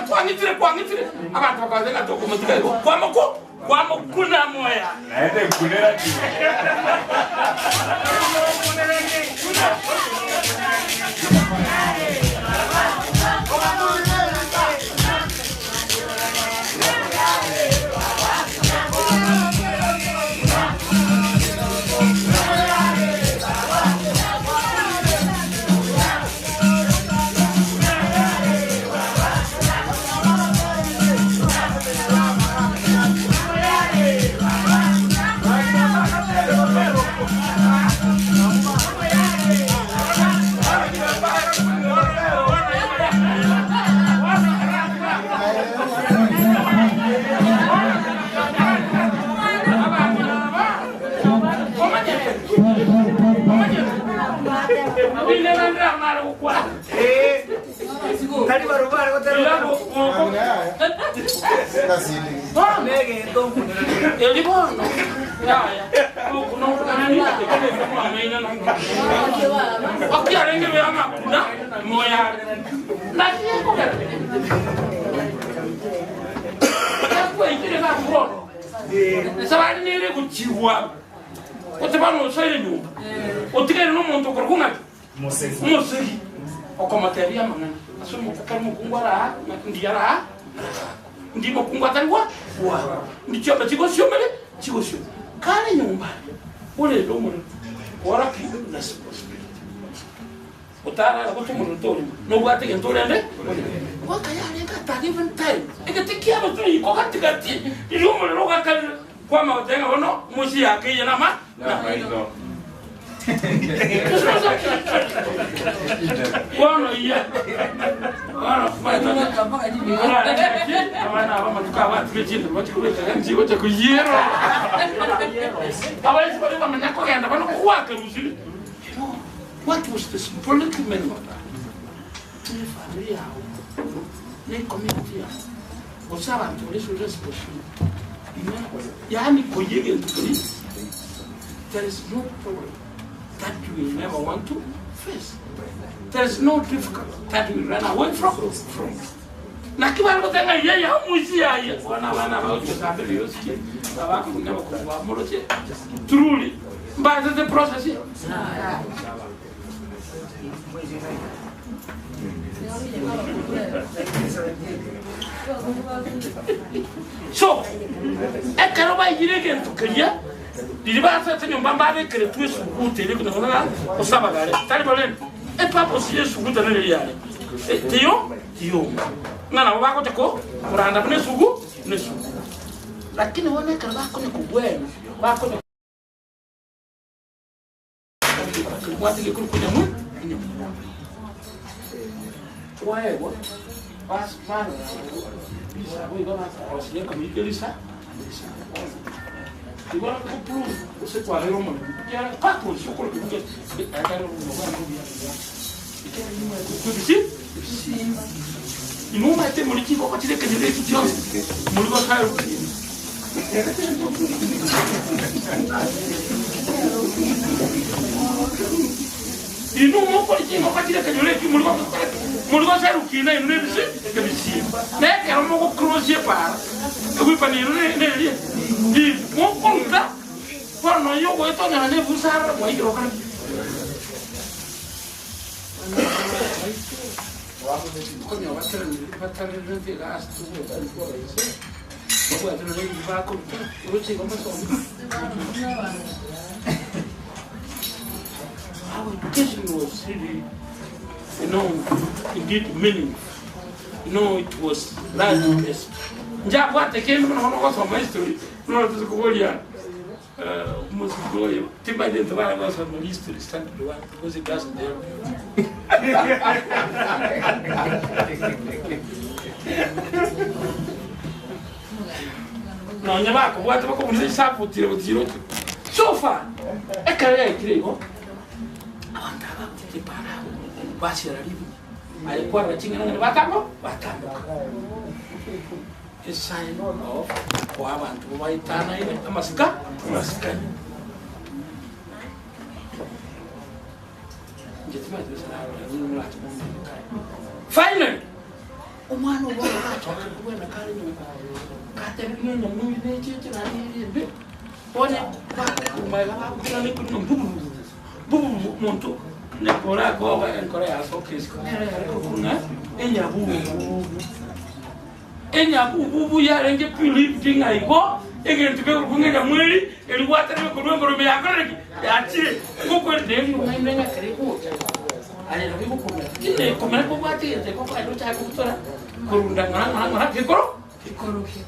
Kwang'itire, kwang'itire. Abanto bakabatebia ng'a tokomotiga igo. Kwamoku, kwamokuna moya. Naende nkunera ki? Tari barobwo bare gotera Eri bono yaya okiarenge byamakuna moyare nakiekogera ekweikire gakubono esabari nere gochigwa gote bono osoire nyomba otigere nomonto okorokwa ng'aki omosegi okomotebia amang'ana ase omokokera omokungu araa ndi araa ndi mokungu atari gwa gwa ndi chiombe chigosiomere chigosiomere kare nyomba orende omorero kora ki responsibility otarara gocha omorero torima nobwate egento orende goika yarenge at a given time egete kiabo riko gatigati riria omorero ogakarire kwama goteba ng'a bono mochie yakeiye nama namaiso. Bono iya bono abana aba amatuko abo atige chinto bachikobeka nchigocha koyierwa abaisi baria bamanya kogenda bano kogwaka rusiri you know what was the symbolic meaning of that ne family yao ne community yao gose abanto baria ase responsibility yaani koyia egento keria there is no problem that you will never want to face there is no difficulty that you will run away from from naki bare goteba ng'a iya ya omoisia yaye bono abana abagochosambera yosike abakobunya bakobua moroche truly mbasete process So, ekero baiyire egento keria, riria basoete nyomba mbabekeretwe esuguta eria ekonyora ng'a osabagare, tari bo rende? Epurpose ya esuguta nere yare eh, tiyo tiyoma ng'a nabo bagocha ko koranda buna esugu buna esuguta. Lakini bono ekero bakonya kobwena bakonya Obwate gekuru konyamwe kwaegwa barora igo barosia ekamuri risa igo goprove gose kwabeire omoremi ekiagera purpose yokorwa inwe omanyete muri chingoko chire ekenyoro eki chionsi muri gosae Inwe mokore chingoko chire ekenyoro eki muri gosae rukina inwe nebise ebisimba na ekero mogokrosia epaara egwipani ero neria mokoruta bono nonya ogoetonyana nebusara mwaikire gokora ki? Our education was really, you know, indeed meaningful. You know, it was life based. Njabwate kende muno bono gosoma history, nono tuzi kuboria omosike oyo, timanyete nti bare gosoma history standard one because it doesn't help you. Nonya bakobwate bakobuna esapotire gotiroche. So far, ekero yaikire igo, abanto aba bagochia para abo, basiara ribu, aye kwarora ching'enang'eni batambo batamboka. A sign of koa abanto baetanaine amasika amasikani. Inche timanyeti gose narora nigo morache kombeka. Finally, omwana. Omwana obo gachokire kobwena kare nyomba, gatebire ng'a enyamweri necheche naende ere embe, bono bakokumba iga bagokina nekori ng'a mbubububu, mbubububu omonto nekora akoba enkoro yasoka isiko nere yare korokwa ng'a enyabububu. Enyabububu yarenge believed ng'a igo egento kekorokwa ng'a enyamweri eri gwaterire korwa enkoro ime yakorire ki? Yachire. Ngokweri neri ong'ainire ng'a ekero egocha aye nabo egokomera. Lakini nekomera kobwate egento eke okogenda ochake kobutora korunda ng'ora ng'ora ng'ora gekoro gekorokia.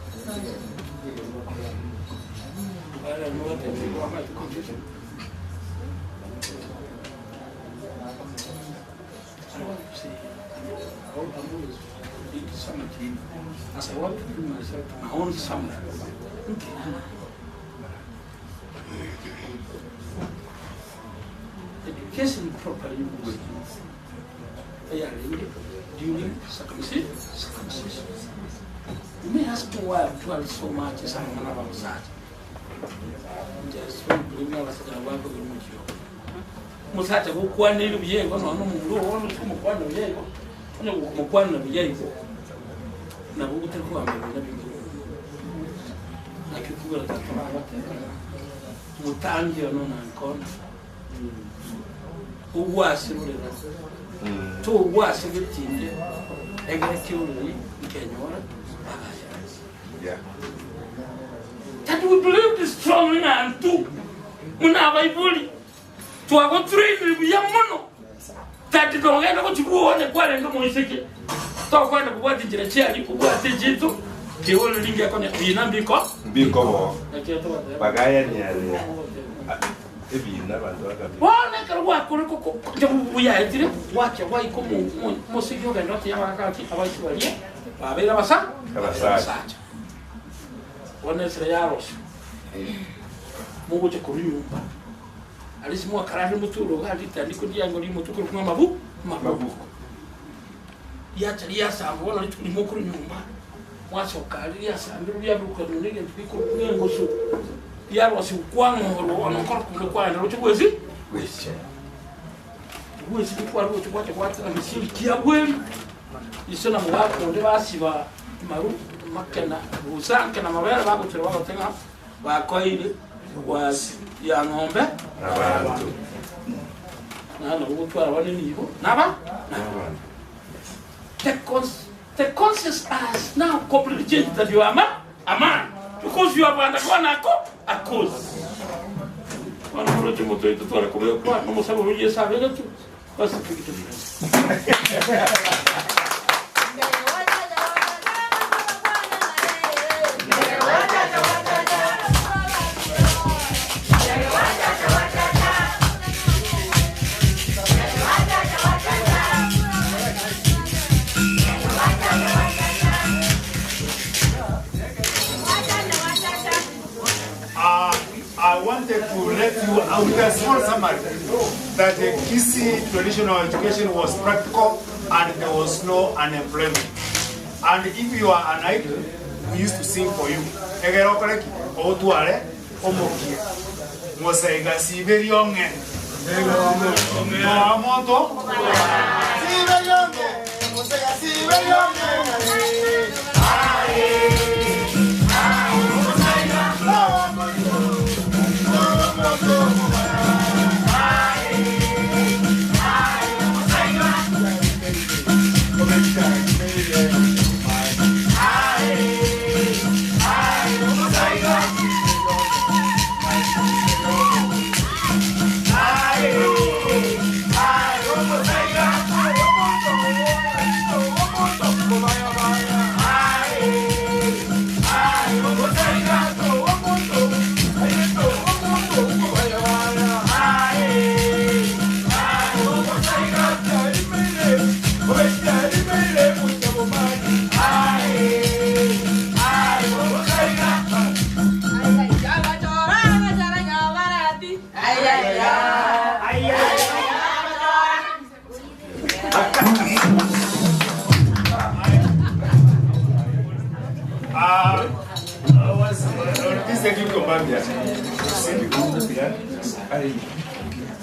Education properly eyarenge during circumcision. You may ask me why I've dwelt so much ase amang'ana abasacha. Inche I strongly believe ng'a abasacha nabo bakogera omochie obo. Omosacha gokwaneire buya igo nonya omomura oo oroche komokwanera buya igo, onye gokomokwanera buya igo, nabo gotari kogamba ebina binge mono. Naki okobwera tata bagoteba ng'a motangi one onankona, ogwase rorera, togwase getinde egere kiorori nkenyora bagaya. That we believed strongly ng'a intwe buna abaibori Twagotrainire buya mono that togenda gochia bwogo onye kwarenge omoiseke tokwenda kobwata enchera chiaria obwate echiaito keoreri ringekonya bina mbiko Mbiko bo bagayaniania ebina abanto bakabina. Bono ekero gwakore buyaetire gwachia gwaika omosegi ogenda otebia abagaka gaki abaisi baria babeire abasa abasacha. Bono esira yarosio mogocha korwa nyomba Aria ase mwakararire motwe ore iga ritandiko riango ri'omotwe korokwa ng'a amabu amabuko. Riacha riasambwa bono rituko rimo okorwa nyomba, mwasoka aria riasambirwe riaburukaniwa na egento gekorokwa ng'a engoso, riarosigwa kwang'orwa bono okore kunde kwaenda roche bwesi bwesi. Bwesi kware gocha gwacha gwatera gesieri kia bweri, ise na mogaka onde basiba maru makena bosa nkena mabere bagochora bagoteba ng'a Bakoeire egwasi ya ng'ombe nabanto. Naye nabo gotwara bane nibo naba nabanto. The, cons the conscience has now completely changed that you are a man, a man because you have undergone a, co a course. Bono moroche omoto oito tware kobekwa nomosaba oyo Yeso abegetwe basi big difference. I wanted to let you out with a small summary that the Kisii traditional education was practical and there was no unemployment. And if you are an idol, we used to sing for you. Egere okore ki? Otware omokia. Mosaiga sibe riong'e. Toa monto. Sibe riong'e. Mosaiga sibe riong'e.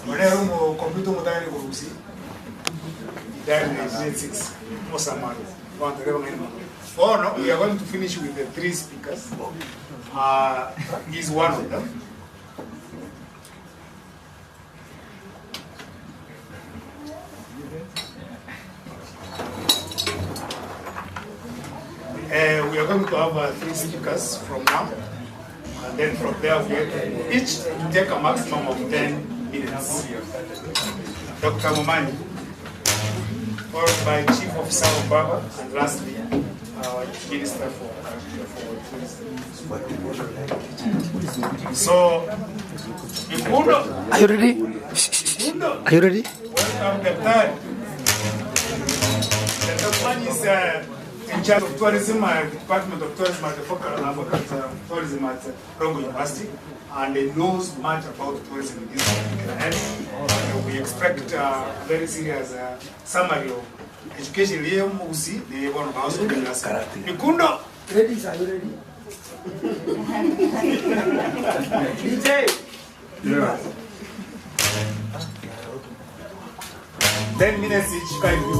Onero omo computer omotang'ani korusia, he died in 1986, omosamaro. Abantu reba ng'aini mono. Bono, we are going to finish with the three speakers. He is one of them. We are going to have three speakers from now, and then from there we have to each to take a maximum of 10 minutes. Dr. Momani, followed by Chief Officer Obaba, and lastly, our Minister for Tourism. So, Ikundo. Are you ready? Ikundo. Are you ready? Welcome, Daktari. Dr. Momani is in charge of tourism, Department of Tourism at the Faculty of Tourism at Rongo University, and he knows much about tourism in this particular area. And we expect a very serious summary of education here, Musi, the one of us. Ikundo. Ready, sir? Are you ready? DJ. Yeah. 10 minutes each, kindly.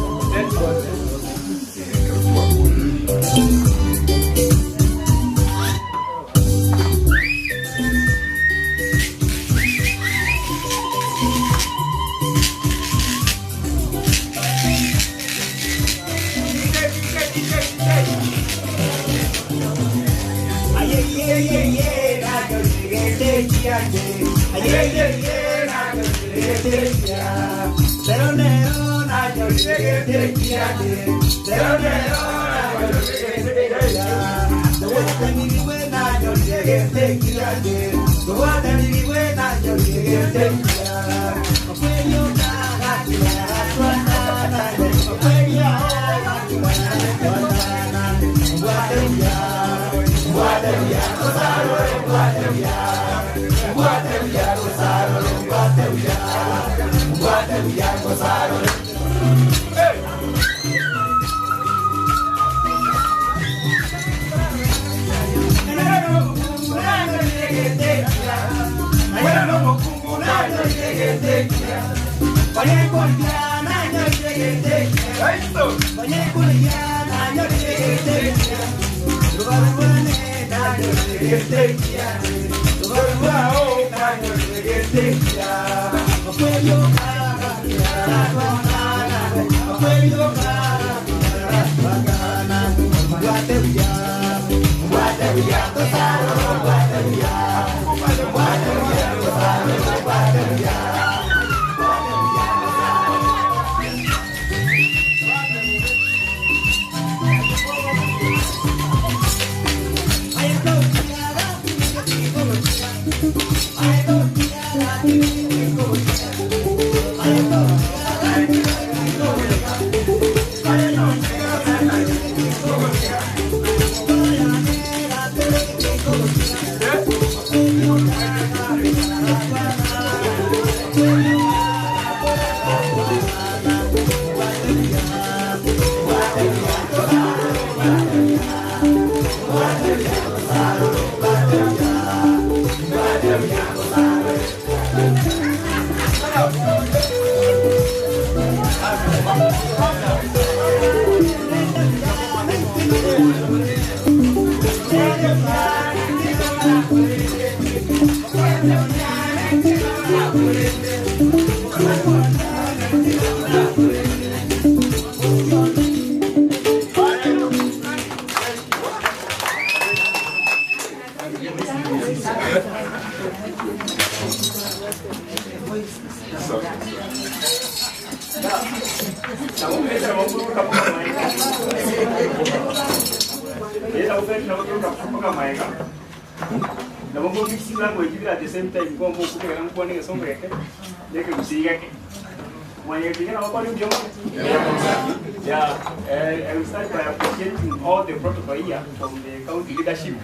Yeah, I will start by appreciating all the protocol here from the county leadership,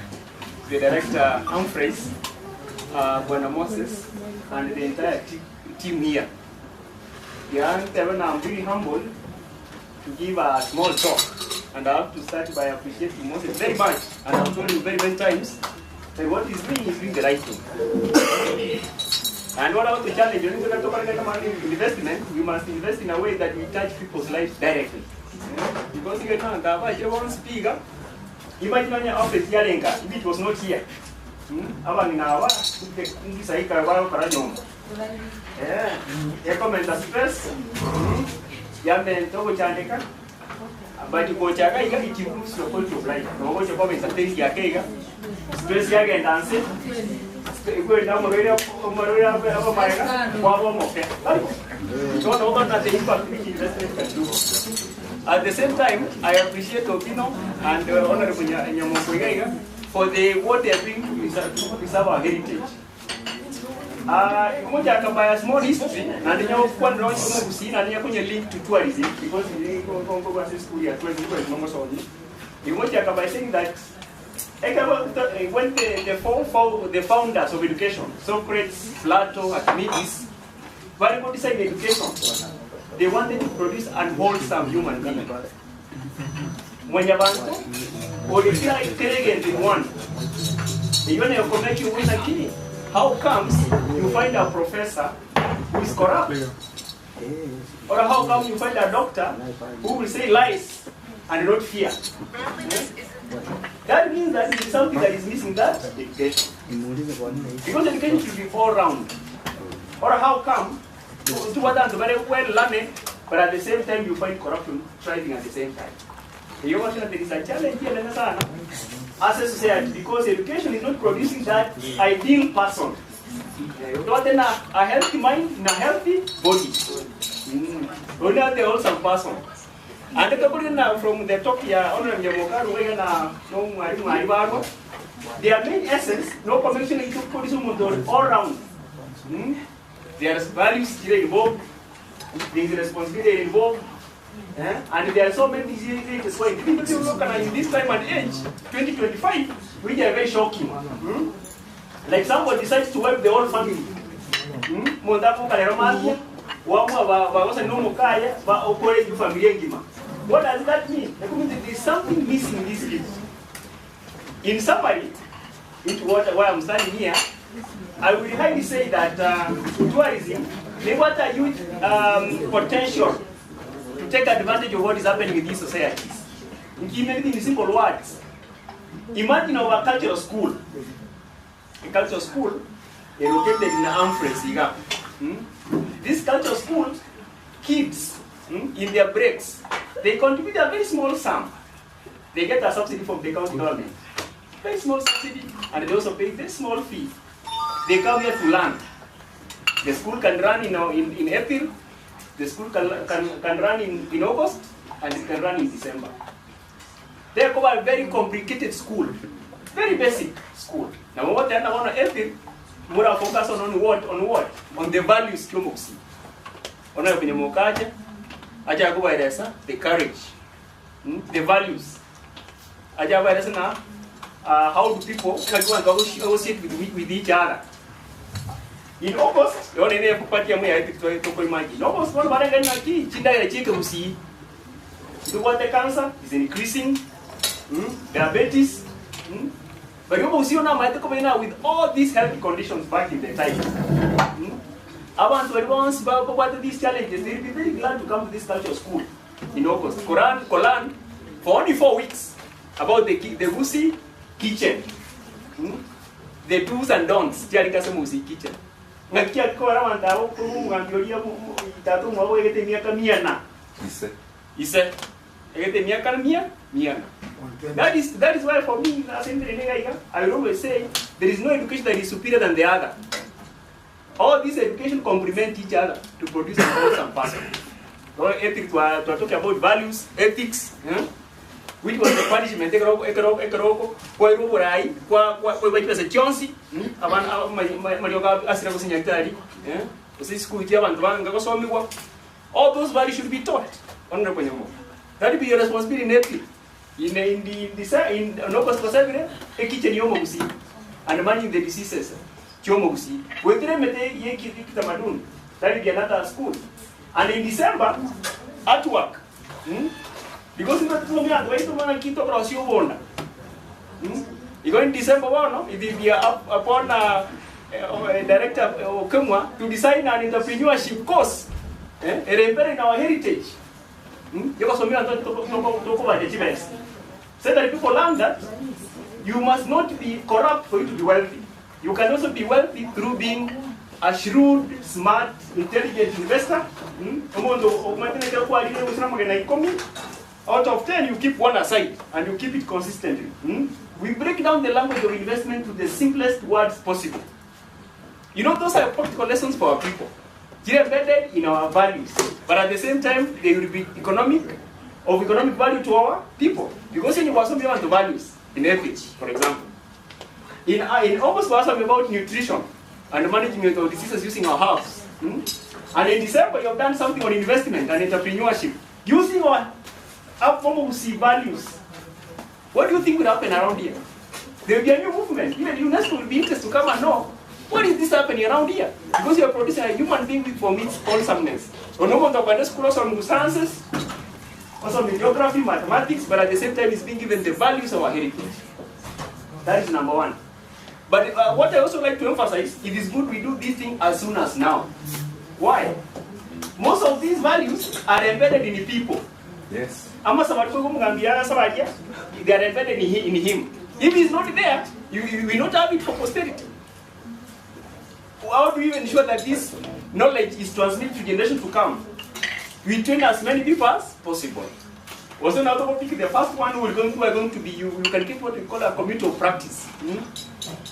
the director Humphreys, Bwana Moses, and the entire team here. Yeah, I'm really humbled to give a small talk, and I have to start by appreciating Moses very much. And I've told him very many times that what he's doing is doing the right thing. And what I want to challenge you, investment, we must invest in a way that we touch people's lives directly. Because iga ntanto abachire bonsi pi iga, imagine onye office yarenge aa, if it was not here, abang'ina aba inki sahi kare bagokora nyomba. Eh, ekomenta stress, yamenta ogochandeka, but gocha iga iga it improves your quality of life. Nabo gocha koba entertained ake iga, stress yagenda nse, kwenda omorwaire omorwaire abe abamarega, kwaba omoke. Tari bo? So nabo that the impact which investment can do. At the same time, I appreciate Okino and Honorable Nyamoko iga iga for the what they are doing to preserve, to preserve our heritage. Ah, ngochaka by a small history, naende nyagokwanera onye omogusii naende nyakonye link to tourism because nkonko ase esukuru ya tourism tourism omosomia. Ngochaka by saying that ekero when the, the, four, the founders of education, Socrates, Plato, Archimedes, bari go design education, they wanted to produce an wholesome human being. Mwanyabanto ore kera kera egento in one. Eyio neye komeki buna ki? How comes you find a professor who is corrupt? Or how come you find a doctor who will say lies and not fear? That means that there is something that is missing that education. Because education should be all round. Or how come to abantu very well learned, but at the same time you find corruption thriving at the same time. Hiyo washa there is a challenge here nene sana as a society because education is not producing that ideal person. Utawate na a healthy mind na healthy body. Only the wholesome person. And the na from the talk ya Honorable Nyamokaru wega na no mwalimu alibarwa. Their main essence no convention into produce umuntu all round. There is values involved, there is responsibility involved, eh? And there are so many things why people look at in this time and age, 2025, which are very shocking. Like somebody decides to wipe the whole family. Mundu kalero mafia, wamwa bagosa no mukaya, ba okore ju familia ngima. What does that mean? It means there is something missing in this kids. In summary, into what why I'm standing here, I will highly say that tourism, they want a huge potential to take advantage of what is happening in these societies. In in simple words, imagine our cultural school. A cultural school located in Humphreys. This cultural school, kids, in their breaks, they contribute a very small sum. They get a subsidy from the county government. Very small subsidy, and they also pay very small fee. They come here to learn. The school can run in April, the school can run in August, and it can run in December. They are a very complicated school, very basic school. Now what they are on April, more focus on what? On what? On the values kyomoksi. Ona kwenye mokaja, acha kubaeleza the courage, the values. Acha kubaeleza na how do people associate with each other. In August, yone ne kupatia mwe ya to imagine. In August, one baranga na ki chinda ile chike usi. The water cancer is increasing. Diabetes. But you will see now with all these health conditions back in the time. Abantu once about these challenges, they'll be very glad to come to this cultural school in August. Koran for only 4 weeks about the Gusi kitchen. The do's and don'ts. Kitchen. Ngakia kora wandao kumugambioria itatu mwago egete miaka miana. Ise. Ise. Egete miaka mia miana. That is why for me as in I will always say there is no education that is superior than the other. All these education complement each other to produce an wholesome person. So ethics we are talking about values, ethics, which was the punishment ekeroko ekeroko ekeroko kwa iroborai kwa kwa kwa chipesa chonsi abana marioka asira kusinyatari usisi abantu banga kosomigwa. All those values should be taught. Honorable Nyamo. That will be your responsibility in April. In in August 7 a kitchen yomo gusi and managing the diseases chomo gusi. Wetire mete ye kitamaduni. That will be another school. And in December artwork. Because in the You go in December, no? It will be up upon Director Okemwa to design an entrepreneurship course. In our heritage. Yogosomia abanto tokobacha chibesa. So that people learn that you must not be corrupt for you to be wealthy. You can also be wealthy through being a shrewd, smart, intelligent investor. Omonto omanyete nekero kwarire gose namagena ikomi, out of ten you keep one aside and you keep it consistently. We break down the language of investment to the simplest words possible. You know, those are practical lessons for our people. Chire embedded in our values, but at the same time, they will be economic, of economic value to our people. Because in Wasomia want values, in ethics, for example. In, in August, we was about nutrition and management of diseases using our herbs. And in December, you have done something on investment and entrepreneurship using our form of C values. What do you think will happen around here? There will be a new movement. Even UNESCO will be interested to come and know what is this happening around here? Because you are producing a human being with its wholesomeness. Onomonto kwenda school also on sciences, also on geography, mathematics, but at the same time is being given the values of our heritage. That is number one. But what I also like to emphasize, it is good we do this thing as soon as now. Why? Most of these values are embedded in the people. Yes. Ama they are embedded in him. If he's not there, you will not have it for posterity. How do you ensure that this knowledge is transmitted to generations to come? We train as many people as possible. Also, now topic, the first one we're going to, are going to be, you can keep what we call a community of practice.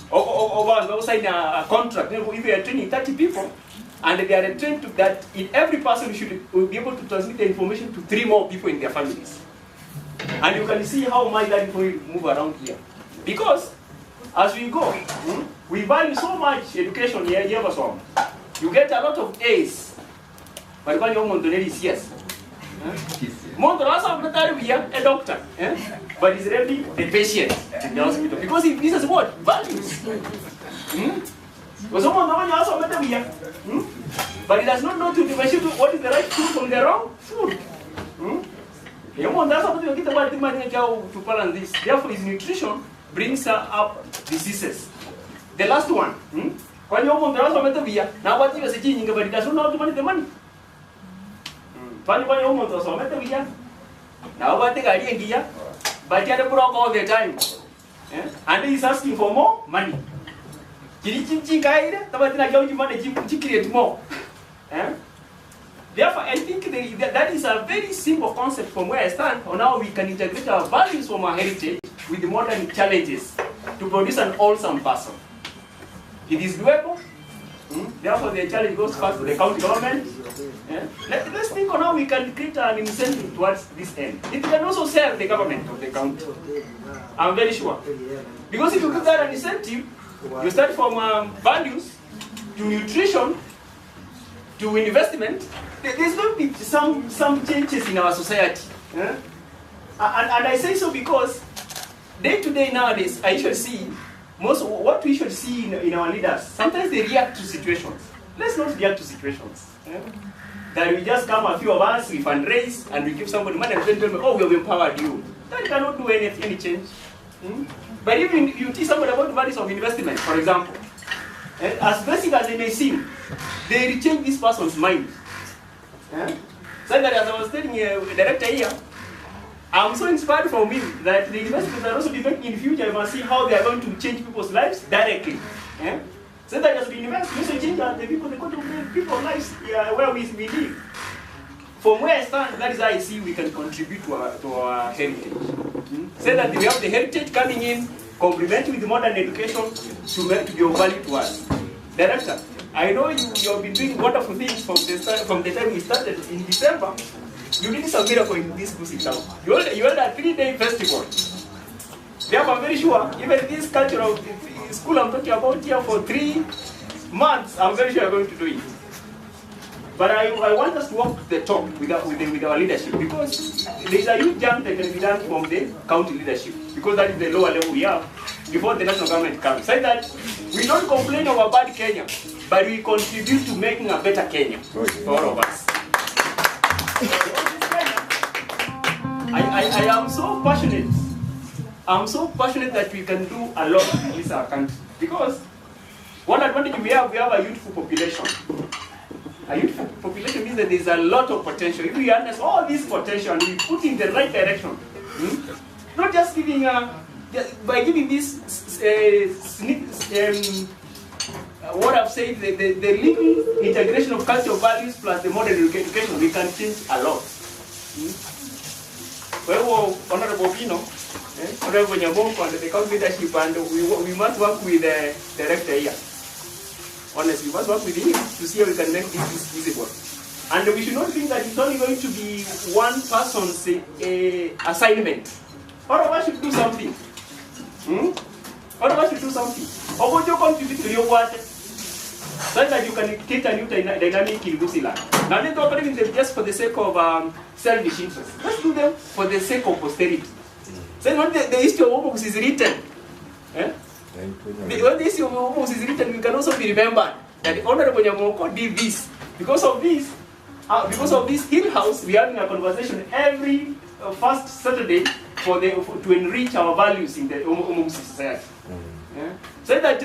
Or sign a contract. If you are training 30 people, and they are trained to that in every person should will be able to transmit the information to 3 more people in their families. And you can see how much that information will move around here. Because as we go, we value so much education here, you get a lot of A's. But when you want to yes. A doctor, but he's really the patient in the hospital. Because he misses what? Values. But he does not know to differentiate what is the right food from the wrong food. To balance this. Therefore, his nutrition brings up diseases. The last one. But he does not know how to manage the money. But he broke all the time. And he's asking for more money. Create more. Therefore, I think that is a very simple concept from where I stand on how we can integrate our values from our heritage with the modern challenges to produce an wholesome person. It is doable. Therefore, the challenge goes first to the county government. Let's think on how we can create an incentive towards this end. It can also serve the government of the county. I'm very sure. Because if you give that an incentive, you start from values to nutrition to investment. There's going to be some changes in our society. And I say so because day to day nowadays, I should see most what we should see in our leaders. Sometimes they react to situations. Let's not react to situations. That we just come, a few of us, we fundraise, and we give somebody money and then tell me, oh, we have empowered you. That cannot do any change. But if you teach somebody about the values of investment, for example, as basic as they may seem, they change this person's mind. So that as I was telling the director here, I'm so inspired from him that the investments are also be making in the future. I must see how they are going to change people's lives directly. So that as we invest, we also change the people, the quality of the people's lives where we live. From where I stand, that is how I see we can contribute to our heritage. So that we have the heritage coming in, complemented with modern education to be of value to us. Director, I know you have been doing wonderful things from the time we started in December. You did some miracle in this Gusii town. You held a 3-day festival. Therefore, I'm very sure, even this cultural school I'm talking about here for 3 months, I'm very sure you're going to do it. But I want us to walk the talk with our leadership, because there's a huge jump that can be done from the county leadership, because that is the lower level we have before the national government comes. Say that we don't complain about bad Kenya, but we contribute to making a better Kenya for all of us. I am so passionate. I'm so passionate that we can do a lot in this our country. Because one advantage we have a youthful population. A youthful population means believe that there is a lot of potential. If we harness all this potential and we put in the right direction, hmm? not just giving a, by giving this sneak, what I've said, the, the, the living integration of cultural values plus the modern education, we can change a lot. Hmm? Kwa hivyo Honorable Pino, eh, Honorable Nyamoko and the county leadership and we, we must work with the director here. Honestly, we must work with him to see how we can make this feasible. And we should not think that it's only going to be one person's assignment. All of us should do something. Hmm? All of us should do something. Obojo contribute to your water. So that you can create a new dynamic in Gusila. Now, let's not do them just for the sake of selfish interest. Let's do them for the sake of posterity. So when the history of Omogus is written, eh? When the history of Omogus is written, we can also be remembered that the Honorable Nyamoko did this. Because of this, Hill House, we are having a conversation every first Saturday for to enrich our values in the Omogusi society. Yeah? So that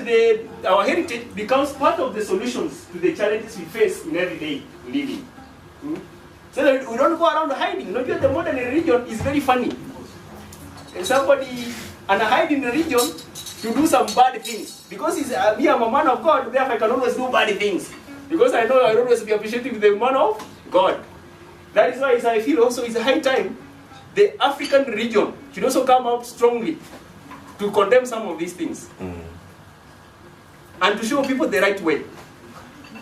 our heritage becomes part of the solutions to the challenges we face in everyday living. Hmm? So that we don't go around hiding. Not the modern religion is very funny. Somebody and hide in religion to do some bad things. Because he's, me, I'm a man of God, therefore I can always do bad things. Because I know I will always be appreciative the man of God. That is why I feel also it's high time the African religion should also come out strongly to condemn some of these things. And to show people the right way.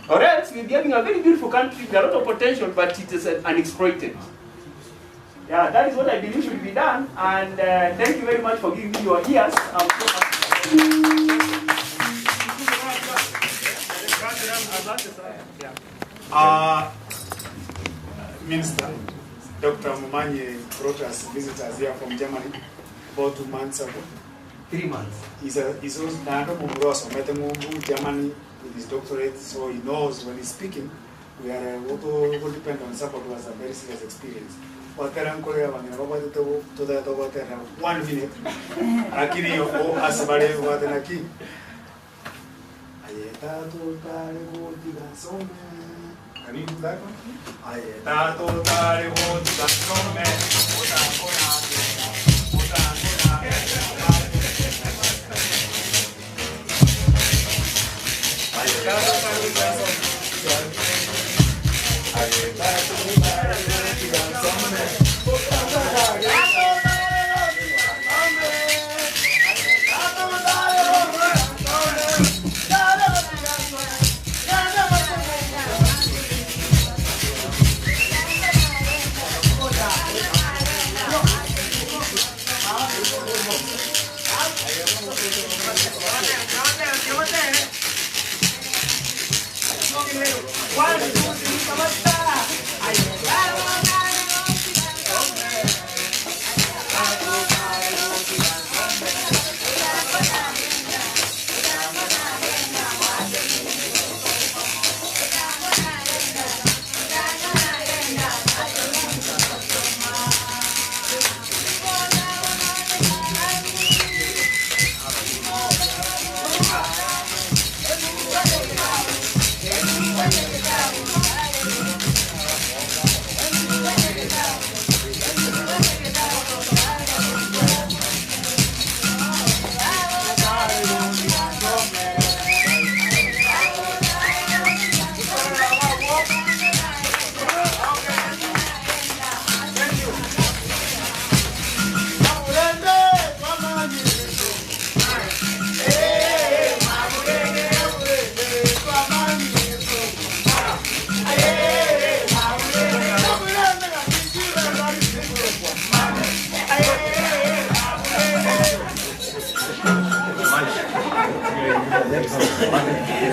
Or else we'll be having a very beautiful country with a lot of potential, but it is unexploited. Yeah, that is what I believe should be done. And thank you very much for giving me your ears. I'm so happy. Minister, Dr. Momanyi brought us visitors here from Germany about 2 months ago. 3 months. He's also Nando Mumroso, Germany with his doctorate, so he knows when he's speaking. We are will depend on somebody who has a very serious experience. 1 minute. Lakini asibale watenaki. Can you do that one?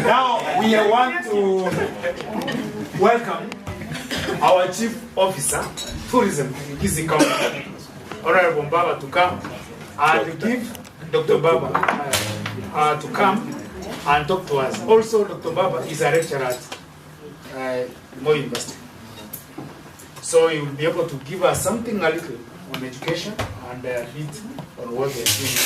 Now we want to welcome our Chief Officer, Tourism in Kisii County, Honorable Baba, to come and give Dr. Baba to come and talk to us. Also, Dr. Baba is a lecturer at Moi University. So he will be able to give us something a little on education and a bit on what they are doing.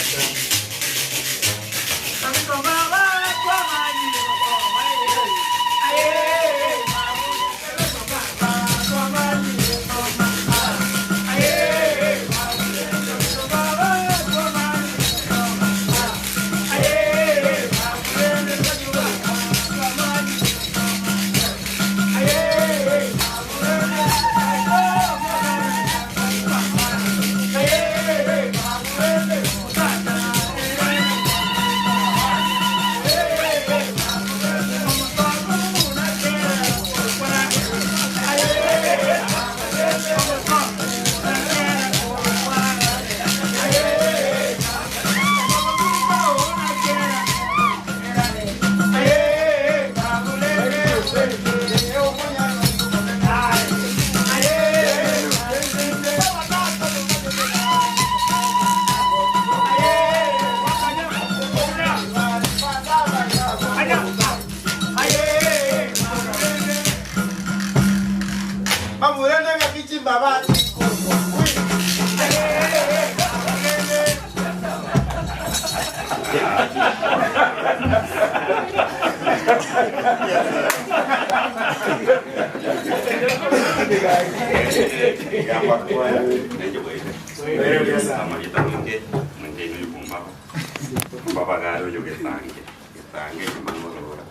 Mbabagare oyo getange getange nyamang'orora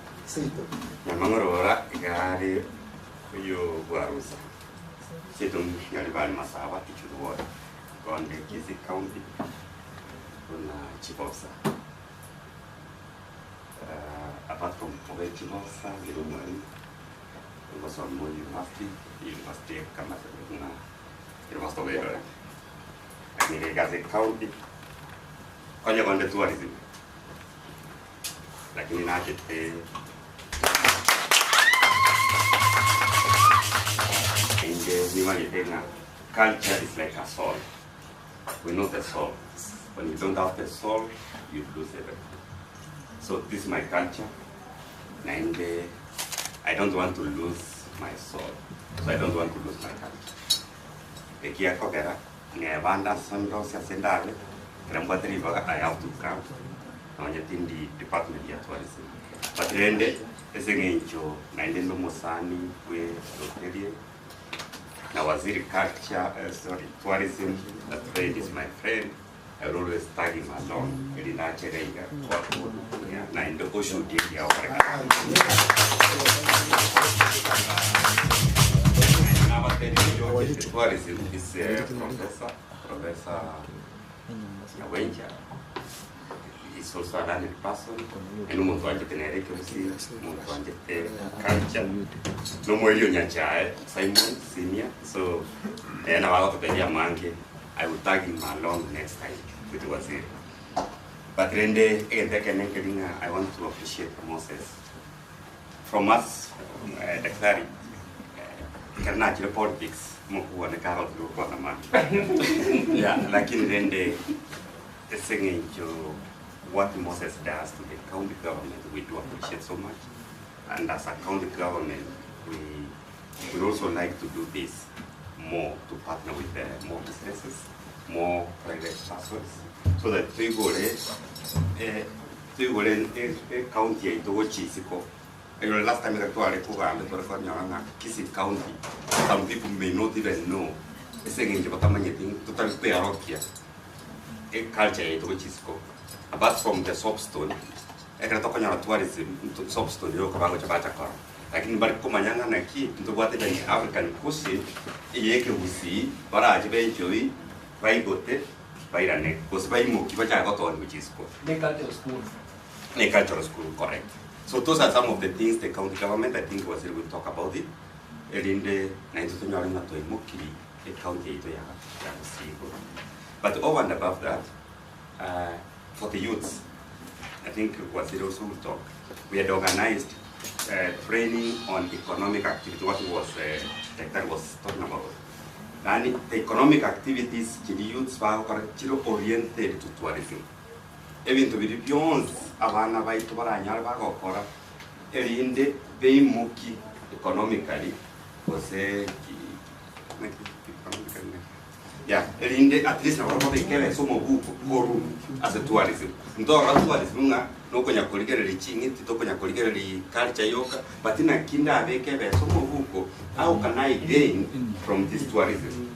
nyamang'orora igare oyo bwarusa seto nyari bari masaba tichuruora gonde Kisii County kuna chief officer apart from kuba chief officer ngiri omwalimu ngosoma university university kama na University of Eldoret nige Kisii County konya gonde tourism lakini nachete inge nimanyete ng'a culture is like a soul we know the soul when you don't have the soul you lose everything so this is my culture and I don't want to lose my soul so I don't want to lose my culture ekiakogera ng'ebanda sondosia sendale kera I have to come nonya tindi department ya tourism but rende ese ng'encho naende ndo mosani we roterie na waziri culture sorry tourism that trade is my friend I will always tag him along eri nachereiga naende oshuhudie kiaokoreka tourism is professor professor Nyawenja is also a learned person and omuntu wanjete nereke obusi omuntu wanjete culture nomwelio nyachae Simon senior so nabagototeria mange I will tag him along next time with waziri but rende egente ekene nkeringa I want to appreciate Moses from us daktari kera nachire politics mukuoneka agotire mani yeah lakini rende eseng'encho what Moses does to the county government we do appreciate so much and as a county government we we also like to do this more to partner with more businesses more private persons so that tuigore tuigore county yaito gochisiko You last time that tware kugamba tware kwanyora ng'a Kisii County some people may not even know eseng'encho batamanyete totari kwearokia e culture yaito gochisiko apart from the soapstone ekero tokonyora tourism soapstone yoka bagocha bachakora lakini bari komanya ng'a naki ntobwate bene African cuisine eyeke gusii barache benchoi baigote bairane gose baimoki bachaka gotoni gochisiko Ne cultural school. Ne cultural school, correct. So those are some of the things the county government, I think Waziri will talk about it. Erinde na into tunyore na toimokiri e county ito ya ya Gusii. But over and above that, for the youths, I think Waziri also will talk. We had organized training on economic activity, what was Doctor was talking about. And the economic activities, the youths were oriented to tourism. Ebintu biri byonsi abana baitu baranyara bagokora erinde beimuki economically gose yeah erinde at least nabo babekele somo buku koru as a tourism ndora tourism nga nokonya kurigerera ching'iti tokonya kurigerera culture yoka but na kinda abeke somo buku how can I gain from this tourism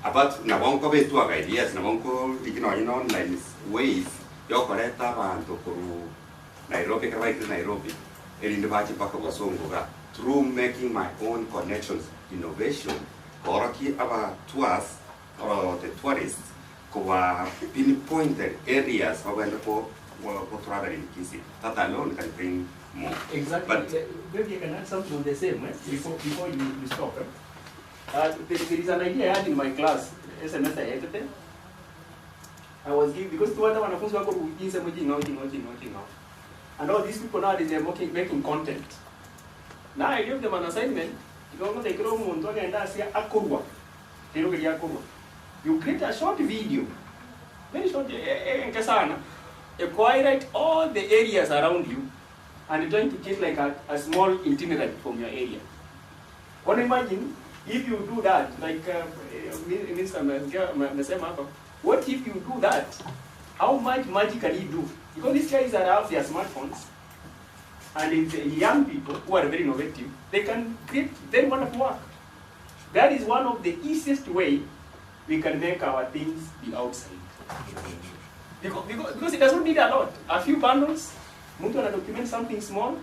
about nabonko betwaga ideas nabonko ligino online ways yokoreta abantu kuru Nairobi karabaikire Nairobi erinde bache mpaka Bosongo through making my own connections innovation koroki aba tours or the tourists kuwa pinpointed areas wabenda ko ko travel in Kisii that alone can bring more. Exactly. But maybe I can add something on the same before you stop. There is an idea I had in my class SMS I edited. I was giving, because to other wanafunzi wako kuinza mji ngao ngao ngao ngao. And all these people nowadays they are making content. Now I gave them an assignment. You create a short video. Very short, sana. You highlight all the areas around you and you're trying to get like a small itinerary from your area. Can you imagine? If you do that, like Minister amesema hapa, what if you do that? How much magic can he do? Because these guys are have their smartphones, and it's young people who are very innovative, they can create very wonderful work. That is one of the easiest way we can make our things be outside. Because it doesn't need a lot. A few bundles, mtu ana document something small,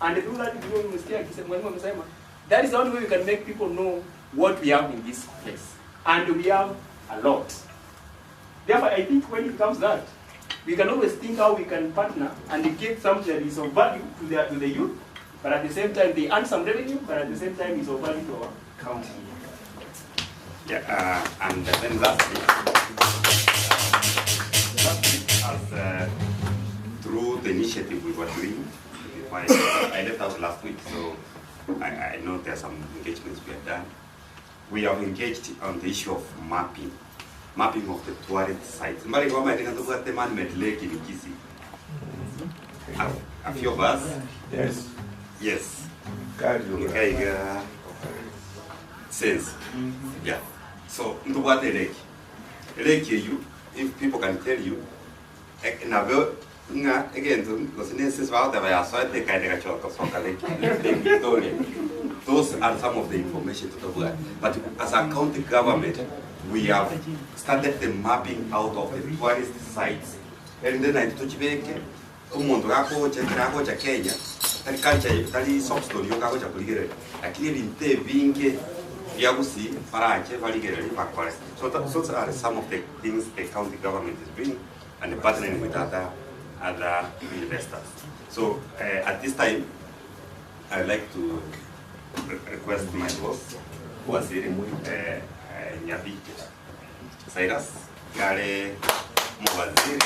and through that, you know, umesikia akisema- mwalimu amesema, that is the only way we can make people know what we have in this place. And we have a lot. Therefore, I think when it comes to that, we can always think how we can partner and get something that is of value to the youth, but at the same time, they earn some revenue, but at the same time, it's of value to our county. Yeah, and then lastly, as through the initiative we were doing, before I left out last week, so I know there are some engagements we have done. We have engaged on the issue of mapping, mapping of the tourist sites. Mbali kwa maana tunataka man-made lake in Kisii. A few of us. Yes. Yes. Kaiga sense. Yeah. So ntubwate lake. Lake you, if people can tell you, nabyo nga again gose sense baoteba yasoete kaende gachoka soka lake Lake Victoria. Those are some of the information to the But as a county government, we have started the mapping out of the tourist sites. And then I tuchibeke umuntu gakocha kirakocha Kenya tari culture tari soapstone yo gakocha kuligerera lakini ebintu ebinge byagusi barache baligerera bakore. So those are some of the things the county government is doing and partnering with other investors. So at this time, I'd like to request my boss, Waziri Nyabi Cyrus Gare Mwaziri.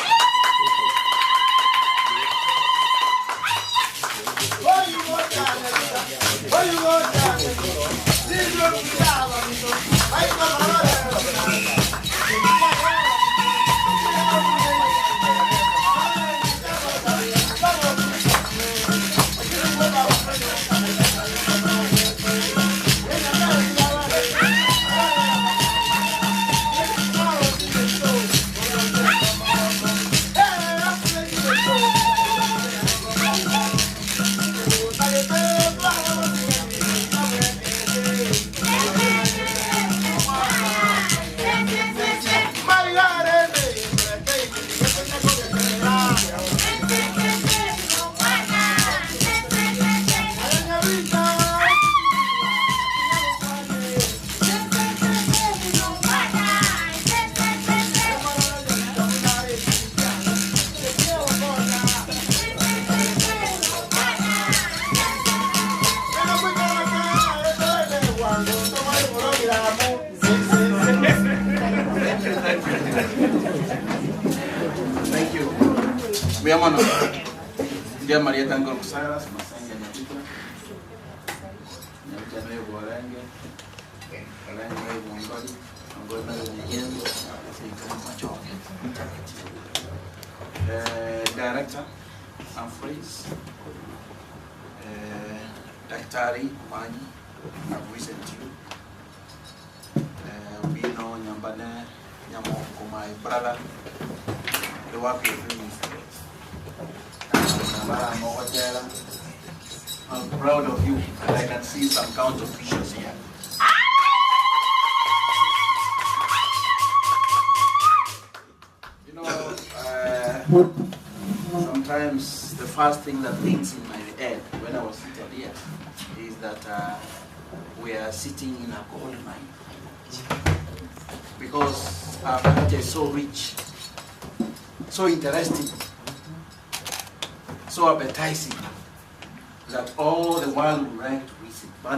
Thank you. Muyamano. Ndiye Maria Tango Cyrus Masenge Nyapita. Nyapita nayo Borenge. Borenge nayo Bongoli. Bongoli nayo Nyengo. Machoke. Director Humphreys. Daktari Manyi. I've written to you. Bino Nyambane Nyamoko, my brother. The work you're doing is great. I'm proud of you, and I can see some county officials here. You know, sometimes the first thing that rings in my head when I was seated here is that we are sitting in a gold mine. Because our culture is so rich, so interesting, so appetizing, that all the world would like to visit. How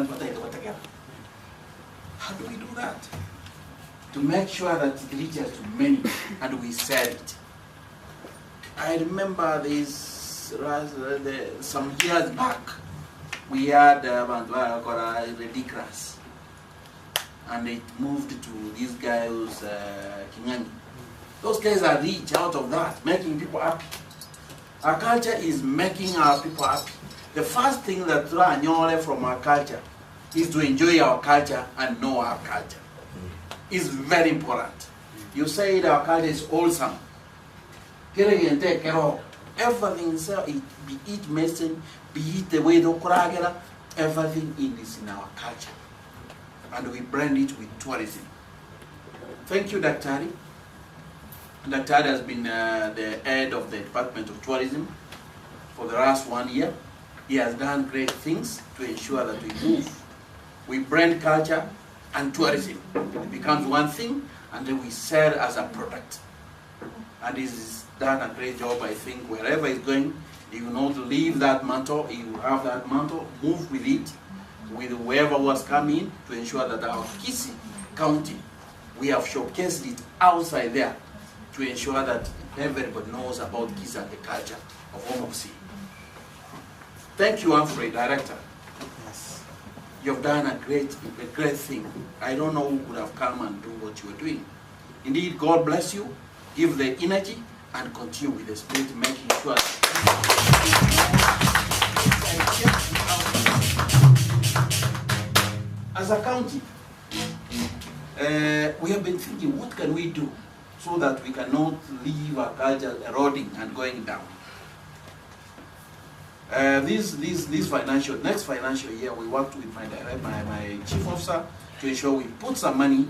do we do that? To make sure that it reaches to many and we sell it. I remember this some years back, we had ridiculous, and it moved to these guys, Kingani. Those guys are rich out of that, making people happy. Our culture is making our people happy. The first thing that Anyole from our culture is to enjoy our culture and know our culture. It's very important. You said our culture is wholesome. Kere gento ekero everything is it, be it medicine, be it the way tokoragera, everything in is in our culture. And we brand it with tourism. Thank you, Daktari. Daktari has been the head of the Department of Tourism for the last 1 year. He has done great things to ensure that we move. We brand culture and tourism. It becomes one thing, and then we sell as a product. And he's done a great job, I think, wherever he's going, he will not leave that mantle, he will have that mantle, move with it, with whoever was coming, to ensure that our Kisii County, we have showcased it outside there to ensure that everybody knows about Kisii and the culture of Omokisi. Thank you, Humphrey, Director. Yes. You've done a great thing. I don't know who could have come and do what you are doing. Indeed, God bless you, give the energy, and continue with the spirit, making sure. As a county, we have been thinking, what can we do so that we cannot leave our culture eroding and going down? This next financial year, we worked with my chief officer to ensure we put some money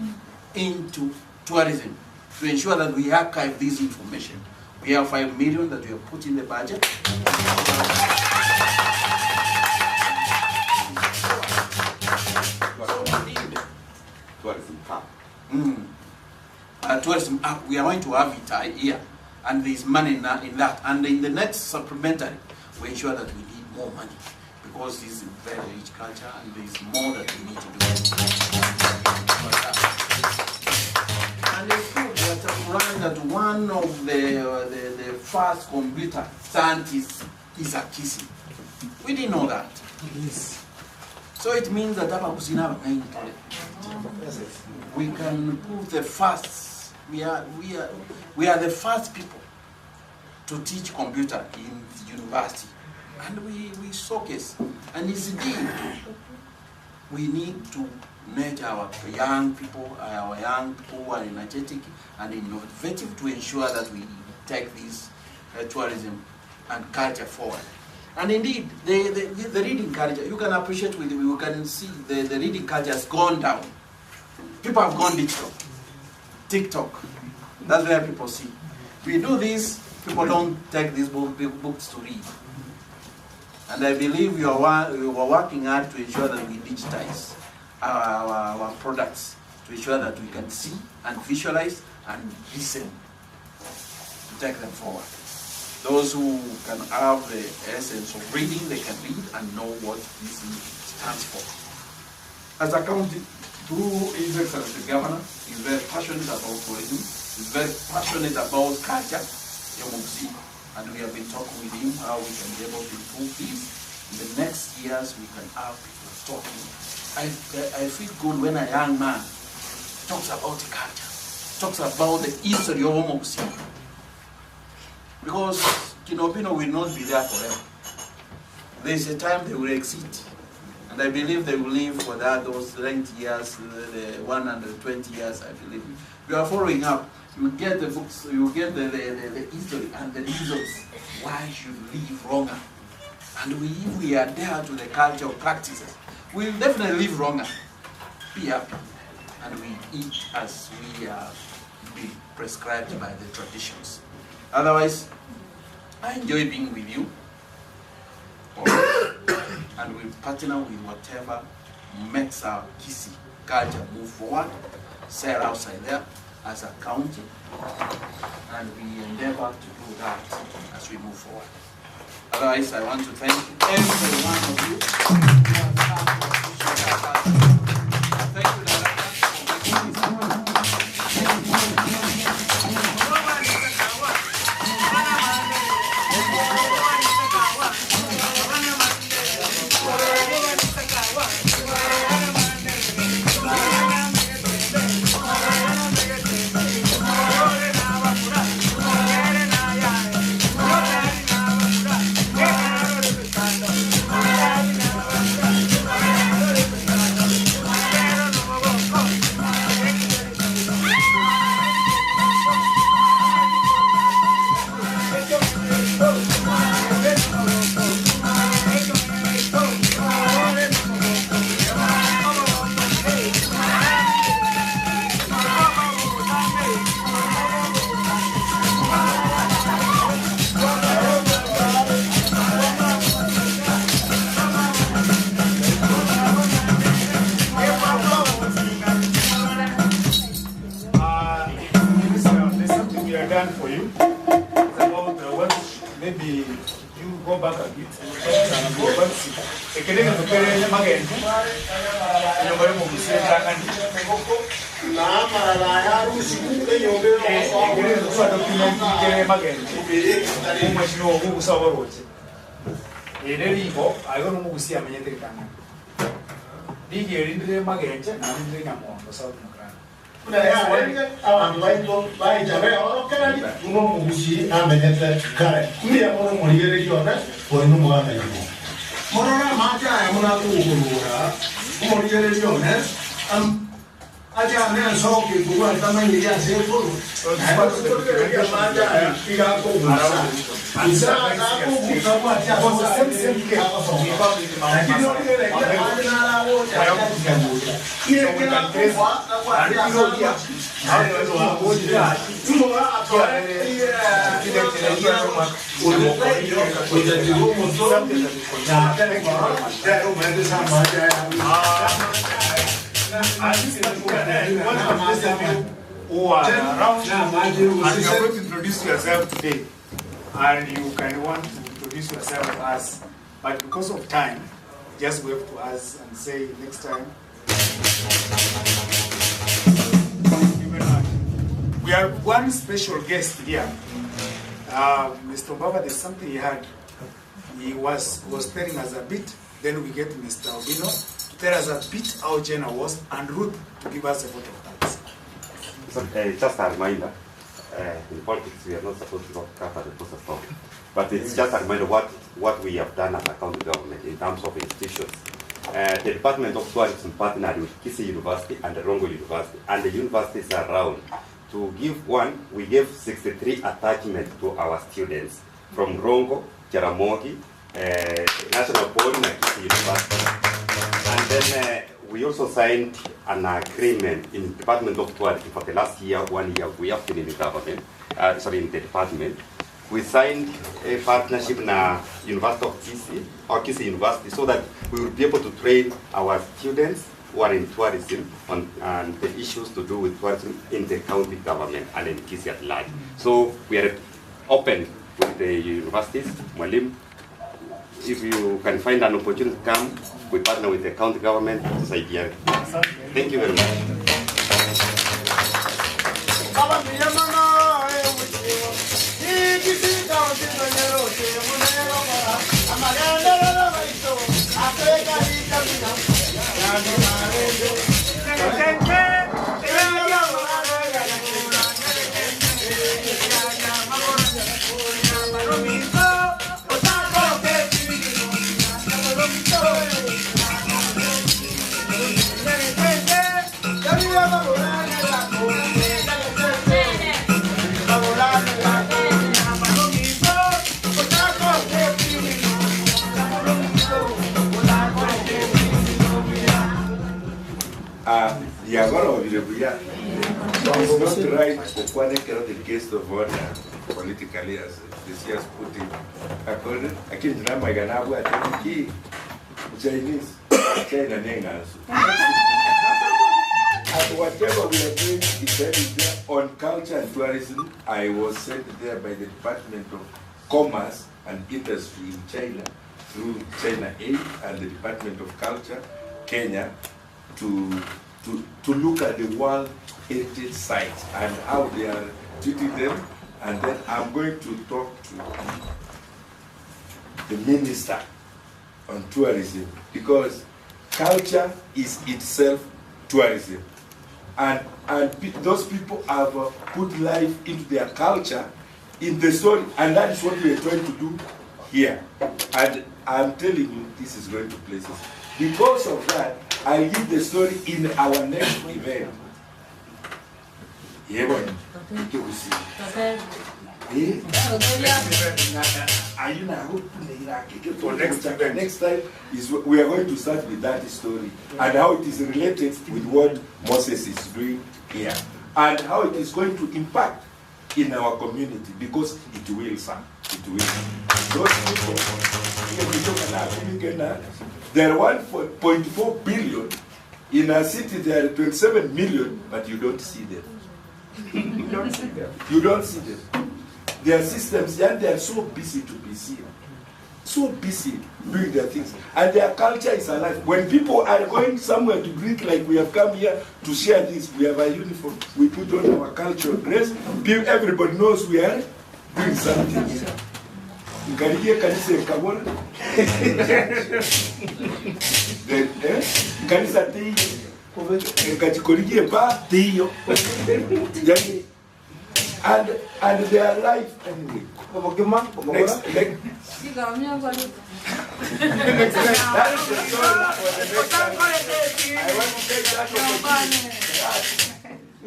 into tourism to ensure that we archive this information. We have 5 million that we have put in the budget. Tourism app. Tourism app. We are going to have it here, and there is money in that. And in the next supplementary, we ensure that we need more money because this is a very rich culture and there is more that we need to do. And it's good that we learned that one of the first computer scientists is a Kisii. We didn't know that. Yes. So it means that we can put the first. We are the first people to teach computer in the university, and we showcase. And it's indeed, we need to nurture our young people who are energetic and innovative to ensure that we take this tourism and culture forward. And indeed, the reading culture, you can appreciate with, you can see the reading culture has gone down. People have gone digital. TikTok, that's where people see. We do this, people don't take these books to read. And I believe we are working hard to ensure that we digitize our products, to ensure that we can see and visualize and listen to take them forward. Those who can have the essence of reading, they can read and know what this stands for. As a county, through His Excellency the Governor, is very passionate about tourism, is very passionate about culture, and we have been talking with him how we can be able to improve this. In the next years, we can have people talking. I feel good when a young man talks about the culture, talks about the history of Omokisi. Because Kinobino will not be there forever. There is a time they will exit. And I believe they will live for that, those 90 years, the 120 years, I believe. We are following up. You get the books, you get the history and the reasons why you should live longer. And if we adhere to the cultural practices, we'll definitely live longer. Be happy. And we eat as we are be prescribed by the traditions. Otherwise, I enjoy being with you. And we partner with whatever makes our Kisii culture move forward, sell outside there as a county, and we endeavor to do that as we move forward. Otherwise, I want to thank every one of you. Thank you, Director, for making this happen. back a bit. Eke negento kere magente, enyomba y'omogusi entang'ani. Eke negento twa document kere magente, omwachino ogo ogusa oboroche. Ere rigo, aigo nomogusi amenyete ritang'ani. Rigo eri ndire magenche naende ndire nyamondo South Mukrango. Buna yarenge abanto baito baicha beorokereri buna omogusii amenyete kare. Mbuya mono omorigereria one oino omoganda nyuma. Morore amache aya buna akogokorora omorigereria one, amache ane ensoko ekorwa etamanyiri ase ekorwa, naende torigereria amache aya iga akogusa. Ise ase akogusa bwati ase orarenge agosoka. Lakini origereria amache naro agocha aria gocha. Who are around and you are going to introduce yourself today and you can want to introduce yourself to us but because of time just wave to us and say next time Thank you very much. We have one special guest here. Mr. Obaba, there's something he had. He was telling us a bit. Then we get Mr. Obino to tell us a bit how Jenna was, and Ruth to give us a vote of thanks. So, just a reminder, in politics we are not supposed to cover the process of, but it's just a reminder what we have done as a county government in terms of institutions. The Department of Tourism partnered with Kisii University and the Rongo University and the universities around to give one, we gave 63 attachments to our students from Rongo, Jaramogi, National Poly and Kisii University. And then we also signed an agreement in the Department of Tourism for the last year, 1 year, we have been in the government, in the department. We signed a partnership in the University of Kisii, or Kisii University, so that we will be able to train our students who are in tourism on and the issues to do with tourism in the county government and in Kisii at large. So we are open with the universities. Mwalimu, if you can find an opportunity to come, we partner with the county government to Saidia. Thank you very much. It's not right for Kwanekero, the guest of honor, politically, as this year's put it. According to Chinese, China Nengansu. And whatever we are doing is there on culture and tourism. I was sent there by the Department of Commerce and Industry in China through China Aid and the Department of Culture, Kenya, to look at the World Heritage Sites and how they are treating them. And then I'm going to talk to the minister on tourism, because culture is itself tourism. And those people have put life into their culture in the story, and that is what we are trying to do here. And I'm telling you, this is going to places. Because of that, I'll give the story in our next event. Next time is we are going to start with that story and how it is related with what Moses is doing here and how it is going to impact in our community, because it will, sir. It will. Those people, there are 1.4 billion. In a city, there are 27 million, but you don't see them. You don't see them. You don't see them. Their systems, and they are so busy to be seen. so busy doing their things. And their culture is alive. When people are going somewhere to drink, like we have come here to share this, we have a uniform, we put on our cultural dress, everybody knows we are doing something here. Nkarigia kanisa ekabora. Then, eh, kanisa teiyo. Nkachikorigia eba teiyo. Yani, and and their life anyway. Next, next, that is the story for the next time. I want to take that opportunity.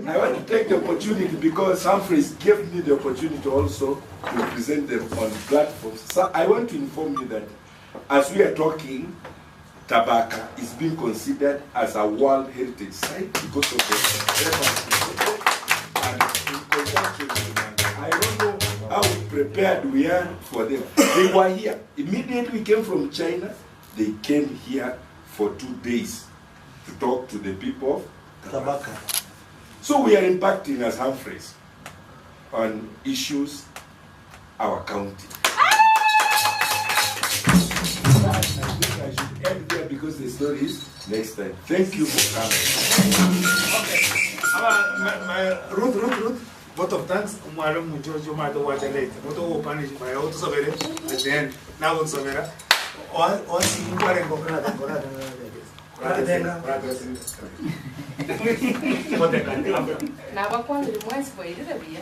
I want to take the opportunity because Humphreys gave me the opportunity also to present them on platforms. So I want to inform you that as we are talking, Tabaka is being considered as a World Heritage Site because of the reference and in conjunction with Uganda. I don't know how prepared we are for them. They were here. Immediately we came from China, they came here for 2 days to talk to the people of Tabaka. So we are impacting as Humphreys on issues our county. I think I should end there because the story is next time. Thank you for coming. Aba, Ruth, Ruth, Ruth, vote of thanks. Mwalimu George Omado wacha late. Moto wo punish by auto sabere at the end. Now on sabera. O o si kwarengo Korate, korate. Nabakwanire mwesi bwairire buya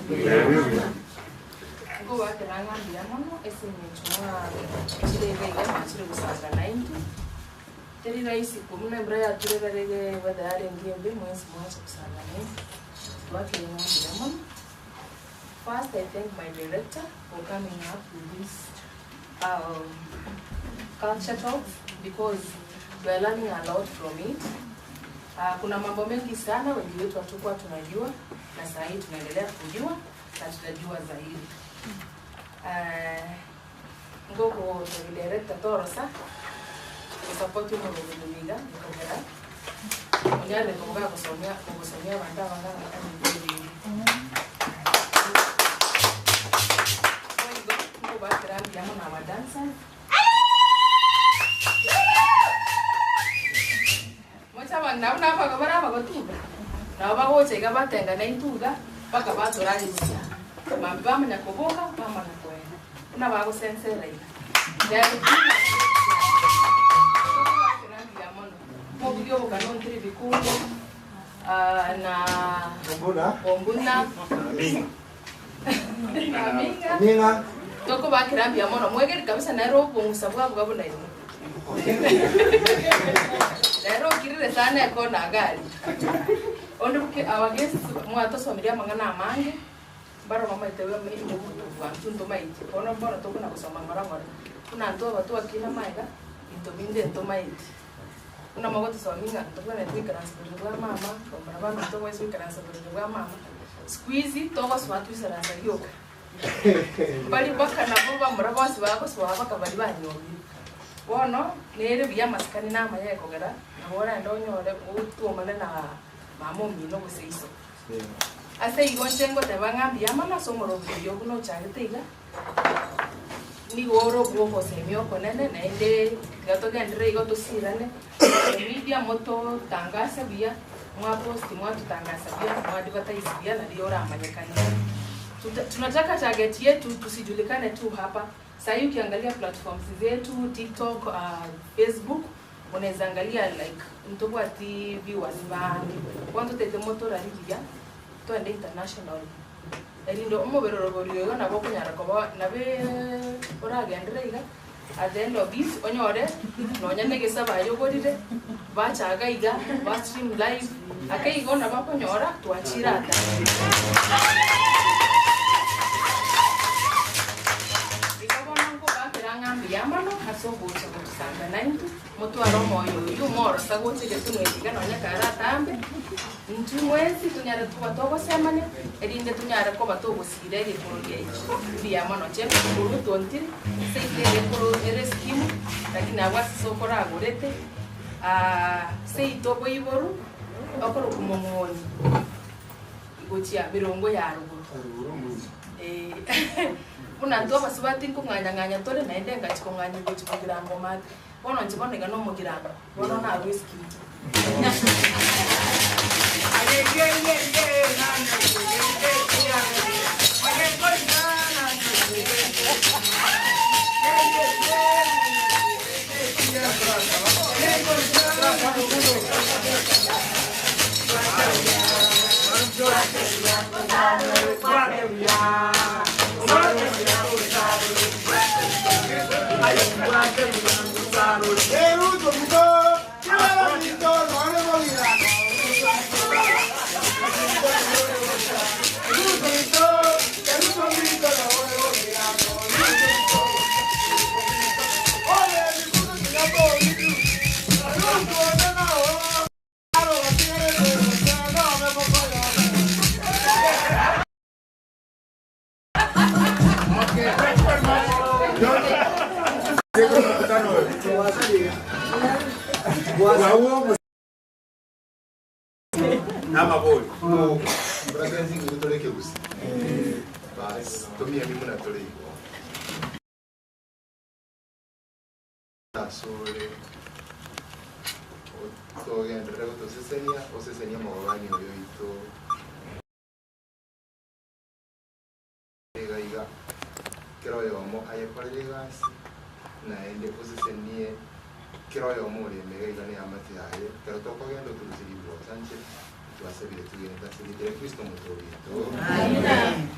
ngobakera mbuya mono ase eng'encho mwachire iga mwachire gosanga naintwe teri rahisi kumuna embura yaturerarege weather yarenge embe mwesi mwacha gosanga naintwe twakire mbuya mono. First, I thank my director for coming up with this culture talks because we are learning a lot from it. Kuna mambo mengi sana wengi wetu hatukuwa tunajua na saa hii tunaendelea kujua na tutajua zaidi. Ngoko director torosa kusapoti murugumiga nikogera onyare koga kusomea kugusomea bandu abangana kandi. Ngo bakirambiramo na abadancers mocha nabo nabaga bari abagotuga nabo bagocha iga batenga na intuga paka batorarisia mambi bamanya kuboka bamanya kwenda una bagosensera iga mobugi obokano ntiri bikungo na Ombuna. Ombuna. Aminga. Aminga. Toko bakirambia mono mwegeri kabisa naero obong'usa bwabo bwabo naimwe rero okirire sana ekona gari onde buke our guests mwatosomeria amang'ana amange baro mamaite mubutu bwantu ntomaiti bono bono tokona gosoma ng'ora ng'ora buna nto aba twakina maega into binde ntomaiti buna mogotosomi ng'a ntobwana twikaransa borere bwa mama omara bandu ntobwese gwikaransa borere bwa mama siku hizi togosoa twisaransa rioka bari baka nabo bamura bonsi bagosoa baka bari banyomire bono nere buya amasikani namaya ekogera nabo orende onyore otuomane na mama omino gose iso ase igo nche ngoteba ng'a mbuya mono ase omorobio buna ochagete iga nigo ore obwogosemia okonene naende tiga togenderere igo tosirane social media mototangase buya mwaposti mwatutangasa buya mwadvertise buya nario oramanyekane. Tunataka target yetu tusijulikane tu hapa. Sahii ukiangalia platforms zetu TikTok, Facebook, unaweza angalia like ntobwati viewers bange kwanza tete motorarigiya twende international erindo omoberorobori oyo nabo okonyara koba nabe oragendere iga at the end of it onyore nonya negesa bayogorire bachaga iga ba stream live ake igo nabo okonyora twachira ata igo bono nkobakera ng'a mbuya mono ase ogocha gotusanga naintwe motware omoyo oyo omorosa gocha egetunwa iga nonya kare atambe ntu mwensi tunyare tuba togosemania erinde tunyare koba togosira egekoro giaito mbuya mono chembe kuru tontiri seite egekoro ere skimu lakini abwo ase sokoragorete seito boiboru okoroka omong'onyi. Gochia mirongo ya rogoro. Eh, buna intwe abasubati nkong'anya-ng'anya tore naende ngachia kong'anya gochia bogirango omate. Bono inche bono iga nomogirango, bono narwa eskimu. N'amabori. Muragenzi ngi toreke gusa. Basi tumia mimi na tore igo. Tasore. Otogenderera gotosesenia, osesenia omogabani oyo oito. Iga iga kera oyomo ayekorere egasi naende osesenie kera oyomo oreme iga iga na eamate yaye ekero tokogenda otorusie ribuosa nche twasabire tugende ase erieta ria Kristo omotoori oito.